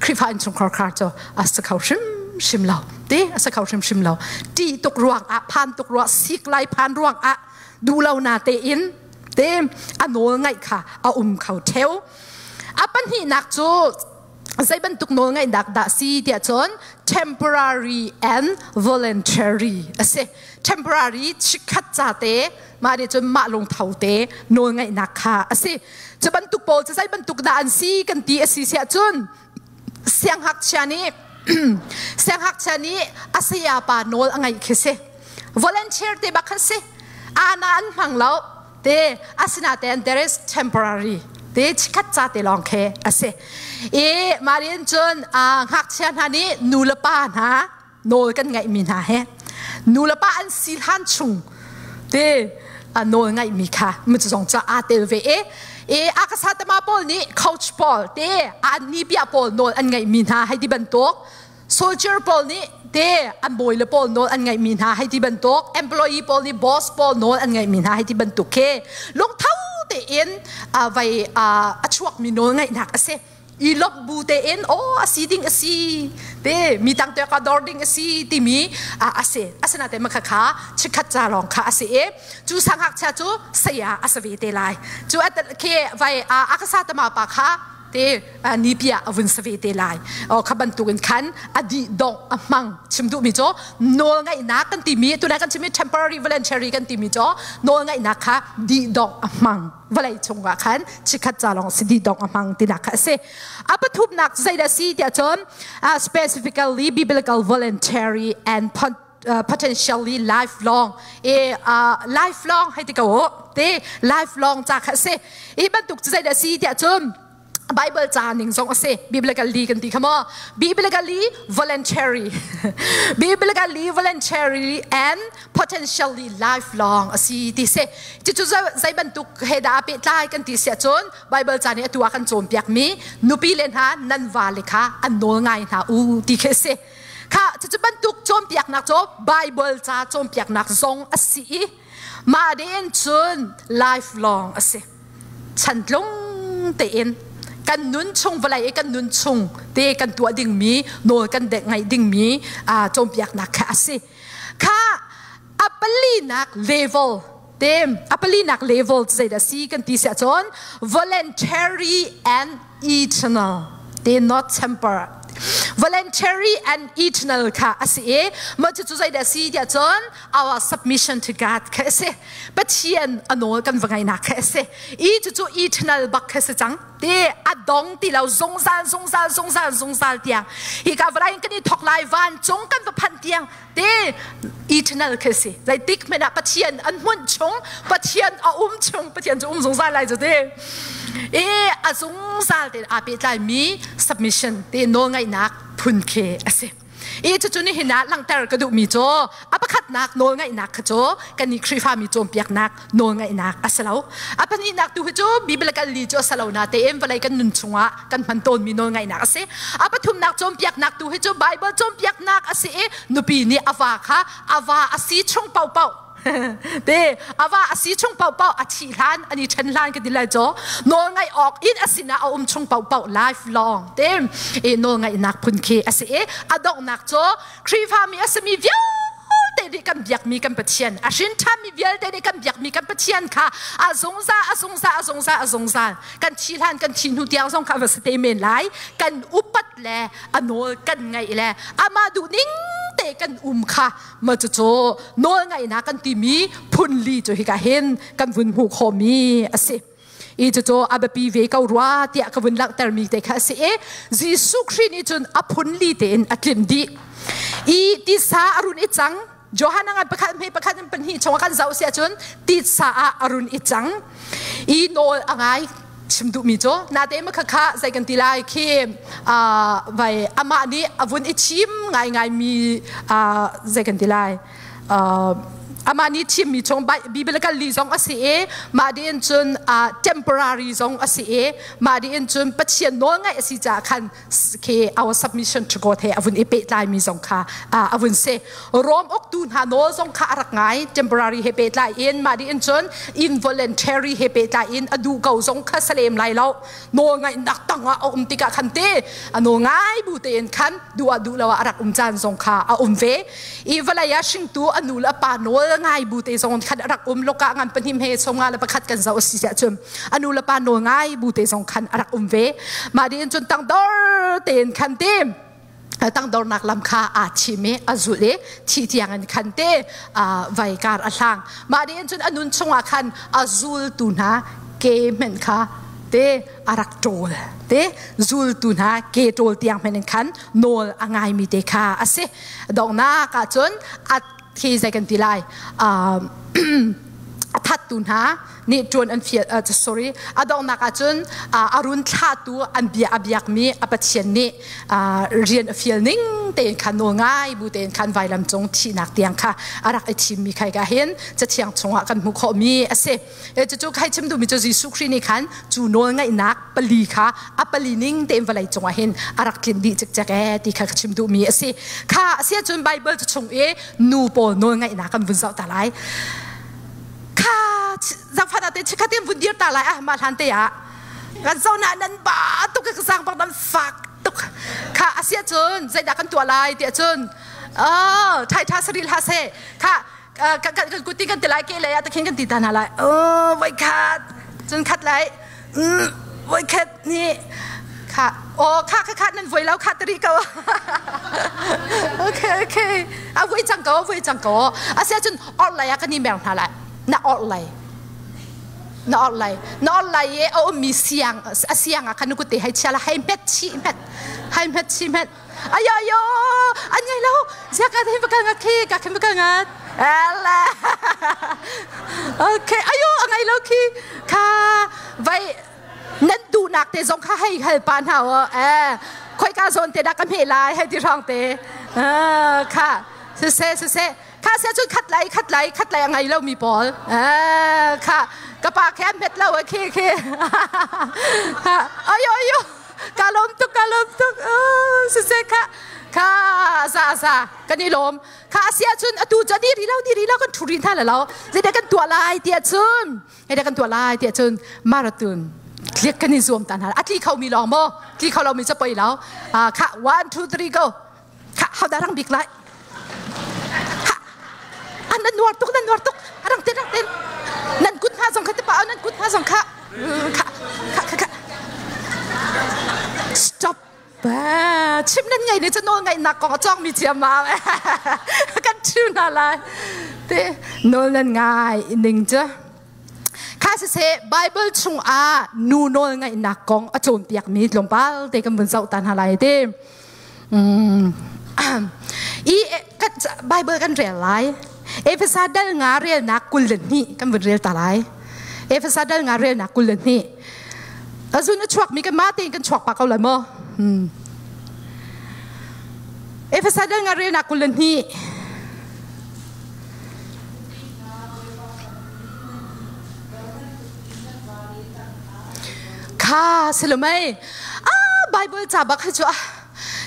[SPEAKER 1] Khrihfa innchungkhar khar cu a si kho hrim hrim lo ti, a si kho hrim hrim lo. Ṭih tuk ruang ah, phan tuk ruang, sik lai phan ruang ah duh lo na te in te a nawl ngaih kha a um kho theu. A pahnihnak cu zei bantuk nawl ngaihnak dah si tiah cun temporary and voluntary a si. Temporary, chikkhat ca te, mah nih cun mah lungtho te nawl ngaihnak kha a si. Cu bantuk pawl cu zei bantuk dah an si kan ti a si siah cun sianghngakchia nih a saya pa nawl a ngaih khi si. Volunteer te bak khan si, ana an hmang lo te. Asinain there is temporary te, chikkhat ca te lawng khi a si. I Marian cun ngakchia hna nih nu le pa hna nawl kan ngaihmi hna he nu le pa an si hlan chung te nawl ngaihmi kha mu zong ca aa tel ve e. E akasa tama pawl nih coach pawl te an ni bia pawl nawl an ngaihmi hna hei ti bantuk, soldier pawl nih te an bawi le pawl nawl an ngaihmi hna hei ti bantuk, employee pawl nih boss pawl nawl an ngaihmi hna hei ti bantuk khi lungtho tein vai a chuakmi nawl ngaihnak a si. I lop bu tein aw a si ding a si te, mi tang te ka dor ding a si timi a si. Asinain makha kha chikkhat ca lawng kha a si i cu sangakchia cu saya a si ve te lai cu khi vai akasa tama pa kha te ni pia a vun save te lai. O kha bantukin khan a di dong a hmang. Chim duh mi cu nawl ngaihnak kan timi tunai kan chimi temporary voluntary kan timi cu nawl ngaihnak kha di dong a hmang, vawlei chungah khan chikhat ca lawng si, di dong a hmang tinak kha a si. A pathumnak zeidah si tiah cun specifically biblical voluntary and potentially lifelong e lifelong hei ti ko te, lifelong ca kha si. I bantuk cu zeidah si tiah cun Bible ca ning zong a si. Biblically kan ti kha maw, biblically voluntary and potentially lifelong a si ti si. Cucu zei bantuk he dah pehtlai kan ti si ahcun Bible ca nih atu ah kan cawnpiak mi nupi le hna nan va le kha an nawl ngai hna u ti khi si. Kha cucu bantuk cawnpiaknak cu Bible ca cawnpiaknak zong a si i mah deen cun lifelong a si. Chantlung tein kan nun chung vawlei i kan nun chung te kan tuah dingmi nawl kan ngaih dingmi cawnpiaknak kha a si. Kha a palinak level te a palinak level zeidah si kan ti siah cun voluntary and eternal te not temper voluntary and eternal kha a si i mah cucu zeidah si tiah cun our submission to God kha a si. Pathian a nawl kan va ngaihnak kha a si i cucu eternal bak kha si cang. Te a dong ti lo, zungzal, zungzal, zungzal, zungzal tiang hi ka vawlei in kan i thok lai, vancung kan va phanh tiang te eternal kha si. Zeitik hmanh ah Pathian an hmunh chung, Pathian a um chung, Pathian cu um zungzal lai cu te e a zungzal te aa pehtlai mi submission te, nawlngaihnak phun khi a si. I cucu nihin ah langhter ka duhmi cu a pakhatnak nawlngaihnak kha cu kannih Khrihfami cawnpiaknak nawlngaihnak a si lo. A pahnihnak tu hi cu biblical li cu a si lo na tein vawlei kan nun chungah kan hman tawnmi nawlngaihnak a si. A pathumnak cawnpiaknak tu hi cu Bible cawnpiaknak a si i nupi nih a va kha a va a si chung paohpaoh te a va a si chung paohpaoh, a thih hlan, an i ṭhen hlan ka ti lai cu, nawl ngaih awk in a sinah a um chung paohpaoh, lifelong te i nawl ngaihnak phun khi a si. I a donghnak cu Khrihfami a simi vialte nih kan biakmi kan Pathian, a hrin ṭhanmi vialte nih kan biakmi kan Pathian kha a zungzal, a zungzal, a zungzal, a zungzal, kan thi hlan, kan thi hnu tiang zong kha va si te men lai, kan upat le a nawl kan ngaih le amah duh ning te kan um kha, ma cucu nawlngaihnak kan timi phun li cu hika hin kan vun hmuh khawhmi a si. I cucu a biapi ve ko rua tiah ka vun langhtermi te kha a si. I Jesuh Khrih nih cun a phun li tein a tlinh dih i tisa a run i cang. Johan ngan pakhat hme pakhat in pahnih chung kan zoh si ahcun titsa ah a run i cang i nawl a ngai. Chim duhmi cu nate ma kha kha zei kan ti lai khi vai amah nih a vun i chim ngaingai mi zei kan ti lai, amah nih thimmi chung biblical li zong a si i mah ding cun temporary zong a si i mah ding cun Pathian nawl ngaih a si caah khan khi our submission to God he a vun i pehtlai mi zong kha a vun si. Rom uktu hna nawl zong kha a rak ngai, temporary he pehtlai in. Mah ding cun involuntary he pehtlai in a duh ko zong kha salem lai lo, nawl ngaihnak tang ah a um tikah khan te a nawl ngai bu tein khan duh ah duh lo ah a rak um caan zong kha a um ve i vawlei ah hringtu a nu le a pa nawl ngai bu te zong khan a rak um. Loka ngan pahnih he sawmnga le pakhat kan zoh a si cun a nu le pa nawl ngai bu te zong khan a rak um ve. Mah ding cun tangdor tein khan te tangdornak lam kha aa thim i a zulh i thi tiang in khan te vai kar a hlang. Mah ding cun a nun chungah khan a zultu hna ke hmenh kha te a rak ṭawl te, zultu hna ke ṭawl tiang hmenh in khan nawl a ngaimi te kha a si. Donghnak ah cun a khi zei kan ti lai, a thattu hna nih ṭuan an fial, sorry, a donghnak ah cun a run thlahtu an bia a biakmi a Pathian nih rian a fial ning tein khan nawl ngai bu tein khan vailam cung thihnak tiang kha a rak i thimmi khai ka hin cathiang chungah kan hmuh khawhmi a si. Cucu khai chim duhmi cu Jesuh Khrih nih khan cu nawl ngaihnak pali kha a pali ning tein vawlei cungah hin a rak tlinh dih cikcek e ti kha ka chim duhmi a si. Kha a si ahcun Bible cu chung i nu pawl nawl ngaihnak kan vun zoh ta lai. Kha zangfan te chikhat in vun dir ta lai. Ah, mah hlan te ah kan zo na nan ba tuk, ka sang bak, nan fak tuk. Kha a si ahcun zeidah kan tuah lai ti ahcun, oh, thai tha saril ha se kha kan kan kuti kan ti lai, ke lei ah takhin kan ti ta hna lai. Oh, voi khat cun khat lai, voi khat ni kha, oh, kha kha kha nan voi lo kha tari ko. Okay, okay, a voi cang ko, voi cang ko. Asia cun or lai ah kan i mer hna lai. Na or lai, na or lai, na or lai i a ummi siang a siang ah khan kute hei chia la, hei hmet chi hmet, hei hmet chi hmet. Ayo, ayo, an ngei lo zia ka hin ka ngat khi ka khin ka ngat ala. Okay, ayo, a ngei lo khi kha. Vai nan duhnak te zong kha hei hal pa hna o eh khoi ka zawn te dah ka hme lai hei ti rong te kha siseh, siseh. Kha se cun khat lai, khat lai, khat lai a ngei lo mi pawl kha ka pa khe an hmet lo khi khi. Ayo, ayo, ka lawm tuk, ka lawm tuk. Siseh, kha kha. za za kan i lawm. Kha asia cun atu cu di ri lo di ri lo kan thu ri hna la lo. Zeidah kan tuah lai tiah cun zeidah kan tuah lai tiah cun marathon tliak kan i zuam ta hna. A tli kho mi lawng maw? Tli kho lo mi cu poi lo. Kha 1 2 3 go. Kha how dah rang bik lai? Ha an nan nuar tuk nan nuar tuk. Rang ten rang ten. Nan kut hna zong kha te pa nan kut hna zong kha kha kha kha kha. Stop. Ba chim nan ngei ne cu nawl ngaihnak kong a cawng mi ciam ma kan ṭhiu hna lai. Te nawl nan ngai ning cu. Kha siseh Bible chungah nu nawl ngaihnak kong a cawnpiak mi tlawmpal te kan vun zoh ta hna lai te. I Bible kan rel lai. Efesa dal nga relnak 22 kan vun rel ta lai. Efesa dal nga relnak 22. Azun a chuak mi kan ma tein kan chuak pa ko lai maw? Efesa dal nga relnak 22. Kha silomei ah Bible ca bak hi cu ah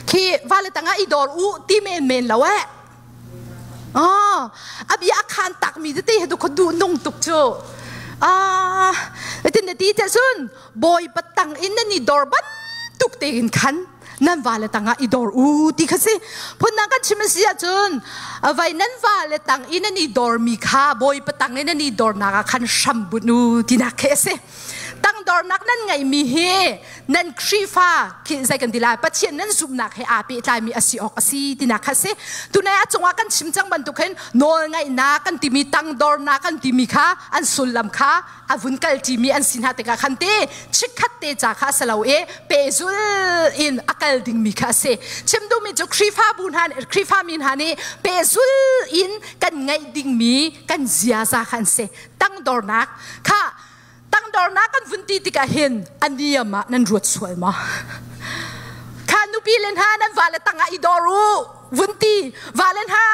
[SPEAKER 1] khi vale tangah i dor u ti men men lo eh. Ah a bia a khan tak mi tete he tu kho duh nung tuk cu. Ah tin na ti te cun bawipa tang in nan i dor bantuk tein khan nan vale tangah i dor u ti kha si phundang kan chim a si ahcun vai nan vale tang in nan i dormi kha bawipa tang in nan i dornak ah khan hram bunh u tinak khi a si. Tangdornak nan ngeihmi hi nan Khrihfa khi zei kan ti lai Pathian nan zumhnak he aa pehtlaimi a si awk a si tinak kha si. Tunai a cungah kan chim cang bantuk hin nawlngaihnak kan timi tangdornak kan timi kha an sullam kha a vun kal ṭimi an si hna tikah khan te chikkhat te ca kha a si lo i pehzul in a kal dingmi kha a si. Chim duhmi cu Khrihfabu hna Khrihfami hna nih pehzul in kan ngeih dingmi kan ziaza kha an si. Tangdornak kha tangdornak kan vun ti tikah hin a niam ah nan ruat sual maw? Kha nupi le hna nan vale tangah i dor u vun ti vale hna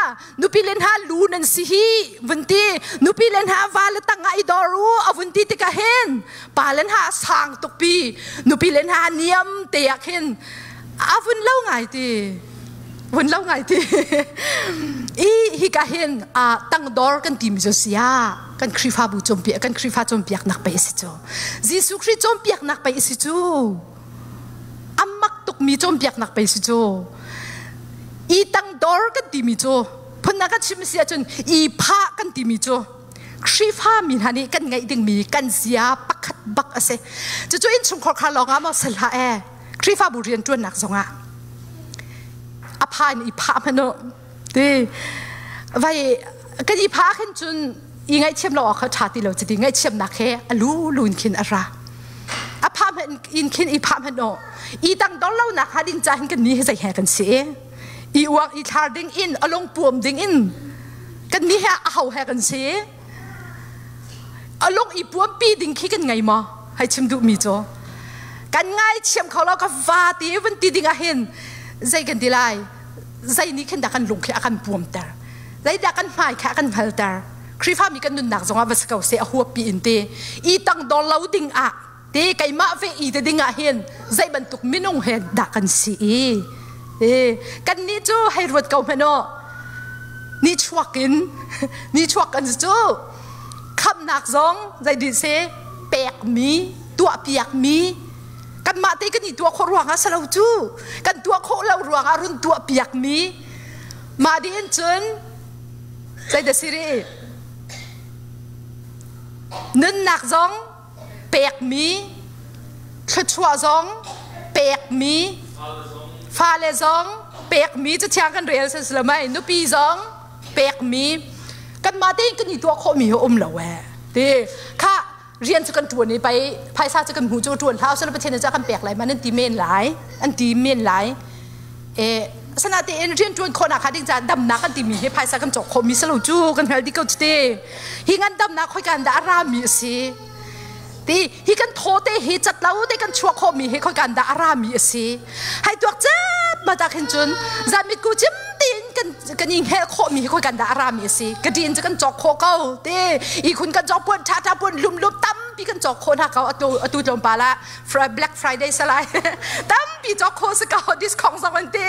[SPEAKER 1] nupi le hna lu nan si hi vun ti nupi le hna vale tangah i dor u a vun ti tikah hin pa le hna sang tuk pi nupi le hna niam te ah khin a vun lo ngai ti vun lo ngai ti i hika hin a tangdor kan timi cu sia kan Khrihfabu cawnpiak kan Khrihfa cawnpiaknak pei a si cu Jesuh Khrih cawnpiaknak pei a si cu a mak tukmi cawnpiaknak pei si cu i tangdor kan timi cu phunnak kan chim si ahcun i phah kan timi cu Khrihfa mi hna nih kan ngeih dingmi kan zia pakhat bak a si. Cucu innchungkhar kha lawng ah maw si hlah ee Khrihfabu rianṭuannak zongah a pha in i phah hmanh u ti vai kan i phah khin cun i ngaihthiam lo awk kha ṭha ti lo cuti ngaihthiamnak he a lu lu in khin a ra a phah hmanh in khin i phah hmanh u i tangdor lonak ha ding ca hin kan ni hi zei he kan si i uang i thlar ding in a lung puam ding in kan ni he a ho he kan si a lung i puampi ding khi kan ngei maw hei chim duhmi cu kan ngaithiam kho lo ka va ti vun ti ding ah hin zei kan ti lai zei nih khin dah kan lung khi a kan puamter zeidah kan hmai kha a kan hngalter Khrihfami kan nunnak zongah va si ko seh a huappi in ti i tangdor lo ding ah te keimah ve i te ding ah hin zei bantuk minung he dah kan si i kan nih cu hei ruat ko hmanh u ni chuak in ni chuak kan si cu khamnak zong zei dih se pekmi tuahpiakmi kanmah te kan i tuah khawh ruangah si lo cu kan tuah khawh lo ruangah run tuahpiakmi mah dih in cun zei dah si rih nunnak zong pekmi thluachuah zong pekmi fale zong pekmi cu thiang kan rel si lo mei nupi zong pekmi kanmah tein kan i tuah khawhmi hi um lo ee ti kha rian cu kan ṭuan i pei phaisa cu kan hmu cu ṭuan hlah usila Pathian nih kan pek lai man an ti men lai an ti men lai e sanatein rian ṭuan khawhnak kha ding caah damnak kan timi hi phaisa kan cawk khawhmi si lo cu kan hngal dih ko cu ti hi ngan damnak khoi kan dah a rami a si ti hi kan thaw te hi cat lo te kan chuah khawhmi hi khoi kan dah a rami a si hai tuak cep ma tak hin cun zamit ku cim tiin kan kan i hngelh khawhmi hi khoi kan dah a rami a si ka din cu kan cawk khawh ko ti i khun kan cawk puan ṭha ṭha puan lum lum tampi kan cawk khawh hna ko atu atu tlawmpal ah Black Friday salai tampi cawk khawh si ko discount zong an ti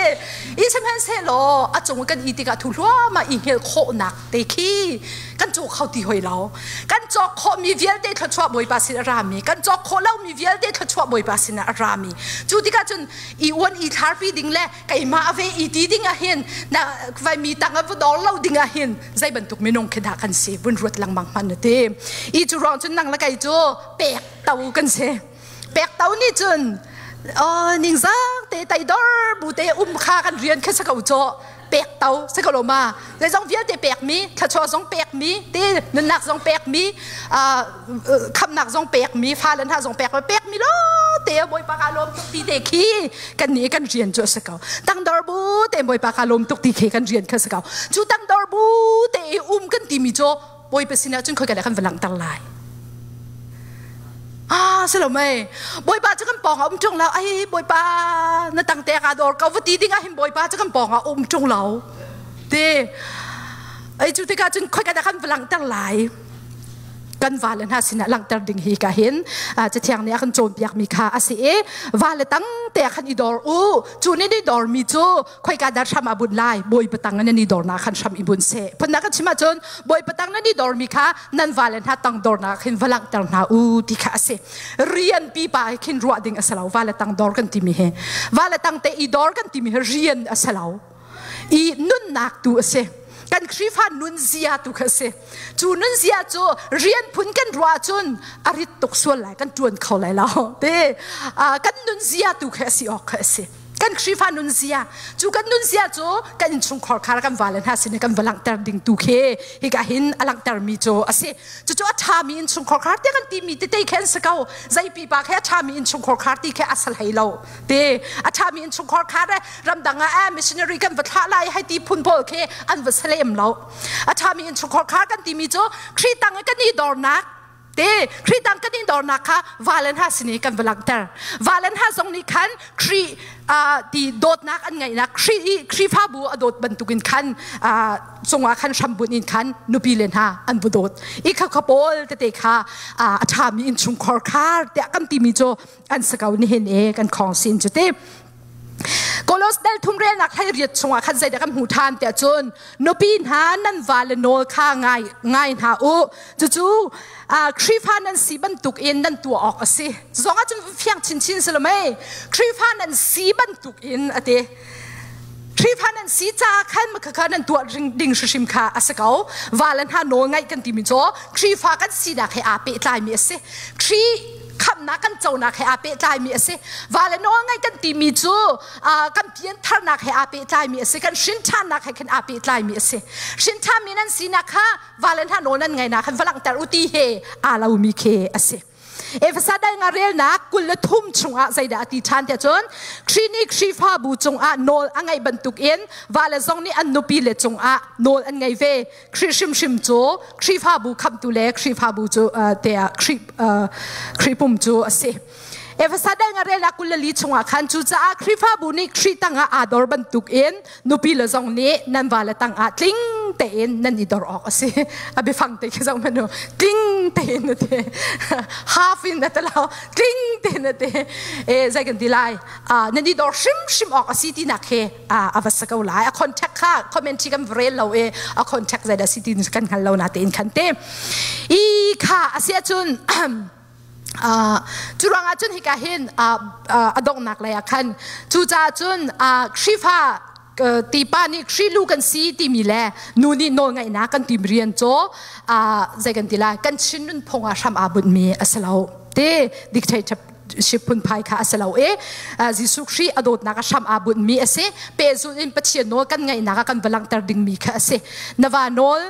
[SPEAKER 1] i sihmanhsehlaw. Sihmanhsehlaw a cung kan i tikah thu hluahmah i hngelh khawhnak te khi kan cawk kho ti hoi lo. Kan cawk khawhmi vialte thluachuah Bawipa sin a rami, kan cawk khawh lomi vialte thluachuah Bawipa sin ah a rami. Cu tikah cun i uan i thlarpi ding le keimah a ve i ti ding ah hin na vai mi tang a va dor lo ding ah hin zei bantuk minung khi dah kan si vun ruat lengmang hman na ti. I cu ruang cun nang le kei cu pek to kan si. Pek to nih cun ningzang te teidor bu te um kha kan rian kha sa ko caw pek to si ko lo ma zeizong vialte pek mi thluachuah zong pek mi te nunnak zong pek mi khamnak zong pek mi fale hna zong pek pek mi lo te bawipa ka lawm tuk ti te khi kan nih kan rian cu a si ko tangdor bu te bawipa ka lawm tuk ti khi kan rian kha si ko cu tangdor bu te um kan ti mi cu Bawipa sinah cun khoi ka kan va langhter lai ah si lo mei Bawipa cu kan pawng ah um ṭung lo ai Bawipa na tang te ka dor ko va ti ding ah hin Bawipa cu kan pawng ah um ṭung lo ti ai cu tikah cun khoi ka kan va langhter lai kan vale hna sinah langhter ding hi ka hin cathiang nih a kan cawnpiak mi kha a si i vale tang te khan i dor u cu nih i dor mi cu khoika dah hram a bunh lai bawipa tang nan i dornak khan hram i bunh seh phunnak kan chim ahcun bawipa tang nan i dormi kha nan vale hna tang dornak khin va langhter hna u ti kha a si rian pipa khin ruah ding a si lo vale tang dor kan timi hi vale tang te i dor kan timi hi rian a si lo i nunnak tu a si kan Khrihfa nunzia tu kha a si cu nunzia cu rian phun kan ruah cun a rit tuk sual lai kan ṭuan kho lai lo te kan nunzia tu kha a si awk kha a si kan Khrihfa nunzia cu kan nunzia cu kan innchungkhar khar kan vale hna sin kan va langhter ding tu khi hika hin a langhter mi cu a si cucu a ṭhami innchungkhar khar te kan timi tete khi an si ko zei pipa khi a ṭhami innchungkhar khar ti khi a sal hei lo te a ṭhami innchungkhar khar ramdang ah missionary kan va thlah lai hai ti phun pawl khi an va salem lo a ṭhami innchungkhar khar kan timi cu Khrih tang i kan i dornak Te Khrih tang kan indornak kha valen ha sin i kan va langhter. Valen ha zong nih khan Khrih ti dawtnak an ngeihnak Khrih i Khrihfabu a dawt bantukin khan cungah khan hrambun in khan nupi le hna an va dawt. I kha kha pawl tete kha a ṭhami innchungkhar khar tiah kan timi cu an si ko nihin e kan khong sin cu te. Kolos dal thum relnak hlei riat chungah khan zeidah kan hmu ṭhan tiah cun nupi hna nan vale nawl kha ngai ngai hna u cucu Khrihfa nan si bantuk in nan tuah awk a si zong ah cun fiang chinchin si lo mei Khrihfa nan si bantuk in a ti Khrihfa nan si ca khan kha nan tuah ding hrimhrim kha a si ko vale hna nawl ngaih kan timi cu Khrihfa kan sinak he aa pehtlaimi a si Khrih khamhnak kan conak he aa pehtlaimi a si vale nawl ngaih kan timi cu kan piantharnak he aa pehtlaimi a si kan hrinṭhannak he khin aa pehtlaimi a si hrinṭhanmi nan sinak kha vale hna nawl nan ngaihnak khan va langhter u ti he aa lomi khi a si Efesa dal nga relnak 23 chungah zeidah a ti ṭhan tiah cun Khrih nih Khrihfabu cungah nawl a ngeih bantukin vale zong nih an nupi le cungah nawl an ngei ve Khrih hrimhrim cu Khrihfabu khamhtu le Khrihfabu cu tiah Khrih Khrih pum cu a si. Efesa dal nga rel ah 24 chungah khan cucaah Khrihfabu nih Khrih tangah aa dor bantukin nupi le zong nih nan vale tangah tling tein nan i dor awk a si. A biafang te khi zoh hmanh u. Tling tein a ti. Half in a ti lo. Tling tein a ti. E zei kan ti lai? Nan i dor hrimhrim awk a si tinak khi a va sa ko lai a contact kha commentary kan rel lo i a contact zeidah si ti kan hngal lo na tein khan te i kha a si ahcun cu ruangah cun hika hin a donghnak lei ah khan cucaah cun Khrihfa tipa nih Khrih lu kan si timi le nu nih nawlngaihnak kan tim rian cu zei kan ti lai kan Chin nunphung ah hram aa bunhmi a si lo te dictator phunphai kha a si lo i Jesuh Khrih a dawtnak a hram aa bunhmi a si pehzulh in Pathian nawl kan ngaihnak ah kan va langhter dingmi kha a si na va nawl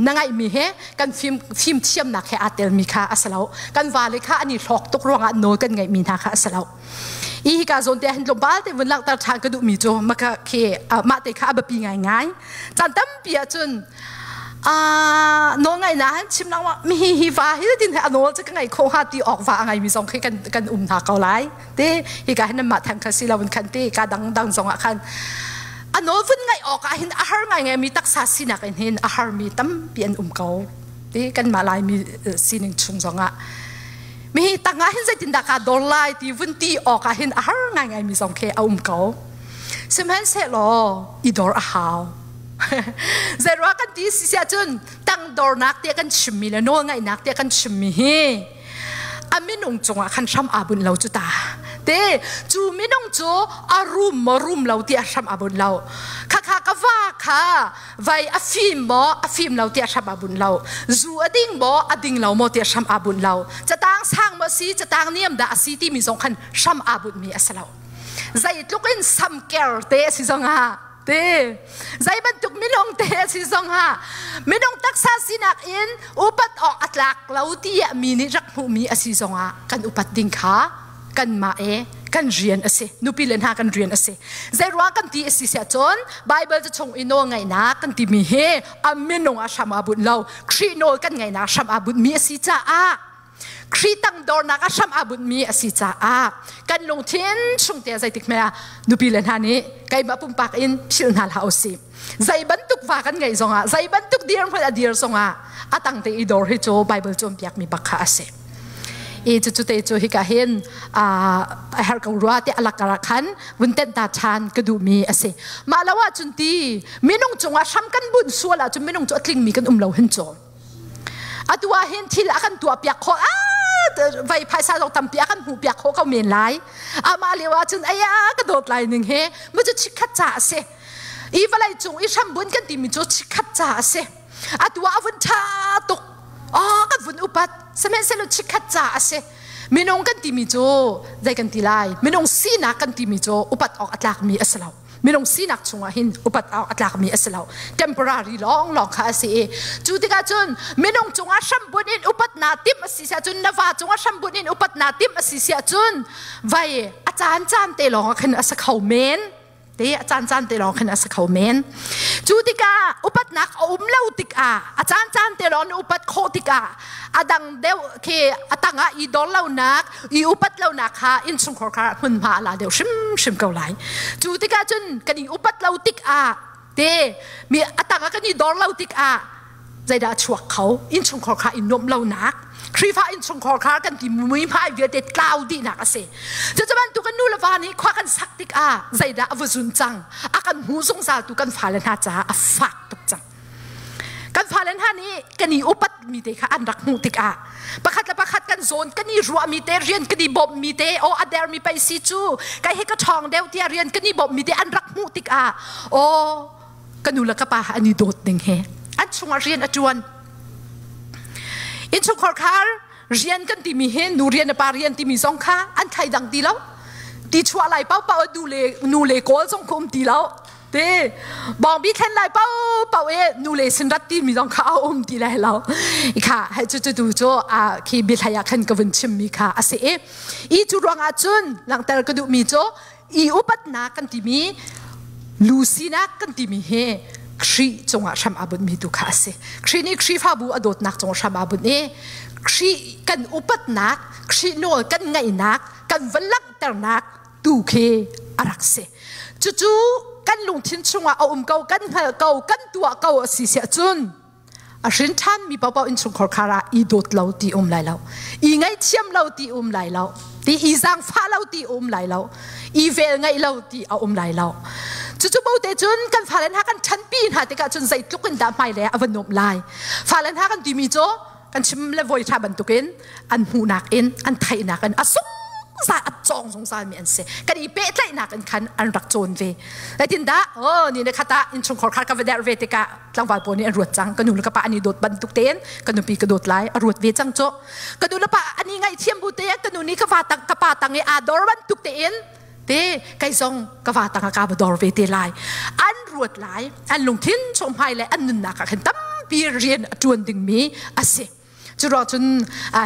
[SPEAKER 1] na ngaihmi he kan fim fimthiamnak he aa telmi kha a si lo kan vale kha an i hlawk tuk ruangah nawl kan ngaihmi hna kha a si lo i hika zawn te hin tlawmpal te vun langhter ṭhan ka duhmi cu maka khi mah te kha a biapi ngaingai caan tampi ahcun nawl ngaih na han chim lang mi hi hi va hi tin he a nawl cu ka ngai kho ha ti awk va a ngai mi zong khi kan kan um hna ko lai te hi ka hin mah thang kha si lo in khan te ka dang dang zong ah khan a nawl vun ngaih awk ah hin a har ngai ngai mi taksa sinak in hin a har mi tampi an um ko te kan mah lai mi sining chung zong ah mi hi tangah hin zeitin dah ka dor lai ti vun ti awk ah hin a har ngai ngai mi zong khi a um ko. Sihmanhsehlaw i dor a hau. Zeiruah kan ti si siah cun tangdornak tiah kan chimmi le nawlngaihnak tiah kan chimmi hi a minung cungah khan hram aa bunh lo cu ta. Te cu minung cu a rum maw rum lo tiah hram aa bunh lo. Khakha ka va kha vai a fim maw a fim lo tiah hram aa bunh lo. Zu a ding maw a ding lo maw tiah hram aa bunh lo. Catang sang maw si catang niam dah a si timi zong khan hram aa bunhmi a si lo. Zeitluk in samker te a si zongah te zei bantuk minung te a si zongah minung taksa sinak in upat awk a tlak lo tiah mi nih rak hmuhmi a si zongah kan upat ding kha kanmah e kan rian a si. Nupi le hna kan rian a si. Zeiruang kan ti a si siah cun Bible cu chung i nawl ngaihnak kan timi hi a minung a hram aa bunh lo. Khrih nawl kan ngaihnak hram aa bunhmi a si caah, Khrih tangdornak a hram aa bunhmi a si caah kan lungthin chung te zeitik hmeh ah nupi le hna nih keimah pumpak in philh hna hlah usih. Zei bantuk va kan ngeih zongah, zei bantuk dirhmun a dir zongah a tangte i dor hi cu Bible cawnpiakmi bak kha a si. I cucu te cu hika hin a herh ko rua ti alak ah khan vun tenh ta ṭhan ka duhmi a si. Mah lo ahcun ti minung cungah hram kan bunh sual ahcun minung cu a tlingmi kan um lo hin cu. Atu ah hin thil a kan tuah piak khawh, vai phaisa zong tampi a kan hmuh piak khawh ko men lai. Amah lio ahcun aya ka dawt lai ning he mu cu chikkhat ca a si. I vawlei cung i hrambun kan timi cu chikkhat ca a si. Atu ah a vun ṭha tuk. Oh, kan vun upat. Sihmanhsehlaw chikkhat ca a si. Minung kan timi cu zei kan ti lai? Minung sinak kan timi cu upat awk a tlakmi a si lo. Minung sinak chungah hin upat awk a tlakmi a si lo. Temporary lawnglawng kha a si i cu tikah cun minung cungah hrambun in upat naa timh a si siah cun, na va cungah hrambun in upat naa timh a si siah cun, vai a caan caan te lawng ah khin a si kho men te, a caan caan te lawng khin a si kho men. Cu tikah upatnak a um lo tikah, a caan caan te lawng na upat khawh tikah, a dang deuh khi a tangah i dor lonak, i upat lonak kha innchungkhar kha hmunhma a la deuh hrimhrim ko lai. Cu tikah cun kan i upat lo tikah te mi a tangah kan i dor lo tikah zeidah a chuak kho? Innchungkhar kha i nuamh lonak, Khrihfa innchungkhar kha kan ti mui hmai vialte tlau dihnak a si. Cucu bantuk kan nu le va nih khua kan sak tikah zeidah a va zun cang? A kan hmu zungzal tu kan fale hna caah a fak tuk cang. Kan fale hna nih kan i upatmi te kha an rak hmuh tikah, pakhat le pakhat kan zawn kan i ruahmi te, rian kan i bawmhmi te, aw a dermi pei si cu, kai he ka ṭhawng deuh tiah rian kan i bawmhmi te an rak hmuh tikah, aw ka nu le ka pa an i dawt ning he an chungah rian a ṭuan. Innchungkhar khar rian kan timi hi nu rian le pa rian timi zong kha an thlai dang ti lo. Ti chuah lai paohpaoh nu le nu le kawl zong kha um ti lo. Te bawngbi thlen lai paohpaoh e nu le sin rat timi zong kha a um ti lai lo. Kha hai cu cu tu cu a khi biahlai ah khan ka vun chimmi kha a si i i cu ruangah cun langhter ka duhmi cu i upatnak kan timi, lu sinak kan timi hi Khrih cungah hram aa bunhmi tu kha a si. Khrih nih Khrihfabu a dawtnak cungah hram aa bunh i Khrih kan upatnak, Khrih nawl kan ngaihnak, kan va langhternak tu khi a rak si. Cucu kan lungthin chungah a um ko, kan hngalh ko, kan tuah ko a si siah cun a hrin ṭhanmi paohpaoh innchungkhar khar ah i dawt lo ti um lai lo, i ngaihthiam lo ti um lai lo, ti i zaangfah lo ti um lai lo, i vel ngaih lo ti a um lai lo. Cucu bo te cun kan fale hna kan ṭhanpi hna tikah cun zeitluk in dah hmailei ah a va nuamh lai. Fale hna kan timi cu kan chim le voi ṭha bantukin an hmuhnak in, an theihnak in a zungzal a cawng zungzal mi an si. Kan i pehtlaihnak in khan an rak cawn ve. Zeitindah? Oh, ni le khat ah innchungkhar kha ka va derh ve tikah tlangval pawl nih an ruat cang, ka nu le ka pa an i dawt bantuk tein ka nupi ka dawt lai a ruat ve cang cu. Ka nu le pa an i ngaihthiam bu te ka nu nih ka va tang, ka pa tang i aa dor bantuk tein te kei zong ka va tang ah ka va dor ve te lai an ruat lai. An lungthin chung hmai le an nunnak ah khan tampi rian a ṭuan dingmi a si. Cu ruang cun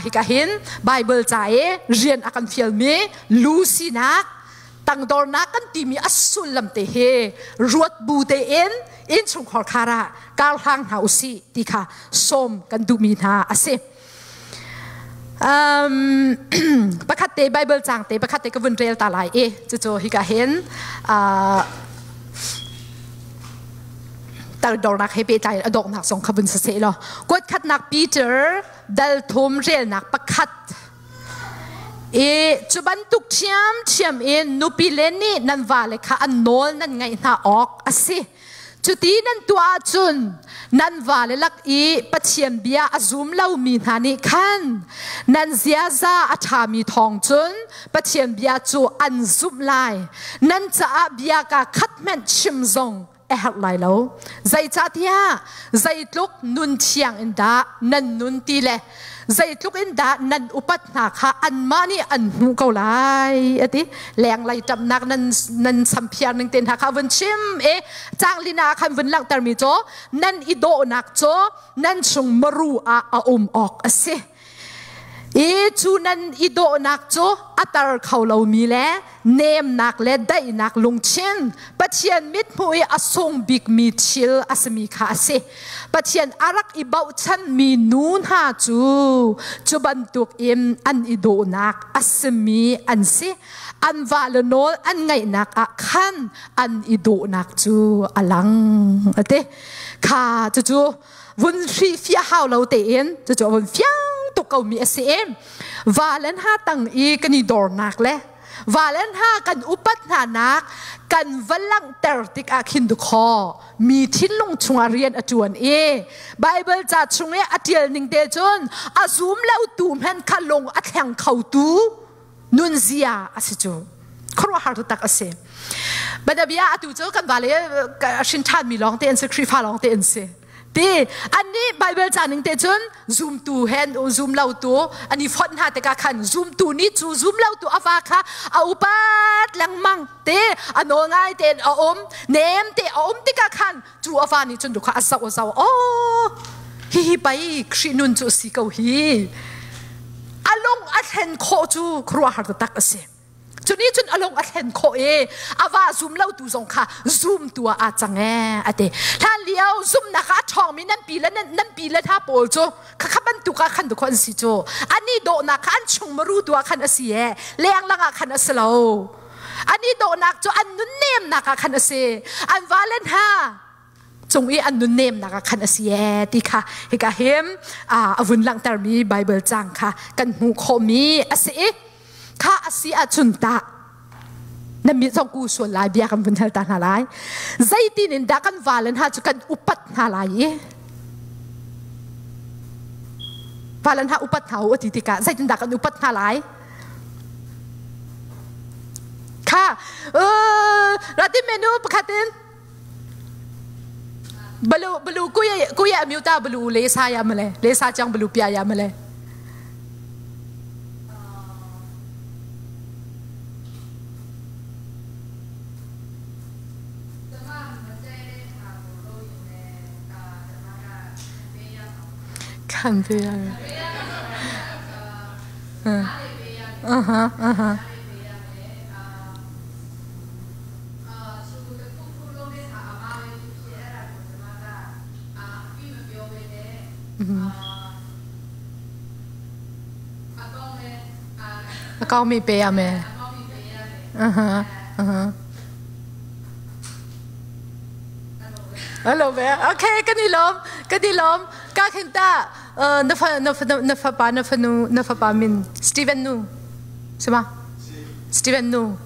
[SPEAKER 1] hika hin Bible ca i rian a kan fialmi lu sinak, tangdornak kan timi a sullam te hi ruat bu tein innchungkhar khar ah kar hlang hna usih ti kha sawm kan duhmi hna a si. Pakhat te Bible cang te pakhat te ka vun rel ta lai i cucu hika hin tangdornak he pehtlai in a donghnak zong kha vun siseh law kuat khatnak Peter dal thum relnak pakhat. I cu bantuk ṭhiamṭhiam in nupile nih nan vale kha an nawl nan ngaih hna awk a si. Cuti nan tuah ahcun nan vale lak i Pathian bia a zum lomi hna nih khan nan ziaza a ṭhami thawng cun Pathian bia cu an zumh lai. Nan caah bia kaa khat hmanh chim zong a herh lai lo. Zeicahtiah zeitluk nun thiang in dah nan nun ti le zeitluk in dah nan upat hna kha anmah nih an hmuh ko lai a ti. Lenglei ṭamnak nan nan samphiar ning te hna kha vun chim i caanglina ah khan vun langhtermi cu nan i dawhnak cu nan chung maru ah a um awk a si. I cu nan i dawhnak cu a tar kho lomi le nemnak le daihnak lungthin Pathian mithmuh i a sung bikmi thil a simi kha a si. Pathian a rak i bochanmi nu hna cu cu bantuk in an i dawhnak a simi an si. An vale nawl an ngaihnak ah khan an i dawhnak cu a lang a ti. Kha cucu vun hri fia hau lo tein cucu a vun fiang tuk ko mi a si i valen ha tang i kan i dornak le valen ha kan upat hna nak kan va langhter tikah khin dukhaw mi thinlung chungah rian a ṭuan i Bible ca chung i a ṭial ning te cun a zum lo tu hmanh kha lung a thleng kho tu nunzia a si cu khuaruahhar tak a si Banabia atu cu kan vale hrin ṭhan mi lawng te an si Khrihfa lawng te an si ti annih Bible ca ning te cun zumtu he zum lo tu an i fonh hna tikah khan zumtu nih cu zum lo tu a va kha a upat lengmang te a nawl ngai tein a um nem te a um tikah khan cu a va nih cun kha a zoh a zoh oh hihi pei Khrih nun cu si ko hi a lung a thlen khawh cu khuaruahhar taktak a si cu nih cun a lung a thlen khawh i a va zum lo tu zong kha zum tu ah aa cang ee a ti hlan lio zumnak ah a ṭhawngmi nan pi le nan pi le hna pawl cu khakha bantuk ah khan dukho an si cu ani dawhnak kha an chung maru tu ah khan a si ee lenglang ah khan a si lo ani dawhnak cu an nunnemnak ah khan a si an vale hna cung i an nunnemnak ah khan a si ee ti kha hika him a vun langhtermi Bible cang kha kan hmuh khawhmi a si i kha a si ahcun tah na mi zong ku sual lai bia kan vun hal ta hna lai zeitin in dah kan valen ha cu kan upat hna lai i valen ha upat hna u ti tikah zeitin dah kan upat hna lai kha rati menu pakhat in balu balu kuya kuya miuta balu le sa ya male le sa chang balu pia ya male 看这样。嗯，嗯哼，嗯哼。A kaumi pe ya me. Uh-huh. Uh-huh. Hello ve. Okay, kan i lawm. Kan i lawm. Ka khin ta na fa na fa na fapa na fanu na fapa min Steven nu. Sima? Steven nu.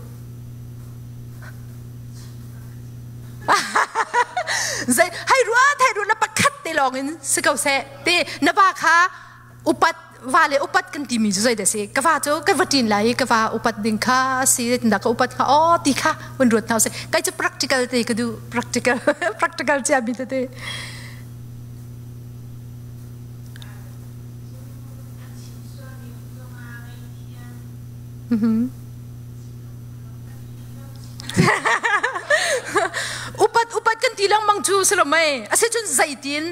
[SPEAKER 1] Zei hai ruat hai ruat na pakhat te lawng in si ko seh te na va kha upat va le upat kan timi cu zei dah si ka va cu ka va ṭin lai i ka va upat ding kha si na ka upat kha aw ti kha vun ruat hna sih kai cu practical te ka duh practical practical chia mi tete Upat upat kan ti lengmang cu si lo mei asicun zeitin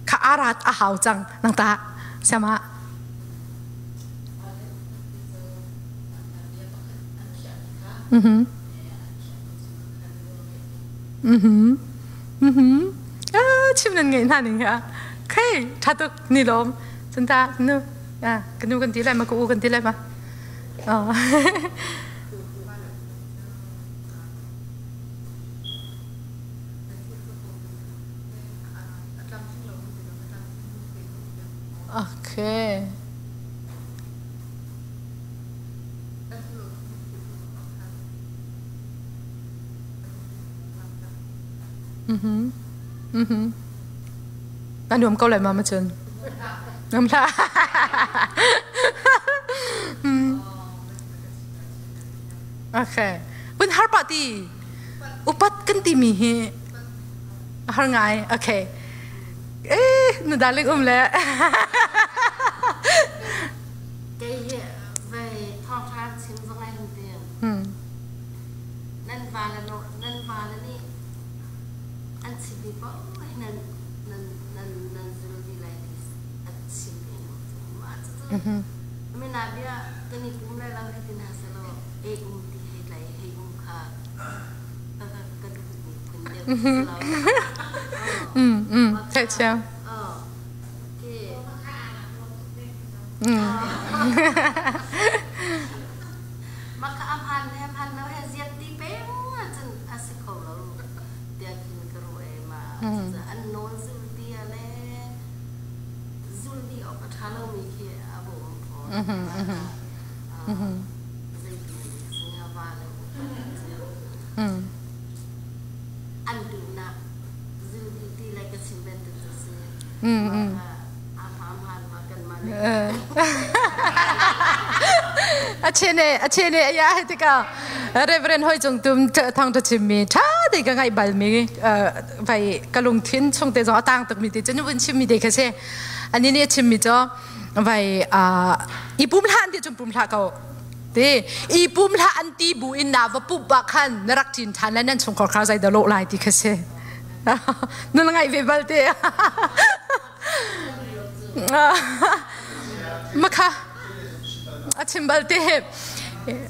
[SPEAKER 1] kha arat a hau cang nang ta sama Mhm. Mhm. Mhm. Ah, chim nan ngai hna ning ha. Khay, tha tuk ni lom. Cun ta nu. Ah, ka nu kan ti lai ma ka u kan ti lai ma. Oh. Okay. Mhm. Mhm. Na nuam ko lai ma ma cun. Nuam hlah. Okay. Vun har pah ti. Upat kan timi hi a har ngai. Okay. Eh, na darling um le.
[SPEAKER 3] Kei hi vei thawngṭha chim zong ai hum tiang. Nan va le nan va le nih an chimmi paoh hi nan nan nan nan zul dih lai ti a chim i mah cucu mina bia kan i pum lai lo hei ti hna sehlaw ei um ti hei tlai hei um kha ka ka ka duhmi phun deuh si lo.
[SPEAKER 1] Theih
[SPEAKER 3] Okay. Maka amhan he hman lo he ziat ti peng ahcun a si kho lo tiah khin ka ruah i ma an nawl zul ti a le zul dih awk a ṭha lomi khi a bawm fawn. Zeitin singa va le an duhnak zul dih ti le ka chim bantuk cu si.
[SPEAKER 1] A chene aya he tika Reverend Hoi Cung Tum thang ta chimmi tha te ka ngai bal mi vai ka lungthin chung te zong atang tuk mi te chun vun chim mi te kha se ani ne chim mi cho vai i pum hla an ti chun pum hla ko te i pum hla an ti bu in na va pup ba khan na rak chin than le nan chung khor khar zai da lo lai ti kha se na ngai ve bal te Makha a chim bal te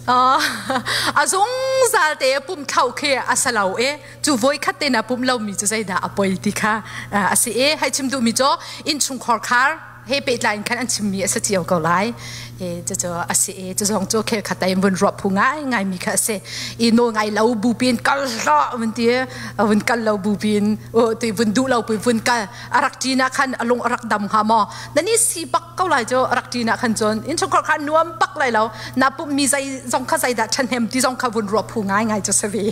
[SPEAKER 1] a zungzal te pum thlau khi a salo e cu voi khat te na pum lo mi cu zeidah a poi ti kha a si e hai chim duh mi cu innchungkhar khar he pehtlai in khan an chimmi a si cio ko lai e cucu a si e cu zong cu khel khat in vun ruah phu ngai ngai mi kha a si i nawl ngai lo bu pin kal hlah vun ti vun kal lo bu pin ti vun duh lo pu vun kal a rak ṭin ah khan a lung a rak dam hnga maw na ni si bak ko lai cu a rak ṭin ah khan cun innchungkhar kha nuam bak lai lo na pummi zei zong kha zeidah ṭhahnem ti zong kha vun ruah phu ngai ngai cu si ve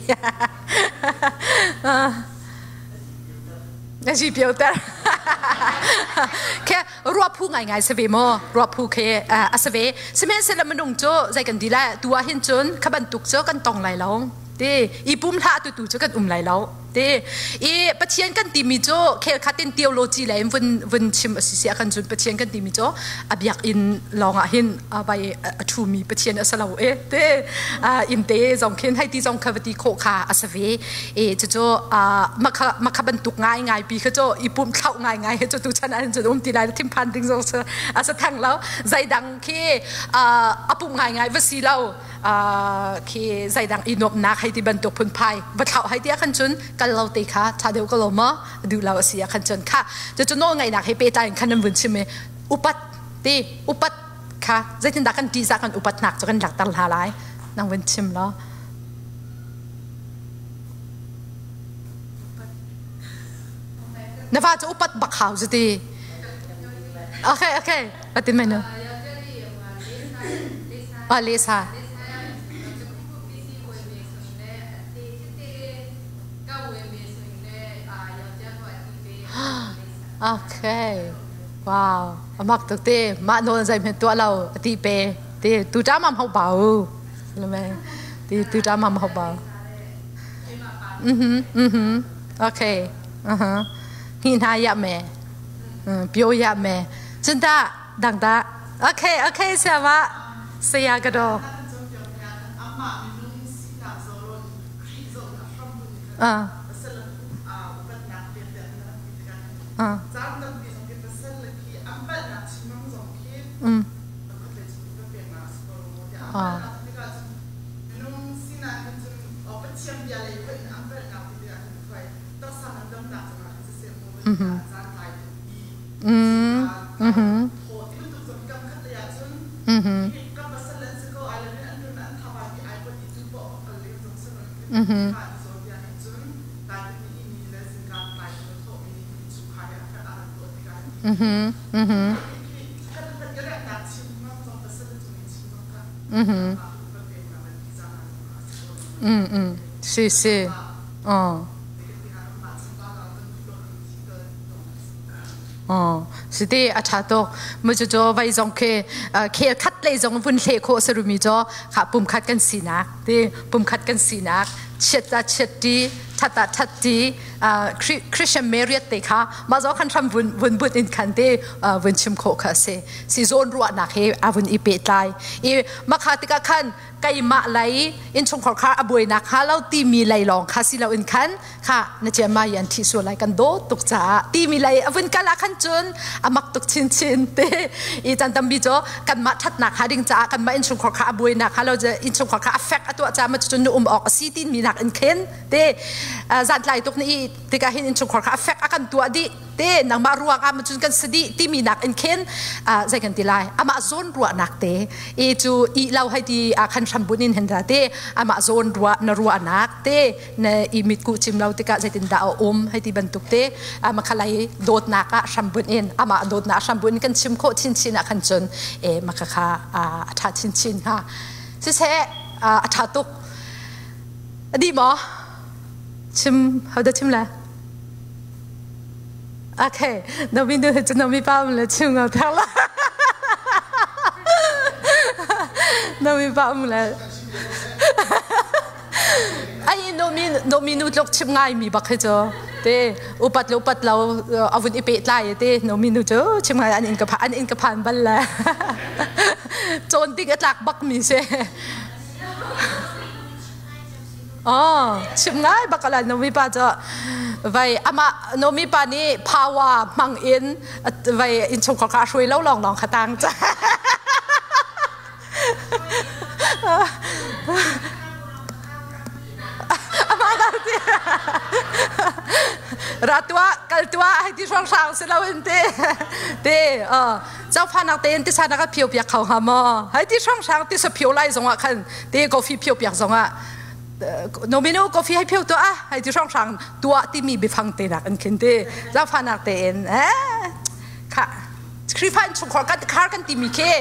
[SPEAKER 1] na si pioter ke ruah phu ngai ngai si ve maw ruah phu khe a si ve sihmanhsehlaw minung cu zei kan ti lai tu ah hin cun kha bantuk cu kan tong lai lo ti i pum hlah tu tu cu kan um lai lo Ti i Pathian kan timi cu khel khat in theology lei in vun vun chim a si si kan cun Pathian kan timi cu a biakinn lawng ah hin a vai a ṭhumi Pathian a si lo e te inn te zong khin hei ti zong kha va ti khawh kha a si ve e cucu makha makha bantuk ngai ngai pi kha cu i pumh thlauh ngai ngai cu tu chan ah cun um ti lai thinphan ding zong a si theng lo zeidang khi a pumh ngai ngai va si lo khi zeidang i nuamhnak hei ti bantuk phunphai va thlauh hei ti ah khan cun kal lo te kha ṭha deuh ko lo maw duh lo a si ah khan cun kha cucu nawl ngaihnak he pehtlai in khan nan vun chim i upat ti upat kha zeitindah kan ṭihzah kan upatnak cu kan langhter hna lai nang vun chim law na va cu upat bak hau cu ti okay okay atin mai nu Ah, lesa. Okay. Wow. Amak tuk te. Mah nawl zai men tua lo ati pe. Te tu ta mam hau bau. Ti tu ta mam hau bau. Mhm. Mhm. Okay. Uh-huh. Hi na ya me. Pio ya me. Cun ta dang ta Okay, okay, siama. Saya ka do. Ah. Ah. Ah. Mhm. Mm. Mhm. Mhm. Mhm. Mhm. Mhm. Mhm. Mm mm. Si si. Oh. Siti a ṭha tuk. Mu cu cu vai zong khi khel khat lei zong vun hle khawh sarumi cu kha pumkhat kan sinak ti pumkhat kan sinak chiat ah chiat ṭi ṭhat ah ṭhat ṭi Christian Marriott te kha mah zong khan hram vun vun but in khan te vun chim khawh kha a si. Si zawn ruahnak he a vun i pehtlai. I makha tikah khan keimah lei innchungkhar kha a buainak hnga lo timi lei lawng kha si loin khan kha na cia ma yan thi sual lai kan dawt tuk caah timi lei a vun kal ah khan cun a mak tuk chinchin te i chan tampi cu kanmah thatnak ha ding caah kanmah innchungkhar kha a buainak hnga lo innchungkhar kha a fek a tuah caah ma cun nu um awk a si timi nak in khin te zantlai tuk ni tikah hin innchungkhar kha a fek a kan tuah dih te nangmah ruang ah cun kan si dih timi nak in khin zei kan ti lai amah zawn ruahnak te i cu i lo hai ti ah khan hrambun in hen te amah zawn ruah na ruahnak te na i mitku chim lo tikah zeitin dah a um hei ti bantuk te ama khalai dawtnak ah hrambun in amah dawtnak hrambun in kan chim khawh chinchin ah khan cun e maka kha a tha chinchin hnga siseh a tha tuk adi maw chim hauda chim la Okay, nomi nu cu nomi pa um le chim ngau thak la. Nomi pa um le. Ai nomi nomi nu tluk chim ngai mi bak hi cu. Te upat lo upat lo avun i pe tlai te nomi nu cu chim ngai an in ka phan an in ka phan bal le. Cawn ding a tlak bak mi si. Oh, chim ngai bak ala Nomi pa cu vai ama Nomi pa nih power hmang in vai innchungkhar kha a hruai lo lawng lawng kha tang ca. Ama dah ti. Ra tua kal tua hai ti hrang hrang si lo in te. Te Cawfanak tein tisa na ka phio piak kho hnga maw? Hei ti hranghrang tisa phio lai zongah khan te coffee phio piak zongah nomino coffee hei phio tuah ah hei ti hranghrang tuah timi biafang te nak in khin te zaangfahnak tein eh kha Khrihfa in chungkhar kan khar kan timi khi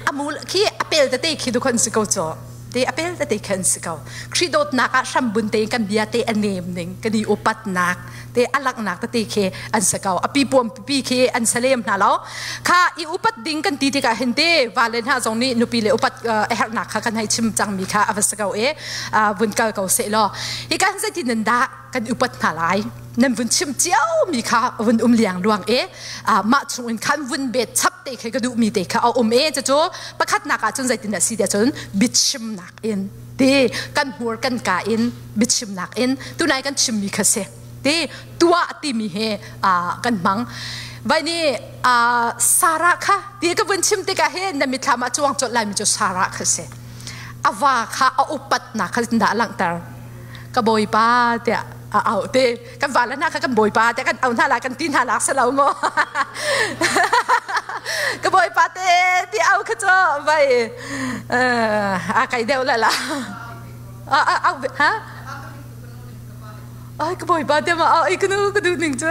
[SPEAKER 1] amul khi apel tete khi du khan si ko cho te apel tete khan si ko Khrih dawtnak ah hrambun te kan bia te a nem ning kan i upatnak te a langhnak tete khi an si ko a pipuam pipi khi an salem hna lo kha i upat ding kan ti tikah hin te vale hna zong nih nupi le upat a herhnak kha kan hei chim cangmi kha a va si ko e vun kal ko seh law hi kan zeitin nan dah kan upat hna lai nan vun chim cio mi kha vun um liang luang e mah chung in khan vun bet chap te kha ka duh mi te kha a um e cu pakhatnak ah cun zeitin dah si tiah cun biachimnak in te kan hmur kan ka in biachimnak in tunai kan chimmi kha si ti tuah timi he kan hmang vai nih Sarah kha ti ka vun chim tikah hin na mitthlam ah cuang colh laimi cu Sarah kha si a va kha a upatnak kha dah langhter ka bawipa tiah a au te kan va le hna kha kan bawipa tiah kan au hna lai kan ti hna lak si lo maw ka bawipa te ti au kha cu vai a kai deuh la la au ha ai ka bawipa te ma ai ka nu ka du ning cu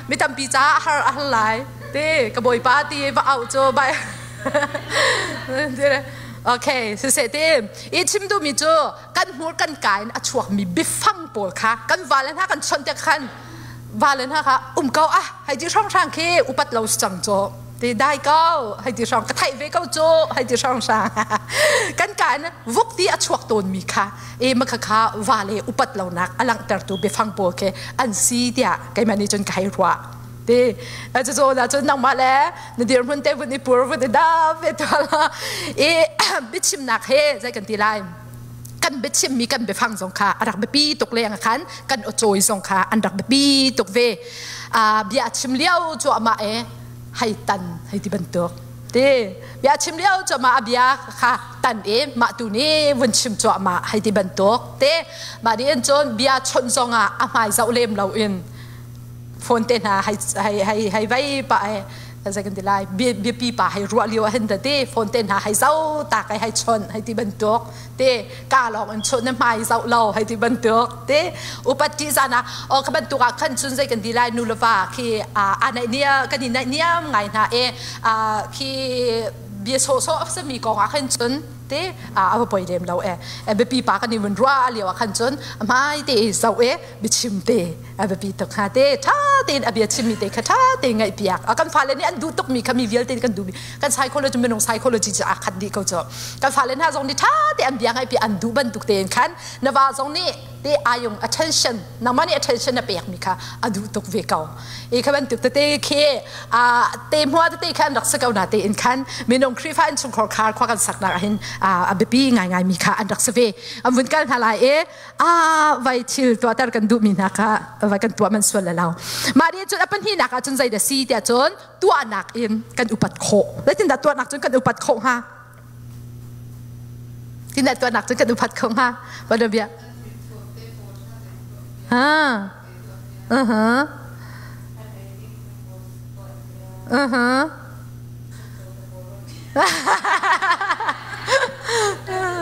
[SPEAKER 1] mi tampi ca har a har lai te ka bawipa ti va au cu bai okay siseh te i chim duhmi cu kan hmur kan ka in a chuakmi biafang pawl kha kan vale hna kan chawnh te khan vale hna kha um ko ah hei ti hranghrang khi upat lo cang cu ti dai ko hei ti hrang ka theih ve ko cu hei ti hranghrang kan ka in vuk ti a chuak tawnmi kha e ma kha kha vale upat lonak a langhtertu biafang pawl khi an si tiah keimah nih cun ka hei ruah ti cu na cun nangmah le na dirhmun te vun i pur vun i da ve tuala i biachimnak he zei kan ti lai kan biachimmi kan biafang zong kha a rak biapi tuk leng khan kan aw zong kha an rak biapi tuk ve bia chim lio cuahmah e hei tan hei ti bantuk ti bia chim lio cuahmah a bia kha tan e mah tu nih vun chim cuahmah hei ti bantuk te mah nih in cun bia chawnh zong ah a hmai zoh lem lo in phone te hna hei hei hei hei vai pa e zei kan ti lai biapi pa hei ruah lio ah hin te phone te hna hei zau ta kai hei chon hei ti bantuk te ka lawng in chon na hmai zau lo hei ti bantuk te upat ti zana o ka bantuk ah khan chun zei kan ti lai nu le va khi a naih nia kan i naih niam ngai hna e khi bia sawhsawh a sami kong ah khan cun Te a va poi lem lo e. Biapi pa kan i vun ruah lio ah khan cun hmai te i zoh e biachim te a biapi tuk hnga te ṭha tein a bia chimmi te kha ṭha tein ngaihpiak. Kan fale nih an duh tukmi kha mi vialte kan duhmi kan psychology minung psychology cu aa khat dih ko cu. Kan fale hna zong nih ṭha te an bia ngaihpiak an duh bantuk tein khan na va zong nih te ayung attention nangmah nih attention na pekmi kha a duh tuk ve ko. I kha bantuk tete khi a te hmua tete kha an rak si ko na te in khan minung Khrihfa innchungkhar khar khua kan saknak ah hin a biapi ngaingai mi kha an rak si ve. An vun kal hna lai i a vai thil tuahter kan duhmi hna kha vai kan tuah man sual lo. Mah nih cun a pahnihnak ah cun zei dah si tiah cun tuahnak in kan upat khawh. Zeitindah tuahnak cun kan upat khawh hnga? Tindah tuahnak cun kan upat khawh hnga? Bana bia. Ha. Uh-huh. Uh-huh.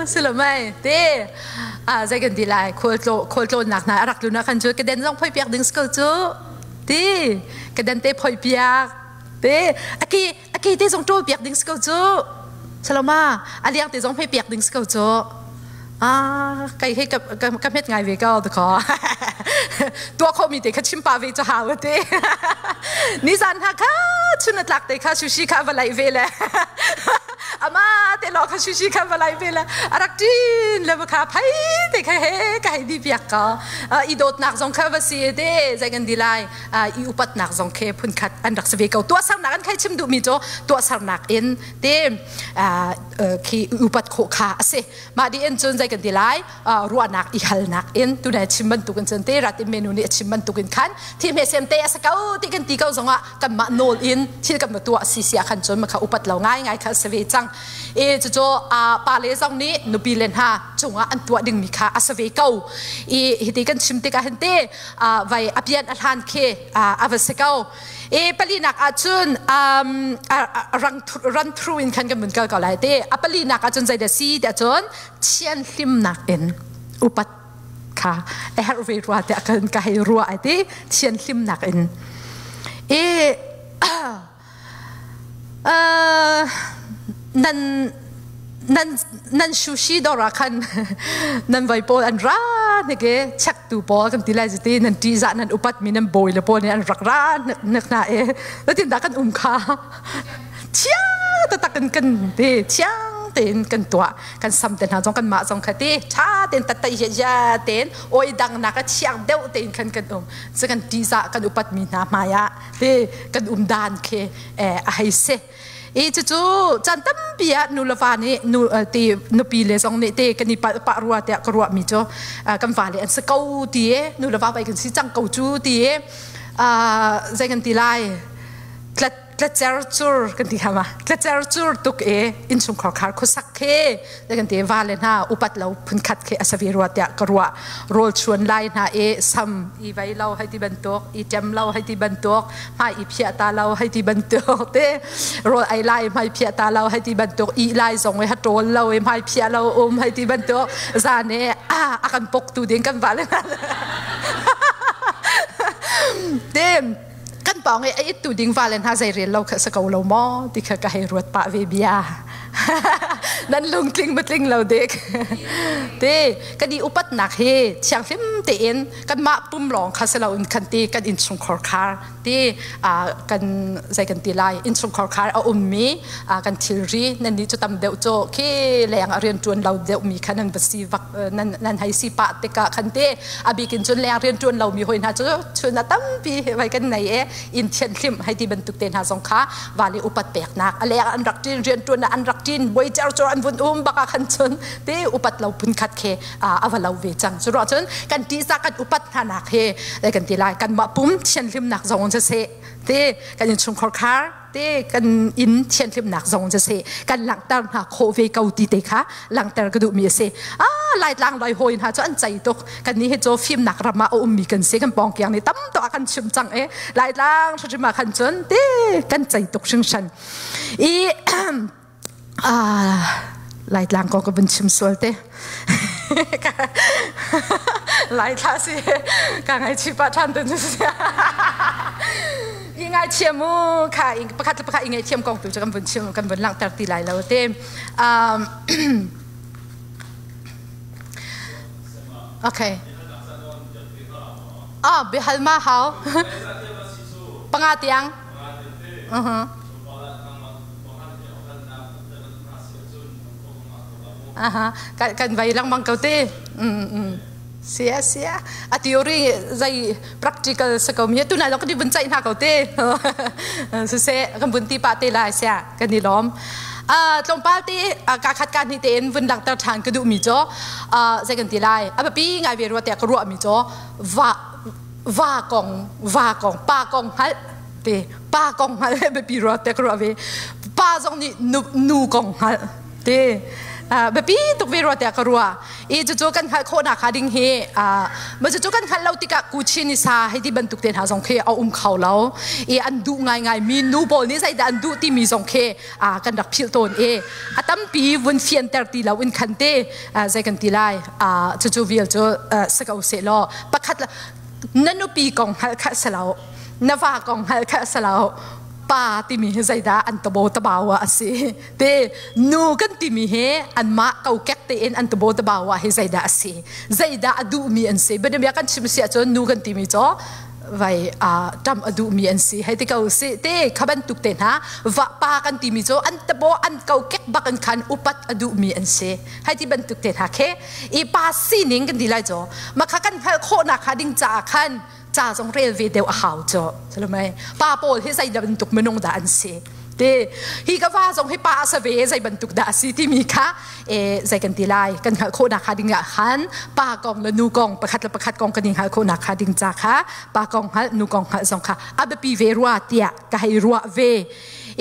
[SPEAKER 1] Silamai te a zei kan ti lai khualtlawnnak hna a rak tlun ah khan cu keden zong phoi piak ding si ko cu ti keden te phoi piak te aki aki te zong ṭawl piak ding si ko cu saloma a liang te zong phoi piak ding si ko cu ah kai hei ka hmet ngai ve ko to tuah khomi te kha chim pa ve chu hau te ni zan ha kha chun a tlak te kha sushi kha va lai ve le ama te lo kha sushi kha va lai ve le arak tin le kha phai te kha he ka hei di piak ka i dawtnak zong kha va si te zai kan di lai i upatnak zong khe phunkhat an rak si ve ko tuahsernak an khai chim duhmi cu tuahsernak in te khi upat khawh kha a si mah di in cun zei kan ti lai ruahnak i halnak in tunai chim bantukin cun te ratin menu nih a chim bantukin khan thi hme sem te a sa ko ti kan ti ko zongah kanmah nawl in thil kan va tuah si si ah khan cun makha upat lo ngai ngai kha a si ve cang e cucu pa le zong nih nupi le hna cungah an tuah dingmi kha a si ve ko i hiti kan chim tikah hin te vai a pian a hlan khi a va si ko e palinak ahcun run through in khan kan vun kal ko lai te a palinak ahcun zeidah si tiah cun thianhlimnak in upat kha a herh ve rua tiah kan ka hei ruah ai ti thianhlimnak in e nan nan nan sushi dawr ah khan nan voi pawl an ra nike check tu pawl kan ti lai ti nan ṭihzah nan upat mi nan bawi le pawl nih an rak ra nek na e latin dah kan um kha thiang taktak in kan ti thiang tein kan tuah kan sam te hna zong kan mah zong kha ti ṭha tein tattai ya ya tein oi dang nak a thiang deuh tein khan kan um cu kan ṭihzah kan upat mi hna hmai ah ti kan um dan khi a hei si i cucu caan tampi ah nu le va nih nu ti nupi le zong nih te kan i palh pah rua tiah ka ruah mi cu kan va le an si ko ti e nu le va vai kan si cang ko cu ti e zei kan ti lai tlat tlacer cur kan ti hama tlacer cur tuk e innchungkhar khar khuasak khe kan ti va le hna upat lo phunkhat khi a savi rua tiah ka ruah rawl chuan lai hna i sam i vei lo hei ti bantuk i ṭem lo hei ti bantuk hmai i phiah ta lo hei ti bantuk te rawl ei lai hmai phiah ta lo hei ti bantuk i lai zong i ha ṭawl lo i hmai phiah lo um hei ti bantuk zan i a kan pok tu ding kan va le te kan pawng i a it tu ding va le hna zei rel lo kha sa ko lo maw ti kha ka hei ruat pah ve bia nan lungtling matling lo dik te kan i upatnak hi thianghlim tein kanmah pum lawng kha si loin kan ti kan innchungkhar khar ti kan zei kan ti lai innchungkhar khar a ummi kan thilri nan nih cu tam deuh cu khi leng a rian ṭuan lo deuh mi kha nan va si vak nan nan hei si pah tikah khan te a bikin cun leng rian ṭuan lomi hoi hna cu chun a tampi vai kan nei e inn thianhhlimh hei ti bantuk te hna zong kha vali upat peknak a leng an rak ṭin rian ṭuan an rak ṭin boi cer cur an vun um bak ah khan cun te upat lo phun khat khi a va lo ve cang cu ruah cun kan ṭihzah kan upat hna nak hi kan ti lai kanmah pum thianhlimnak zong in siseh te kan innchungkhar khar te kan inn thianhlimnak zong cu si kan langhter hna khawh ve ko ti te kha langhter ka duhmi a si ah laitlang loi hawi hna cu an cei tuk kan nih hi cu fimnak ram ah a ummi kan si kan pawngkiang nih tam tuk a kan chim cang e laitlang hrim ah khan cun te kan cei tuk hringhran i ah laitlang ko ka vun chim sual te lai thla si ka ngai chi pa than tun si i Ngai thiam mu kha pakhat le pakhat i ngaihthiam kong tu cu kan vun chim kan vun langhter ti lai lo te. Okay. Ah, biahal ma hau. Panga tiang. Uh-huh. Aha, kan kan vai lengmang ko te. Mm mm. Sia sia. A theory zai practical sa ko mi tu na lo kan vun chai hna ko te. Siseh kan vun ti pa te lai sia kan i lawm. Tlawmpal te ka khat ka hnih tein vun langhter ṭhan ka duhmi cu zei kan ti lai a biapi ngai ve rua tiah ka ruahmi cu va va kong va kong pa kong hngalh te pa kong hngalh biapi rua tiah ka ruah ve pa zong nih nu, nu kong hngalh te biapi tuk ve rua tiah ka ruah i cucu kan hngalh khawhnak hnga ding hi ma cucu kan hngalh lo tikah kuchin i sa hei ti bantuk te hna zong khi a um kho lo i an duh ngaingai mi nu pawl nih zeidah an duh timi zong khi kan rak philh tawn i a tampi vun fianter ti lo in khan te zei kan ti lai cucu vial cu si ko seh law pakhat na nupi kong hngalh kha si lo na va kong hngalh kha si lo pa timi hi zeidah an tabo tabau ah a si te nu kan timi hi anmah kokek tein an tabo tabau ah hi zeidah a si zeidah a duhmi an si bianabia kan chim si ahcun nu kan timi cu vai ṭam a duhmi an si hei ti ko si te kha bantuk te hna va pa kan timi cu an tabo an kokek bak in khan upat a duhmi an si hei ti bantuk te hna khe i pa sining kan ti lai cu makha kan hngalh khawhnak kha ding caah khan ca zong rel ve deuh a hau cu mai pa pawl hi zei bantuk minung dah an si te hi ka va zong hi pa a sa ve zei bantuk dah a si timi kha e zei kan ti lai kan hngalh khawhnak kha ding ah khan pa kong le nu kong pakhat le pakhat kong kan i hngalh khawhnak kha ding ca kha pa kong hngalh nu kong hngalh zong kha a biapi ve rua tiah ka hei ruah ve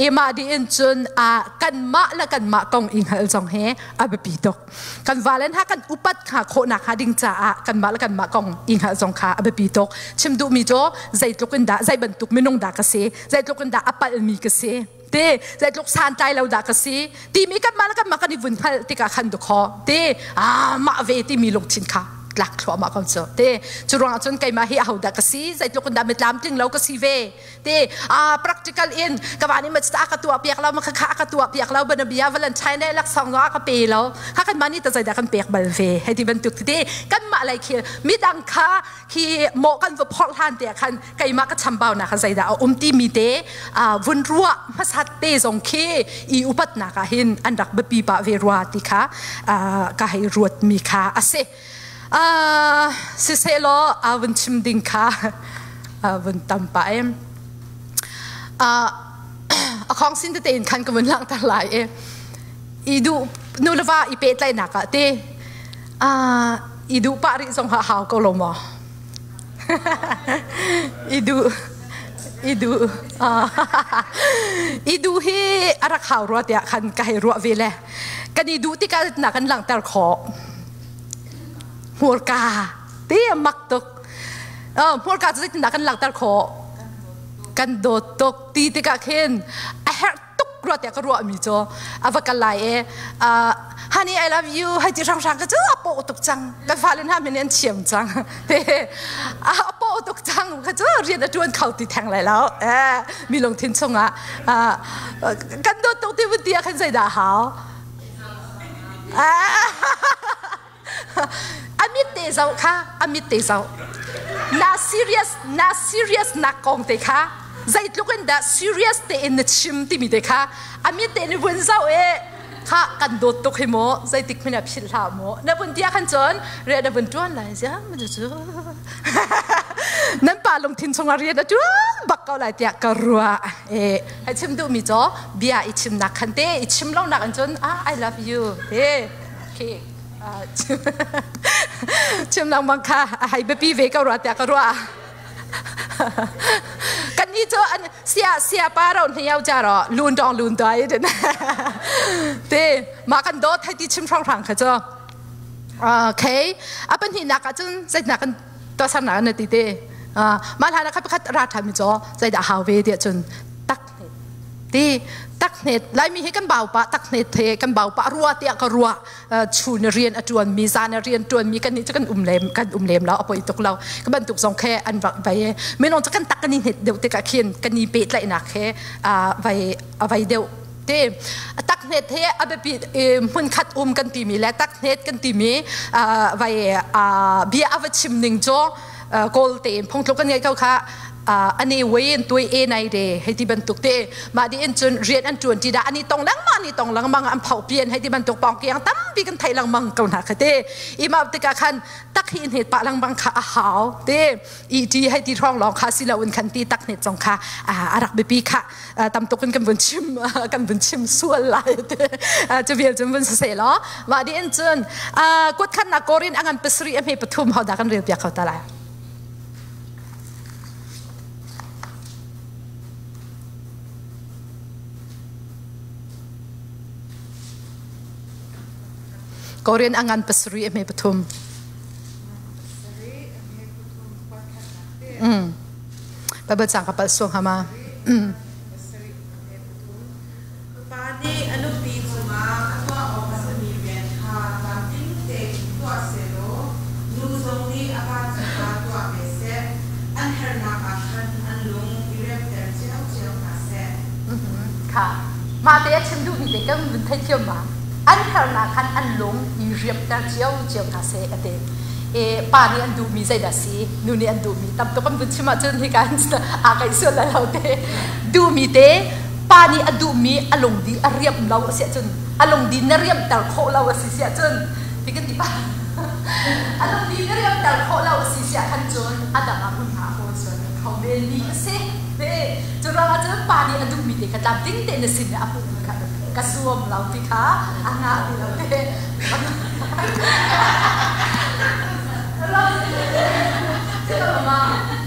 [SPEAKER 1] i mah dih in cun a kanmah le kanmah kong i hngalh zong he a biapi tuk kan valen ha kan upat kha khawhnak ha ding caah kanmah le kanmah kong i hngalh zong kha a biapi tuk chim duhmi cu zeitluk in dah zei bantuk minung dah ka si zeitluk in dah a palhmi ka si te zeitluk santlai lo dah ka si timi kanmah le kanmah kan i vun hngalh tikah khan dukhaw te ah mah ve timi lungthin kha tlak thluahmah ko cu te cu ruangah cun keimah hi aho dah ka si zeitluk in dah mitlam tling lo ka si ve te a practical in ka van in ma ka tuah piak lo ma kha ka tuah piak lo bana bia valentine le laksawng zong a ka pe lo kha kan mah nih ta zeidah kan pek bal ve hei ti bantuk te kan mah lei khi midang kha khi mo kan va phorh hlan te khan keimah ka chambau na kha zeidah a um ti mi te vun ruah hmasat te zong khi i upat nak ah hin an rak biapi pa ve rua ti kha ka hei ruat mi kha ase Siseh law aa vun chim ding kha vun tam pah em. A khong sin tete in khan ka vun langhter lai i i duh nu le va i pehtlaihnak ah te i duh pah rih zong ha hau ko lo maw? I duh i duh i duh hi a rak hau rua tiah khan ka hei ruah ve le kan i duh tikah na kan langhter khawh. Hmurka ti a mak tuk. Hmurka cu zeitindah kan langhter khawh? Kan dawt tuk ti tikah khin a herh tuk rua tiah ka ruahmi cu a va kal lai i honey I love you hei ti hranghrang ka cu a paw tuk cang kan fale hna min an thiam cang te a paw tuk cang ka cu rian a ṭuan kho ti theng lai lo mi lungthin chungah kan dawt tuk ti vun ti ah khan zeidah hau A mit te zoh kha a mit te zoh na serious na serious nak kong te kha zeitluk in dah serious tein na chim timi te kha a mit te ni vun zoh e kha kan dawt tuk hi maw zeitik hmanh ah philh hlah maw na vun tia khan cun rian na vun ṭuan lai ziam cu nan pa lungthin chungah rian a ṭuan bak ko lai tiah ka ruah e Hei chim duhmi cu bia i chimnak khan te i chim lonak in cun ah I love you te khi chim lengmang kha a hei biapi ve ko rua tiah ka ruah. Kan ni cu an sia sia pa ro hniau cha ro lun dong lun dai te te ma kan dawt hei ti chim hrang hrang kha cu okay a pahnihnak ah cun zeitnak kan tuahsernak na ti te mah hlan ah kha pakhat ra ṭhan mi cu zeidah hau ve tiah cun tak. Ti takhnet Laimi hi kan bau pa takhnet the kan bau pa rua tiah ka ruah chun rian a tuan mi zan rian tuan mi kan ni cu kan um lem kan um lem lo apoi tuk lo ka bantuk zong khe an vai minung cu kan tak kan i hnet deuh tikah khin kan i pehtlaihnak he vai vai deuh te takhnet he a biapi hmun khat um kan timi le takhnet kan timi vai bia a va chim ning cu kawl tein phungtluk kan ngei ko kha ane wain tuai e nai de hei ti bantuk te mah di in cun rian an tuan ti dah ani tong lengmang ani tong lengmang an phau pian hei ti bantuk pong kiang tampi kan thei lengmang ko hna kha te i ma tikah khan tak hi hnet pa lengmang kha a hau te i ti hei ti thong long kha si lo in khan ti tak hnet zong kha a rak biapi kha tam tuk in kan vun chim kan vun chim sual lai te cu vial cun vun se law mah di in cun kut khan na korin angan pasri a hme pathum ho da kan rel piak kho ta lai. Korean a ngan pasarih a hme pathum. Bible cang ka palh suang hama.
[SPEAKER 2] Pa nih a nupi cungah a tuah awk a simi rian kha tlamtling tein tuah sehlaw nu zong nih a va cungah tuah ve seh. An herhnak ah khan an lung i remter ciocio hna seh.
[SPEAKER 1] Kha mah te a chim duhmi te kan vun theithiam ma. An herhnak khan an lung i riamter ciocio hna seh a ti. E, pa nih an duhmi zeidah si, nu nih an duhmi tam tuk kan vun chim ahcun hika aa kaih sual lai lo te. Duhmi te pa nih a duhmi a lungdi a riamh lo a si ahcun a lungdi na riamhter khawh lo a si si ahcun ti kan ti pa a lungdi na riamhter khawh lo a si si ah khan cun a dang ah hmunhma a kawl sual kho men mi a si te cu ruangah cun pa nih a duhmi te kha tlamtling tein na sin a hmuhmi kha ka zuam lo ti kha a ngah ti lo te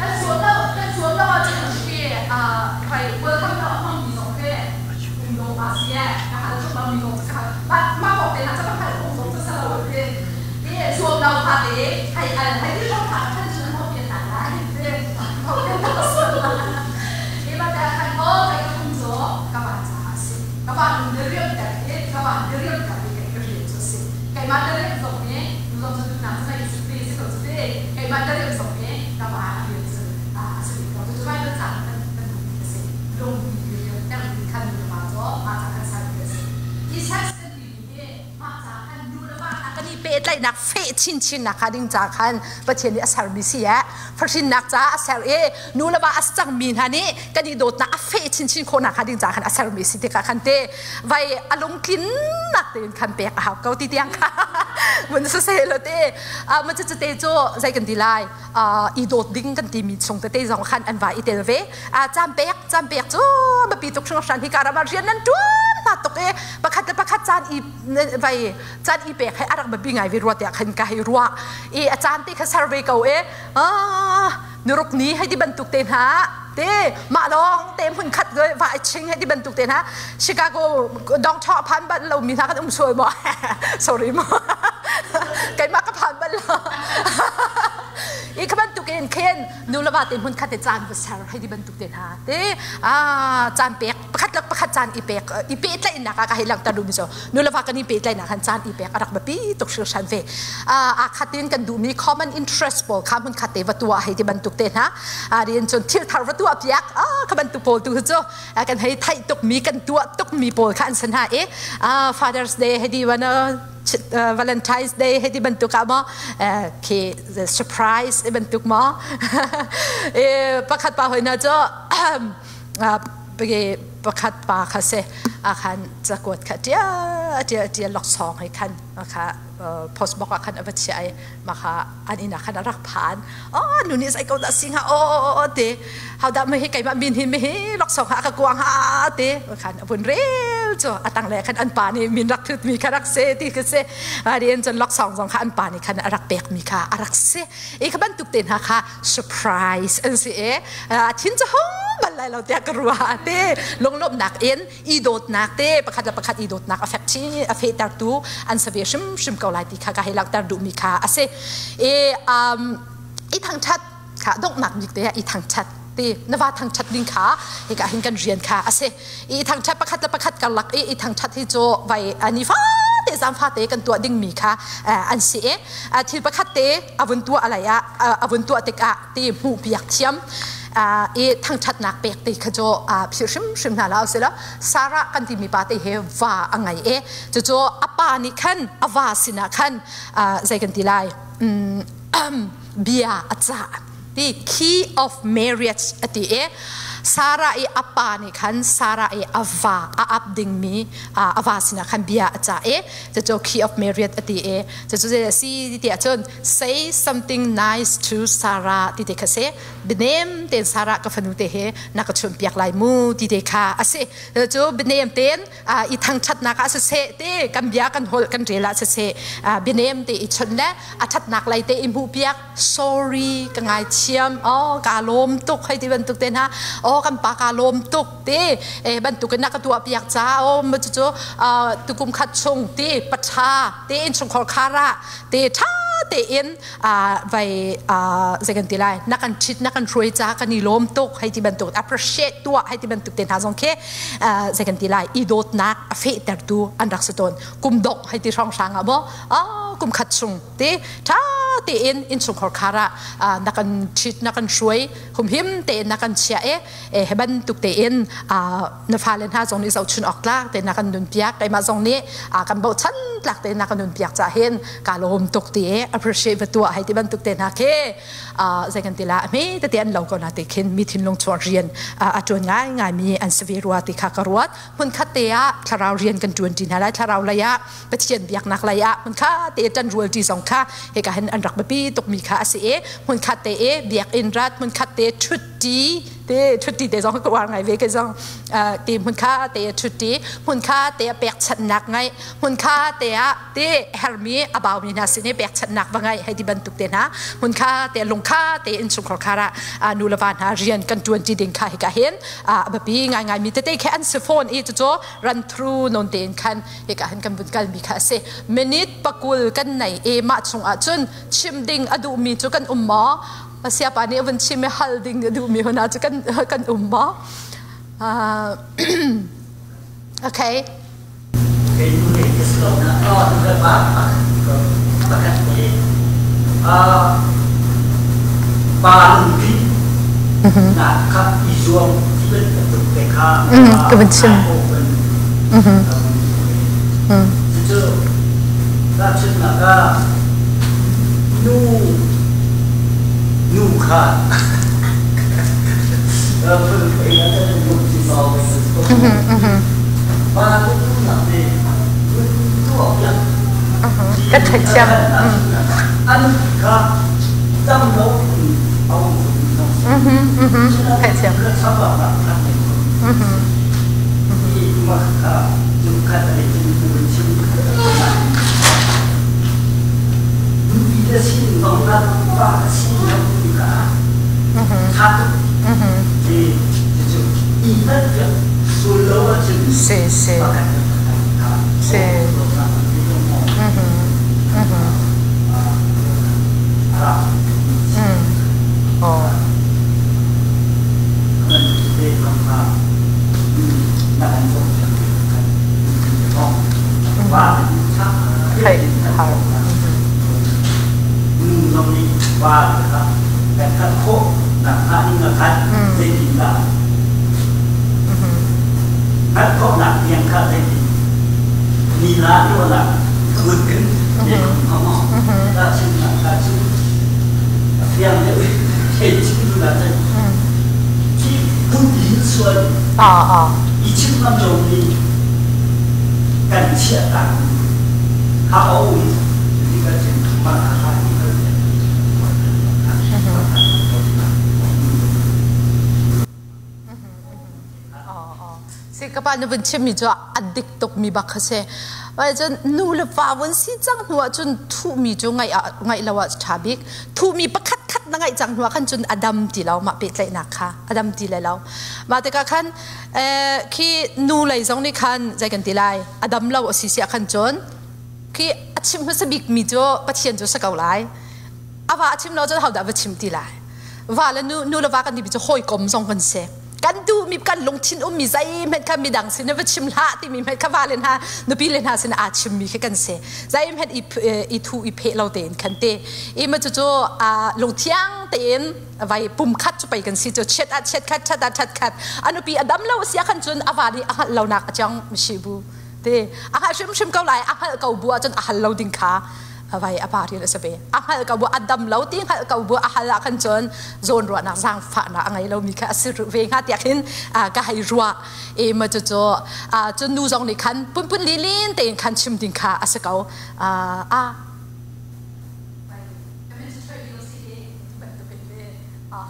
[SPEAKER 1] kan zuam lo kan zuam lo ahcun Keimah na rian zong hi ka pa a rian cu a si rih ko. Cucu Baibal ca kan kan hmuhmi a si. Lungpi rian termi khan nu le pa cu mah ca kan sermi a si. Hi sex kan timi hi mah ca khan nu le pa hna kan i pehtlaihnak feh chinchinnak kha ding ca khan Pathian nih a sermi si eh. Fahrinnak ca a ser i nu le va a cangmi hna nih kan i dawtnak a feh chinchin khawhnak kha ding ca khan a sermi si tikah khan te vai a lungtlinnak tein khan pek a hau ko ti tiang kha mun siseh lo te ma cu te cu zei kan ti lai i dawt ding kan timi chung tete zong khan an va i tel ve cam pek cam pek cu biapi tuk hringhran hi ka ram ah rian nan tuan hna tuk i pakhat le pakhat caan i vai caan i pek he a rak biapi ngai ve rua tiah khan ka hei ruah i a caan te kha ser ve ko e nuruk ni hei ti bantuk te hna te mah lawng te hmun khat va ching hei ti bantuk te hna Chicago dong thaw phan bal lo mi hna kan um sual maw sorry mo keimah ka phan bal lo i ka bantuk in khen nu le va te hmun khat te caan va ser hei ti bantuk te hna te a caan pek pakhat le pakhat caan i pek i pehtlaihnak ah ka hei langhter duhmi cu nu le va kan i pehtlaihnak han caan i pek a rak biapi tuk hringhran ve aa khat in kan duhmi common interest pawl kha hmun khat te va tuah hei ti bantuk te hna rian cun thil thar va tuah piak ka bantuk pawl tu cu kan hei theih tukmi kan tuah tukmi pawl kha an si hna i Father's Day hei ti wana Valentine's Day hei ti bantuk ah maw khi surprise bantuk maw pakhat pa hoi na cu pakhat pa kha si khan cakuat kha tia tia tia laksawng hei khan kha post box ah khan a va chiah i mah kha an inn ah khan a rak phan oh nu nih zei ko dah si hnga aw te how dah mi hi keimah min hi mi hi laksawng ha ka kuang ha te khan a vun rel cu a tang le khan an pa nih min rak thut mi kha rak se ti kha se rian cun laksawng zong kha an pa nih khan a rak pek mi kha a rak si i kha bantuk te hna kha surprise an si i thin cu hung bal lai lo tiah ka ruah te lunglawmhnak in i dawtnak te pakhat le pakhat i dawtnak a fek chi a fehtertu an si ve hrimhrim ko lai ti kha ka hei langhter duhmi kha a si i i thangṭhat kha donghnak bik te ah i thangṭhat. Ti na va thangṭhat ding kha hika hin kan rian kha a si. I thangṭhat pakhat le pakhat karlak i i thangṭhat hi cu vai ni fate zan fate kan tuah dingmi kha an si i thil pakhat te a vun tuah alai ah a vun tuah tikah ti hmuh piak thiam i thangṭhatnak pek ti kha cu philh hrimhrim hna la usila. Sarah kan timi pa te he va a ngei i cucu a pa nih khan a va sinah khan zei kan ti lai, bia a cah ti, key of marriage a ti i Sarah i a pa nih khan Sarah i a va a ap dingmi a va sinah khan bia a cah i cucu key of marriage a ti i cucu zei a si ti ahcun "Say something nice to Sarah" ti te kha si. Bianem tein Sarah ka fanu te he na ka chun piak lai mu ti te kha a si. Cu bianem tein i thangṭhatnak ah siseh te kan bia kan holh kan rel ah siseh, bianem te i chawnh le a ṭhatnak lei te i hmuhpiak, "Sorry, ka ngaithiam, oh ka lawm tuk" hei ti bantuk te hna, "Oh kan pa, ka lawm tuk" te e bantukin na ka tuah piak ca oh ma cu tukum khat chung ti paṭha te in chungkhar khar ah te ṭha tein vai zei kan ti lai, na kan ṭhit na kan hruai ca kan i lawm tuk hei ti bantuk appreciate tuah hei ti bantuk te hna zong khi zei kan ti lai, i dawtnak a fehtertu an rak si tawn. Kum dongh hei ti hrawng hrang ah maw kum khat chung te ṭha tein innchungkhar khar ah na kan ṭhit na kan hruai, humhim tein na kan chiah e he bantuk tein na fale hna zong nih zohchun awk tlak tein na kan nun piak, keimah zong nih kan bochan tlak tein na kan nun piak ca hin ka lawm tuk ti e appreciate va tuah hei ti bantuk te hna khi zei kan ti la, a hme tete an lo ko na te khin mi thinlung chuak rian a ṭuan ngai ngai mi an si ve rua ti kha ka ruat. Hmun khat te ah thlarau rian kan ṭuan ṭi hna lai, thlarau lei ah, Pathian biaknak lei ah hmun khat te ṭan rual ṭi zong kha hika hin an rak biapi tukmi kha a si i hmun khat te i biakinn rat, hmun khat te ṭhut ṭi te, ṭhut ṭi te zong ka uar ngai ve ke zong ti, hmun kha te ṭhut ṭi, hmun kha te pekchanhnak ngai, hmun kha te ah te hermi a baumi hna sin i pekchanhnak va ngai hei ti bantuk te hna, hmun kha te lung kha te innchungkhar khar ah nu le va hna rian kan ṭuan ṭi ding kha hika hin a biapi ngaingai mi tete khi an si fawn i cucu run through non tein khan hika hin kan vun kalmi kha a si. Minute 20 kan nei i mah chung ah cun chim ding a duhmi cu kan um maw? Siapa nih a vun chim i hal ding a duhmi hna cu kan um maw? Okay.
[SPEAKER 4] Kei nu nih ka si lo na nu le pa pakhat nih pa lungpi na kha i zuam ti bantuk te kha
[SPEAKER 1] ka vun chim.
[SPEAKER 4] Cucu tahchunhnak ah nu nu kha
[SPEAKER 1] Ka theithiam. Theithiam. Si si. Si. Oh. Theih har. Ah ah.
[SPEAKER 4] I chim ngam lomi kan chiah tak ha a um ti ka chin ma ha.
[SPEAKER 1] Si ka pa na vun chimmi cu a dik tukmi bak kha si. Vai cun nu le pa vun si cang hnu ah cun thuhmi cu ngaih ngaih lo ah ṭha bik. Thuhmi pakhat khat na ngaih cang hnu ah khan cun a dam ti lo, mah pehtlaihnak kha a dam ti lai lo. Mah tikah khan khi nu lei zong nih khan zei kan ti lai, a dam lo a si si ah khan cun khi a chim hmasa bikmi cu Pathian cu si ko lai. A va a chim lo cun hodah va chim ti lai. Va le nu nu le va kan ti mi cu hawikom zong kan si. Kan duhmi kan lungthin ummi zeihmanh kha midang sin va chim hlah timi hmanh kha va le hna nupi le hna sin aa chimmi khi kan si. Zeihmanh i i thu i pheh lo tein khan te. I ma cucu lungthiang tein vai pum khat cu pei kan si cu chiat ah chiat khat that ah that khat a nupi a dam lo sia khan cun a va nih a hngalh lo nak a chiang mishi bu te a hngalh hrimhrim ko lai a hngalh ko bu ahcun a hal lo ding kha vai a pa rian a si ve a hngalh ko bu a dam lo ti hngalh ko bu a hal ah khan cun zawn ruahnak zaangfahnak a ngei lomi kha a si ve hnga tiah khin ka hei ruah e ma cu cu cun nu zong nih khan punpun lilin tein khan chim ding kha a si ko a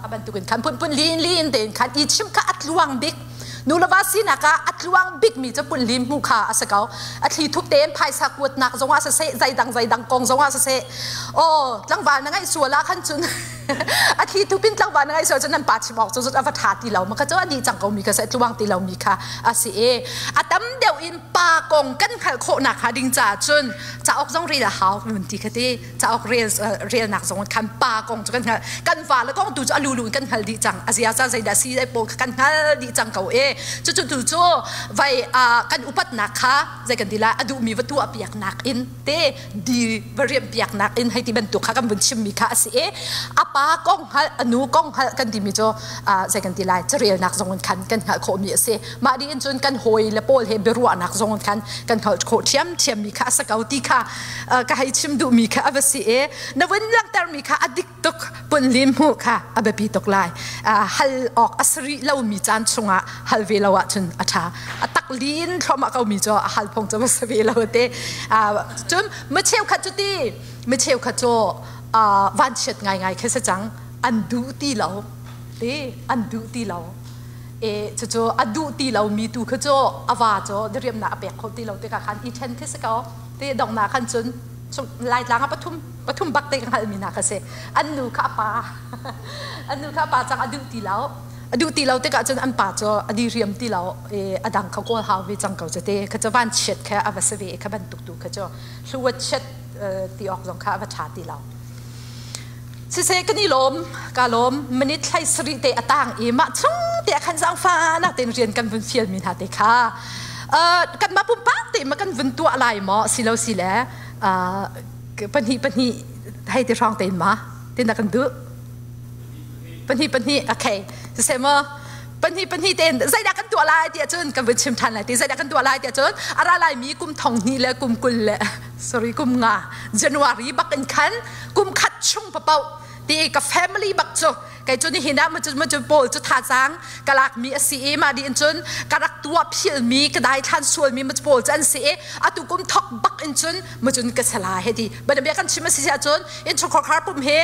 [SPEAKER 1] Kha bantukin khan phunphun lin lin tein khan i chim kha a tluang bik. Nu le va sinak ah a tluang bikmi cu punlim hmuh kha a si ko. A thli thup tein phaisa kuatnak zongah siseh, zeidang zeidang kong zongah siseh, aw tlangval na ngaih sual ah khan cun a thli thup in tlangval na ngaih sual cun nan pa chim awk cu a va ṭha ti lo ma kha cu a dih cang ko mi kha seh tluang ti lo mi kha a si i a tam deuh in pa kong kan hngalh khawhnak hnga ding caah cun cauk zong rel a hau mun ti kha ti cauk rel relnak zong khan pa kong cu kan hngalh kan va le kong tu cu a lulu in kan hngal dih cang a zia ca zeidah si dai pawl kan hngal dih cang ko e cu cu tu cu vai kan upatnak kha zei kan ti lai a duhmi va tuah piaknak in te di va riam piaknak in hei ti bantuk kha kan vun chimmi kha a si e a pa kong hngalh a nu kong hngalh kan timi cu zei kan ti lai carelnak zong in khan kan hngalh khawhmi a si mah dih in cun kan hawi le pawl he biaruahnak zong khan kan hngalh khawh ṭhiamṭhiam mi kha a si ko ti kha ka hei chim duhmi kha a va si i na vun langhtermi kha a dik tuk punlim hmuh kha a biapi tuk lai hal awk a si rih lomi caan chungah hal ve lo ahcun a ṭha a tak lin thluahmah ko mi cu a hal phung cu va si ve lo te cun mi cheukhat cu ti mi cheukhat cu vanchiat ngaingai khi si cang an duh ti lo ti an duh ti lo e cucu a duh ti lomi tu kha cu a va cu diriamnak a pek kho ti lo tikah khan i ṭhen khi si ko ti donghnak khan cun Laitlang ah pathum pathum bak te ka hngalhmi hna kha si an nu kha a pa an nu kha a pa cang a duh ti lo a duh ti lo tikah cun an pa cu a diriam ti lo i a dang kha kawl hau ve cang ko cu te kha cu van chiat kha a va si ve kha bantuk tu kha cu hluat chiat ti awk zong kha a va ṭha ti lo Siseh kan i lawm, ka lawm. Minute thlai sarih te a tang i mah chung te ah khan zaangfahnak tein rian kan vun fialmi hna te kha kanmah pumpak te ma kan vun tuah lai maw silo si le pahnih pahnih hei ti hrawng tein ma tin kan duh pahnih pahnih okay siseh maw pahnih pahnih tein zeidah kan tuah lai tiah cun kan vun chim ṭhan lai ti zeidah kan tuah lai tiah cun a ra laimi kum thong hnih le kum kul le sorry kum nga January bak in khan kum khat chung papoh ti ka family bak cu kei cu nihin ah macu pawl cu thazaang ka lakmi a si i mah dih in cun ka rak tuah philmi ka daithlan sualmi macu pawl cu an si i atu kum thok bak in cun macun ka sala he ti banabia kan chim a si ahcun innchungkhar khar pum he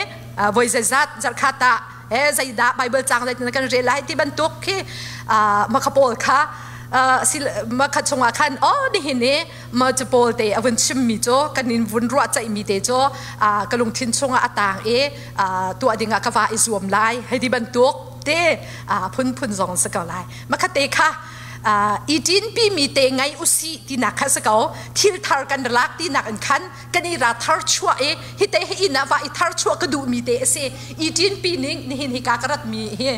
[SPEAKER 1] voi zeizat zarkhat ah he zeidah bible cang zei kan rel lai ti bantuk khi makha pawl kha makha chungah khan oh nihin i ma cu pawl te a vun chimmi cu kan in vun ruah ceihmi te cu ka lungthin chungah a tang i tuah dingah ka va i zuam lai hei ti bantuk te phunphun zong si ko lai makhat te kha i ṭinpi mi te ngai usih tinak kha si ko thil thar kan lak tinak in khan kan i ra thar chuah i hi te hi inn ah va i thar chuah ka duh mi te a si i ṭinpi ning nihin hi ka ka rat mi hi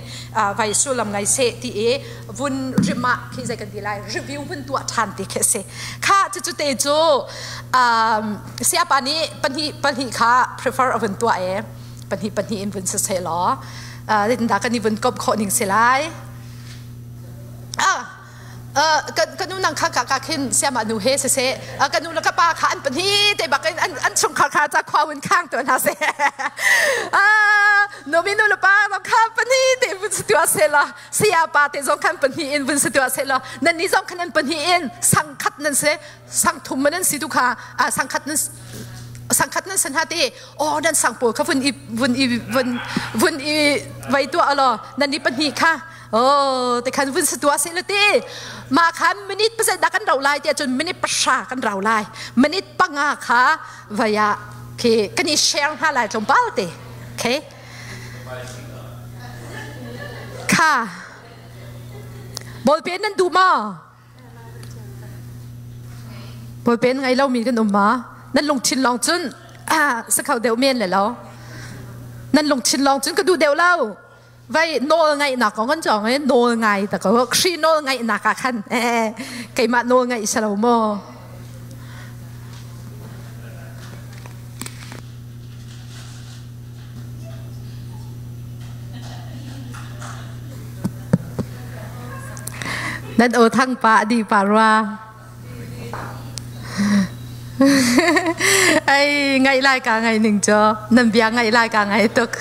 [SPEAKER 1] vai sullam ngai seh ti i vun rim ah khi zei kan ti lai review vun tuah ṭhan ti khi a si kha cucu te cu siapa nih pahnih pahnih kha prefer a vun tuah e pahnih pahnih in vun si seh law zeitindah kan i vun komh khawh ning si lai ah Ka nu nang kha ka khin siama nu he siseh ka nu le ka pa kha an pahnih te bak in an chungkhar kha ca khua un khang tu hna seh nomi nu le pa zong kha pahnih te vun si tua se la saya pa te zong khan pahnih in vun si tua se la nan ni zong khan an pahnih in sang khat nan se sang thum nan si tu kha sang khat nan sang khat nan san ha te oh nan sang pawl kha vun i vun i vun vun i vai tua alo nan ni pahnih kha Oh, te khan vun sa tua se le te. Ma khan minute pasal da kan rau lai ti ahcun minute pahra kan rau lai. Minute panga kha vaya ke kan i share hna lai tlawmpal te. Okay. Kha. Ballpen nan duh ma? Ballpen ngai lo mi kan um ma? Nan lungthin lawng cun ah sakhau deuh men le lo. Nan lungthin lawng cun ka duh deuh lo. Vai nawl ngaihnak kong kan cawng i nawl ngai ta ko. Khrih nawl ngaihnak ah khan keimah nawl ngaih si lo maw? Nan aw thang pa di pa rua. Ai ngaih lai ka ngai ning cu nan bia ngaih lai ka ngai tuk.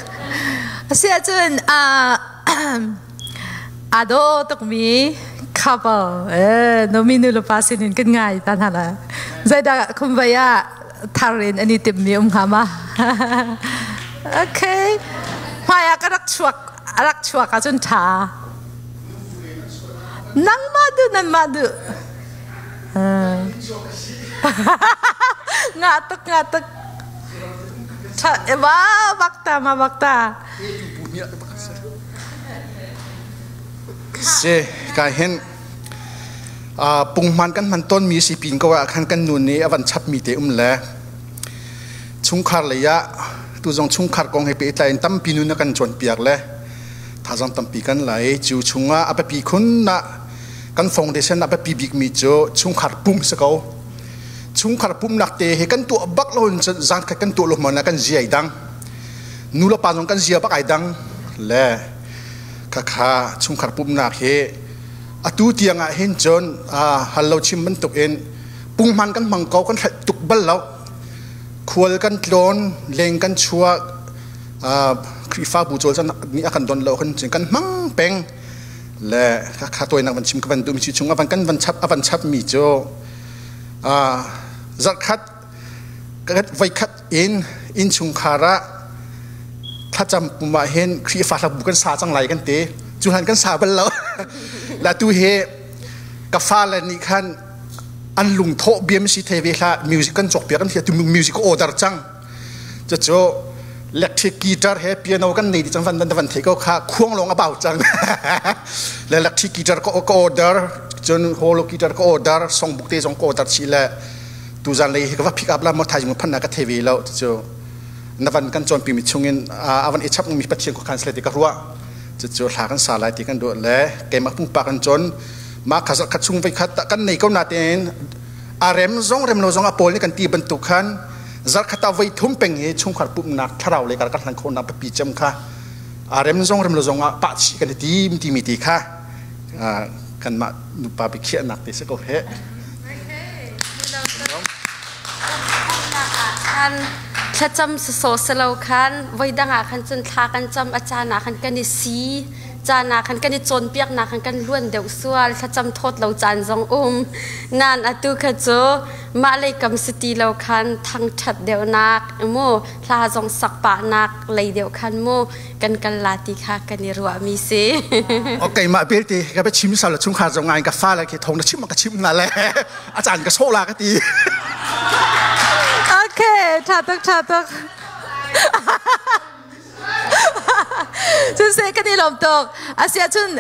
[SPEAKER 1] Asiahcun aa daw tukmi couple nomi nu le pa sinin kan ngai ta hna la. Zeidah khumvei ah thar in an i timmi um hnga ma? Okay. Hmai ah ka rak chuak a rak chuak ahcun ṭha. Nangmah duh nanmah duh. Ngah tuk ngah tuk. Ṭha wa bakta ma bakta.
[SPEAKER 5] Si ka hin punghman kan hman tawn mi si pin ko ah khan kan nu nih a van chap mi te um le chungkhar lei ah tu zong chungkhar kong he pehtlai in tampi nu na kan cawnpiak le thazang tampi kan lai cu chungah a biapi khun na kan foundation a biapi bik mi cu chungkhar pum si ko chungkhar pumnak te he kan tuah bak lo in zan khat kan tuah lo hmanh kan zia ai dang nu le pa zong kan zia bak ai dang le khakha chungkhar pumnak hi atu tiang ah hin cun hal lo chim bantuk in punghman kan hmang ko kan hrelh tuk bal lo khual kan tlawn leng kan chuak Khrihfabu cawlcang nih a kan don lo kan kan hmang peng le kha tawinak van chim ka van duhmi si chung avan kan van chap avan chap mi cu zarkhat voikhat in innchungkhar ah thlacam pum ah hin Khrihfa hlabu kan sa cang lai kan ti cu han kan sa bal lo la tu hi ka fale nih khan an lungthawh biam si thei ve hlah music kan cawk piak kan tu music order cang cucu electric guitar he piano kan nei di cang van van van thei ko kha khuang lawng a bau cang le electric guitar ka order cun holo guitar ka order songbook te zong ka order chi le tuzan lei hi ka va pick up la mo thaizing phan na ka thei ve lo cucu na van kan cawnpi mi chungin avan i chap mi pathian ko khan sle ti ka ruah cucu hla kan sa lai ti kan duh le keimah pumpak kan cawn ma kha kha chung vai khat kan nei ko na tein a rem zong rem lo zong a pawl nih kan ti bantuk khan zarkhat ah voi thum peng hi chungkhar pumhnak thlarau le kar kan hlan khawhnak biapi cem kha a rem zong rem lo zong ah pah chih kan i tim timi ti kha kanmah nupa biakhiahnak te si ko he.
[SPEAKER 3] Khan thlacam sawsawh si lo khan voidang ah khan cun thla kan cam a caan ah khan kan i si caan ah khan kan i cawnpiaknak khan kan luan deuh sual thlacam thawt lo caan zong um nan atu kha cu mah lei kam si ti lo khan thangṭhat deuhnak mu hla zong sak pahnak lei deuh khan mu kan kal la ti kha kan i ruahmi si.
[SPEAKER 5] Okay mah belte ka ba chim sal chungkhar zong ngai ka fa le khi thong na chim ka chim na le a caan ka sawh la ka ti.
[SPEAKER 1] Okay, tha tuk tha tuk. Cun se kan i lawm tuk. Asia cun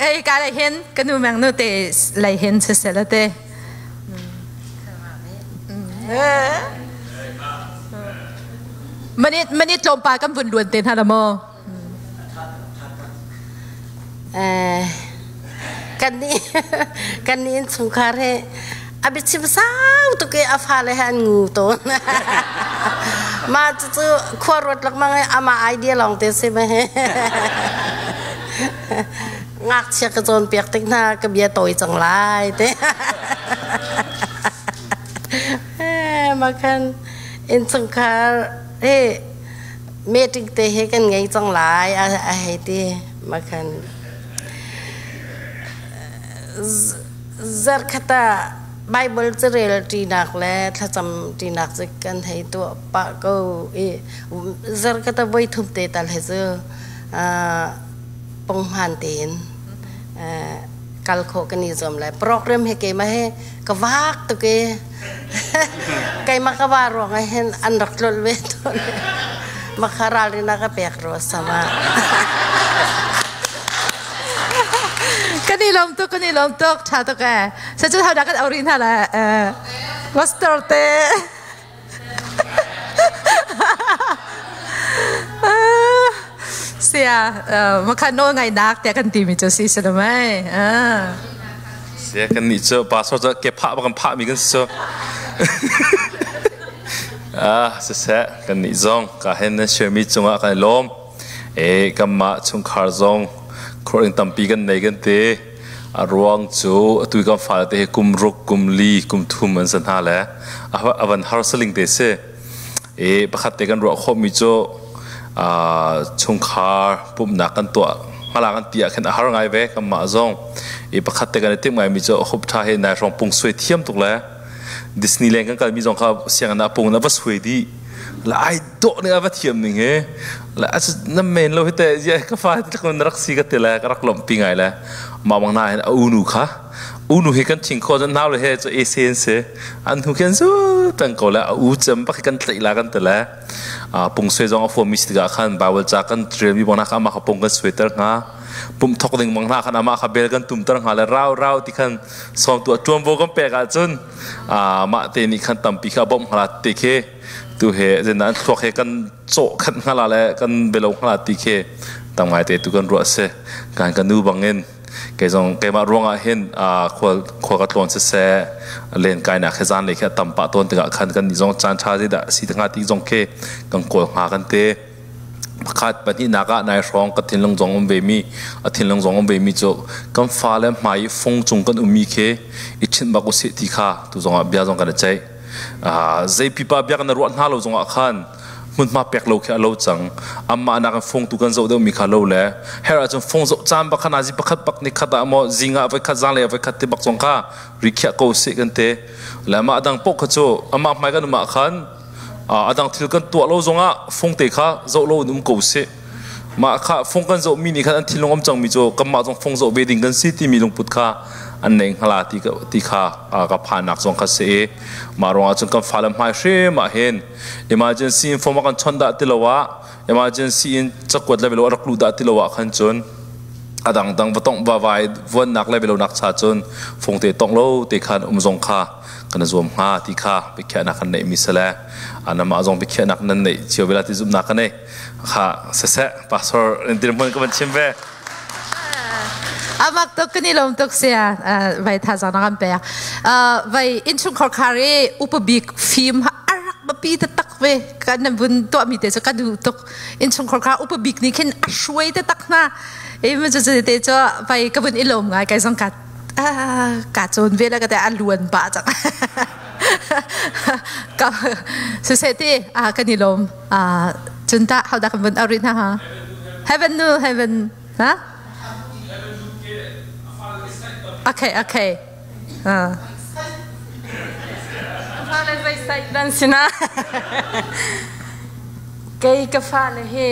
[SPEAKER 1] ei ka lei hin ka nu meng nu te lei hin siseh la te. Manit manit tlawmpal kan vun luan te hna la maw?
[SPEAKER 3] Kan nih kan nih innchungkhar he a biachim sau tuk i a fale he an ngu tawn. Mah cucu khua ruat lengmang i amah idea lawng te si ma he. Ngakchia ka cawnpiak tik hna ka bia tawi cang lai te. Mah khan innchungkhar he meeting te he kan ngei cang lai a hei ti. Mah khan zarkhat ah Bible carel ṭinak le thlacam ṭinak cu kan hei tuah pah ko i zarkhat ah voi thum te tal he cu punghman tein kal khawh kan i zuam lai. Program he keimah he ka vak tuk i keimah ka va ruang ah hin an rak tlolh ve tawn. Makha ralrin a ka pek rua sama.
[SPEAKER 1] Kan i lawm tuk, kan i lawm tuk. Ṭha tuk ee. Sa cu hodah kan auh rih hna le pastor te. Si. Sia makhan nawl ngaihnak tiah kan timi cu si si lo mei.
[SPEAKER 6] Sia kan nih cu pastor cu ke phah bak kan phah mi kan si cu. Ah siseh kan nih zong ka hen nan share mi cungah kan i lawm. E kanmah chungkhar zong khuaring tampi kan nei kan ti. A ruang cu atu kan fale te hi kum ruk, kum li, kum thum an si hna le a van har saling te si. E pakhat te kan ruah khawhmi cu chungkhar pumhnak kan tuah hmala kan ti ah khin a har ngai ve kanmah zong. E pakhat te kan i timh ngaimi cu hup tha he nai hrawng pung suai thiam tuk le Disneyland kan kalmi zong kha sianginn ah pung na va suai dih. La ai dawh ning a va thiam ning he. La a na men lo hi te ye ka fa te kun rak si ka ti le ka rak lawmhpi ngai le mah bang na hin a unu kha unu hi kan thing kho zan nau le he cu esen se an hu khen su tang ko le a u cem bak kan tlaih la kan te le pung sui zong a fuam mi si tikah khan Bible ca kan rel mi bang na kha amah kha pung kan suai ter hnga pum thok ding bang hna khan amah kha bel kan tum ter hnga le rau rau ti khan sawm tu tuan bo kan pek ahcun mah te nih khan tampi kha bawmh hnga te khi tu he zin an thluak he kan cawh khat hnga la le kan belo hnga ti khi tam ngai te tu kan ruah si kan kan nu bangin kei zong keimah ruangah hin khual khua ka tlawn siseh len kainak he zan lei khi a tam pah tawn tikah khan kan nih zong caan ṭha zeidah si hnga ti zong khi kan kawl hnga kan te pakhat pahnihnak ah nai hrawng ka thinlung zong um ve mi a thinlung zong um ve mi cu kan fale hmai fung cung kan ummi khi i chinh bak usih ti kha tu zong ah bia zong kan i ceih zei pipa bia kan ruah hna lo zong ah khan hmunhma pek lo khi a lo cang amah nak in fung tu kan zoh deuh mi kha lo le her ahcun fung zoh caan bak khan azi pakhat bak ni khat ah maw zing ah voi khat zang le voi khat ti bak zong kha rikhiah ko sih kan te le amah dang pok kha cu amah hmai kan um ah khan adang thil kan tuah lo zongah fung te kha zoh lo in um ko sih mah kha fung kan zoh mi nih khan an thinlung um cang mi cu kanmah zong fung zoh ve ding kan si timi lungput kha an nei hnga ti ti kha ka phannak zong kha si i mah ruangah cun kan fale hmai hrim ah hin emergency in form kan chon dah ti lo ah emergency in cakuat le velo rak lu dah ti lo ah khan cun adang dang va tong va vai vuannak le velo nak cha cun fung te tong lo te khan um zong kha kan zuam hnga ti kha biakhiahnak kan neih mi sale anamah zong biakhiahnak nan neih cio vela ti zumnak ka nei kha siseh pastor dirhmun ka van chim ve
[SPEAKER 1] Amak tuk kan i lawm tuk sia vai thazaang na kan pek vai innchungkhar khar i upa bik fim arak biapi taktak ve kan nan vun tuahmi te cu ka duh tuk innchungkhar khar upa bik nih khin a hruai taktak hna i mu cu te cu vai ka vun i lawm ngai kai zong ka ka cawn ve la ka te a luan pah cang ka siseh ti kan i lawm cun tah how dah kan vun arit hna ha heaven nu heaven ha okay okay
[SPEAKER 2] Fale zei sai dan sina kei ka fale hi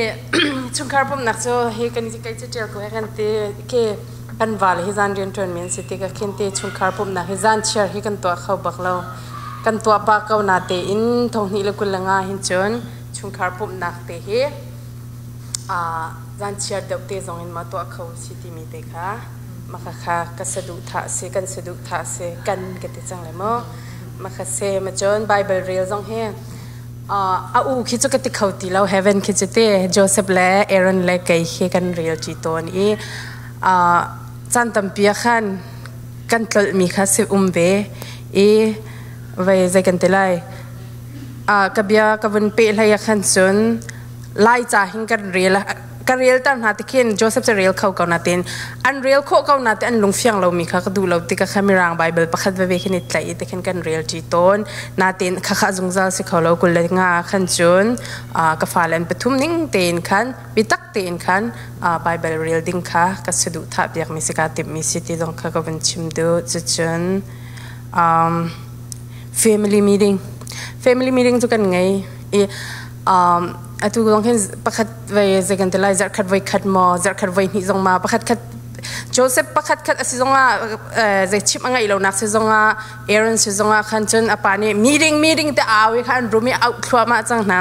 [SPEAKER 2] chungkhar pumnak cu hi kan kei cu ṭial ko he kan ti ke kan vale hi zan rian ṭuan mi an si tikah khin te chungkhar pumnak hi zan chiar hi kan tuah kho bak lo kan tuah pah ko na tein thonghnih le 25 hin cun chungkhar pumhnak te hi zan chiar deuh te zong in ma tuah kho si timi te kha maka kha ka saduhthah si kan saduhthah si kan ka ti cang le maw maka se ma cun Bible rel zong hi a u khi cu ka ti kho ti lo heaven khi cu te Joseph le Aaron le kei khi kan rel ṭi tawn i caan tampi ah khan kan tlolhmi kha si um ve i vei zei kan ti lai ka bia ka vun peh hlei ah khan cun Lai ca hin kan rel ka rel tar hna ti khin Joseph cu rel kho ko na tin an rel khawh ko na te an lung fiang lomi kha ka duh lo ti ka kha mirang Bible pakhat veve khin i tlaih i ti khin kan rel ṭi tawn natin kha kha zungzal si kho lo 25 khan cun ka fale an pathum ning tein khan bitak tein khan Bible rel ding kha ka saduhthah piakmi si ka timhmi si ti zong kha ka vun chim duh cucun family meeting family meeting cu kan ngei i atu zong hin pakhat vei zei kan ti lai zarhkhat voi khat maw zarhkhat voi hnih zong ma pakhat khat Joseph pakhat khat a si zongah zei chim a ngeih lonak si zongah Aaron si zongah khan cun a pa nih meeting meeting te au i khan an rum i auh thluahmah cang hna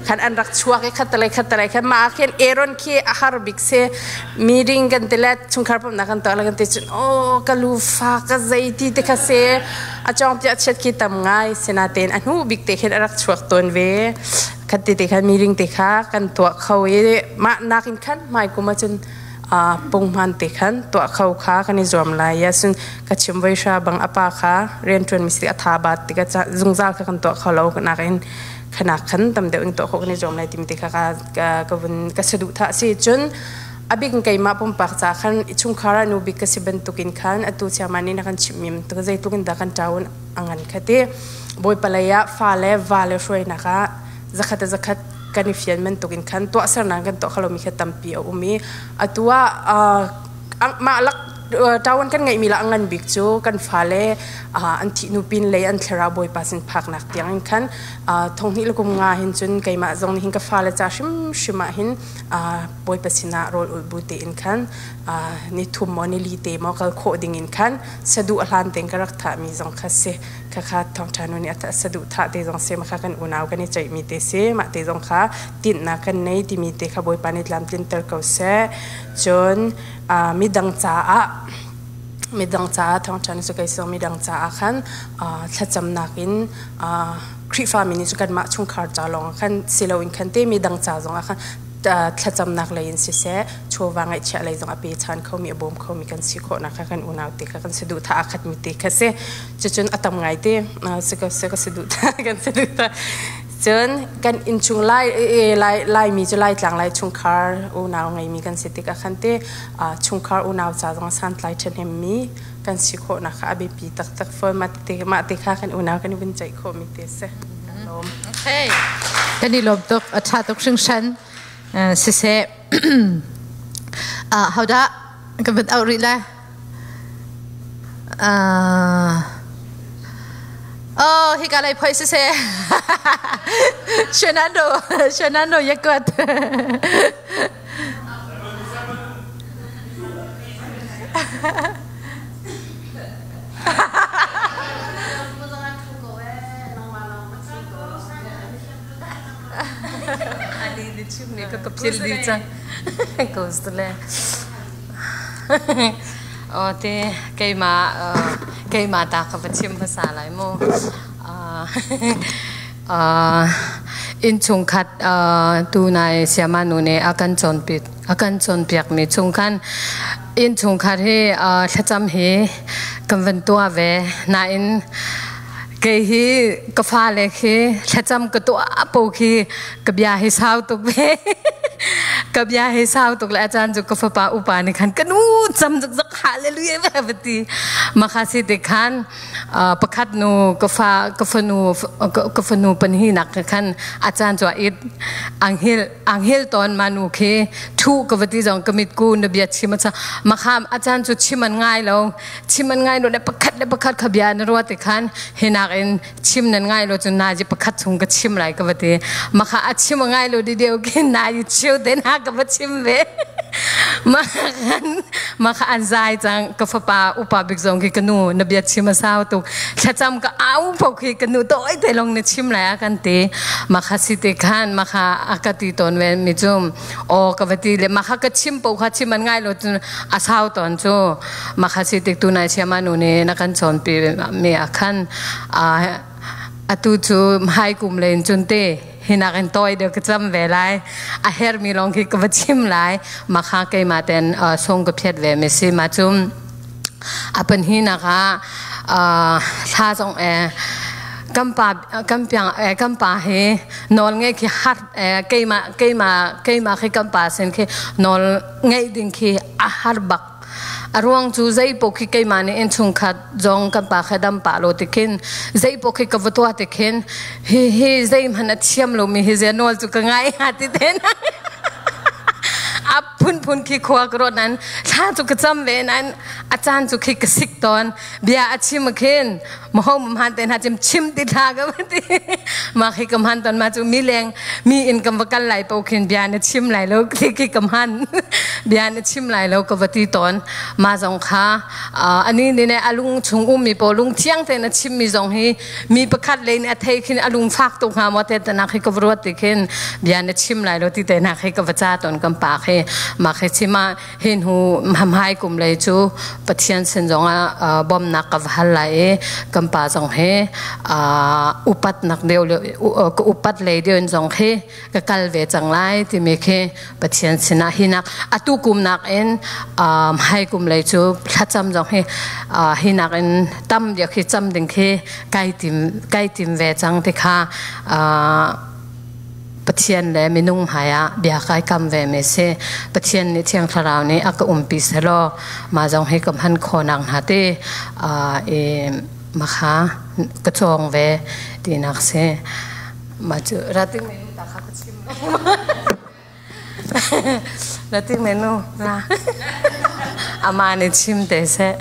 [SPEAKER 2] khan an rak chuak i khat talei khat talei khan mah khin Aaron khi a har bik si meeting kan ti le chungkhar pumhnak kan tuah le kan ti cun oh ka lu fa ka zei ti te kha si a cawng piah chiat khi tam ngai sinatein a hnu bik te khin a rak chuak tawn ve. Khat te te khan meeting te kha kan tuah kho i mah nakin khan hmai kum ahcun punghman te khan tuah kho kha kan i zuam lai. Ya sun ka chim voi hra bang apa kha rianṭuan mi si a tha bat tikah zungzal kha kan tuah kho lo nakin khanak khan tam deuh in tuah khawh kan i zuam lai timi te kha ka ka vun ka saduh thah si. Cun abik keimah pumpak ca khan chungkhar ah nu bik ka si bantukin khan atu chiama nih na kan chimh mi zeitluk in dah kan ṭaun angan kha ti. Bawipa lei ah fa le va le hruainak ah zakhat a zakhat kan i fian bantukin khan tuahsernak kan tuah khalo mi kha tampi a um i atu ah mah lak ṭawan kan ngeihmi la ngan bik cu kan fale an thih hnu pin lei an thlarau Bawipa sin phaknak tiang in khan thonghnih le kum nga hin cun keimah zong nih hin ka fale ca hrimhrim ah hin Bawipa sinah rawl ul bu tein khan ni thum maw ni li te maw kal khawh ding in khan saduh a hlan tein ka rak thahmi zong kha si. Khakha thawngṭha nu nih a saduh thah te zong si, kha kan unau kan i ceihmi te si, mah te zong kha tinhnak kan nei timi te kha Bawipa nih tlamtlinter ko seh. Cun midang caah midang caah thawngṭha nu cu kei zong midang caah khan thlacamnak in Khrihfami nih cu kanmah chungkhar ca lawng khan si loin khan te midang ca zong ah khan thlacamnak lei in siseh, chawva ngaihchiah lei zong a pe chan khomi, a bawm khomi kan si khawhnak kha kan unau te kha kan saduhthah aa khatmi te kha si. Cucun a tam ngai te si ko si ka saduhthah kan saduhthah. Cun kan innchung lai lai laimi cu Laitlang lai chungkhar unau ngeimi kan si tikah khan te chungkhar unau ca zong santlai ṭhahnemmi kan si khawhnak kha a biapi taktak fawn. Mah te kha kan unau kan i vun ceih khawhmi te si. Lawm.
[SPEAKER 1] Okay. Kan i lawm tuk. A ṭha tuk hringhran. Siseh. Hodah kan van auh rih lai? Oh, hika lei phoi siseh. Fernando, Fernando yakwat.
[SPEAKER 7] Ka phil dih cang. Goes to le. O te keimah keimah ta ka va chim hmasa lai mu. Innchungkhat tunai siama nu nih a kan cawnpi a kan cawnpiakmi chung khan innchungkhat hi thlacam hi kan van tuah ve nain kei hi ka fale khi thlacam ka tuah po khi ka bia hi sau tuk ve. Ka bia hi sau tuk le a caan cu ka fapa upa nih khan ka nu cam zak hallelujah va ti makha si te khan pakhat nu ka fa ka fanu ka fanu panhinak khan a caan cu a it anghil anghil ton ma nu khi thu ka va ti zong ka mit ku na bia chim a makham a caan cu chim an ngai lo chim an ngai lo le pakhat le pakhat kha bia na ruat ti khan hinak in chim nan ngai lo cun na ji pakhat chung ka chim lai ka va ti makha a chim a ngai lo di deu khi na ji chiu te na ka va chim ve. Makhan makha an zai cang ka fapa upa bik zong khi ka nu na bia chim a sau tuk thlacam ka au pok khi ka nu toi te long na chim lai a kan ti makha si te khan makha a ka ti ton ve mi cu o ka va ti le makha ka chim po kha chim an ngai lo cun a sau ton cu makha si tik tu nai siama nu ne na kan chawn pi mi a khan atu cu hai kum len cun te hinak in toi deuh ka cam ve lai a her mi long khi ka va chim lai makha keima ten song ka phiat ve mi si ma cum apan hi naka thla zong e kampa kampiang e kampa hi nawl ngei khi har keima keima keima khi kampa sen khi nawl ngei ding khi a har bak. A ruang cu zei po khi keimah nih innchungkhat zong kan pa kha dam pah lo tikhin zei po khi ka va tuah tikhin hi hi zeihmanh a thiam lomi hi zia nawl cu ka ngai ha ti te na a phunphun khi khua ka ruat nan thla cu ka cam ve nan a caan cu khi ka sik tawn bia a chim khin maho mam han te na chim chim ti thla ka ti ma khi kam han ton ma chu mi leng mi in kam va kal lai po khin bia na chim lai lo khi khi kam han bia na chim lai lo ka va ti ton ma zong kha ani ni ne alung chung um mi po lung thiang te na chim mi zong hi mi pakhat le ni a thei khin alung fak tu nga mo te ta na khi ka ruat ti khin bia na chim lai lo ti te na khi ka va cha ton kam pa khi ma khi chima hin hu hamhai kum lei cu Pathian sin zong ah bawmnak ka va hal lai i ka Kan pa zong hi upat nak deuh le ka upat lei deuh in zong khi ka kal ve cang lai timi khi Pathian sinah hinak atu kum nak in hai kum lei cu thlacam zong hi hinak in tam deuh khi cam ding khi kai tim kai tim ve cang ti kha Pathian le minung hmai ah bia kai kam ve mi si. Pathian nih Thiang Thlarau nih a ka umpi selaw mah zong hi ka hman khawnak hna te i makha ka cawng ve tinak si. Mah cu rating menu ta kha ka chim. Rating menu na ama nih chim te seh.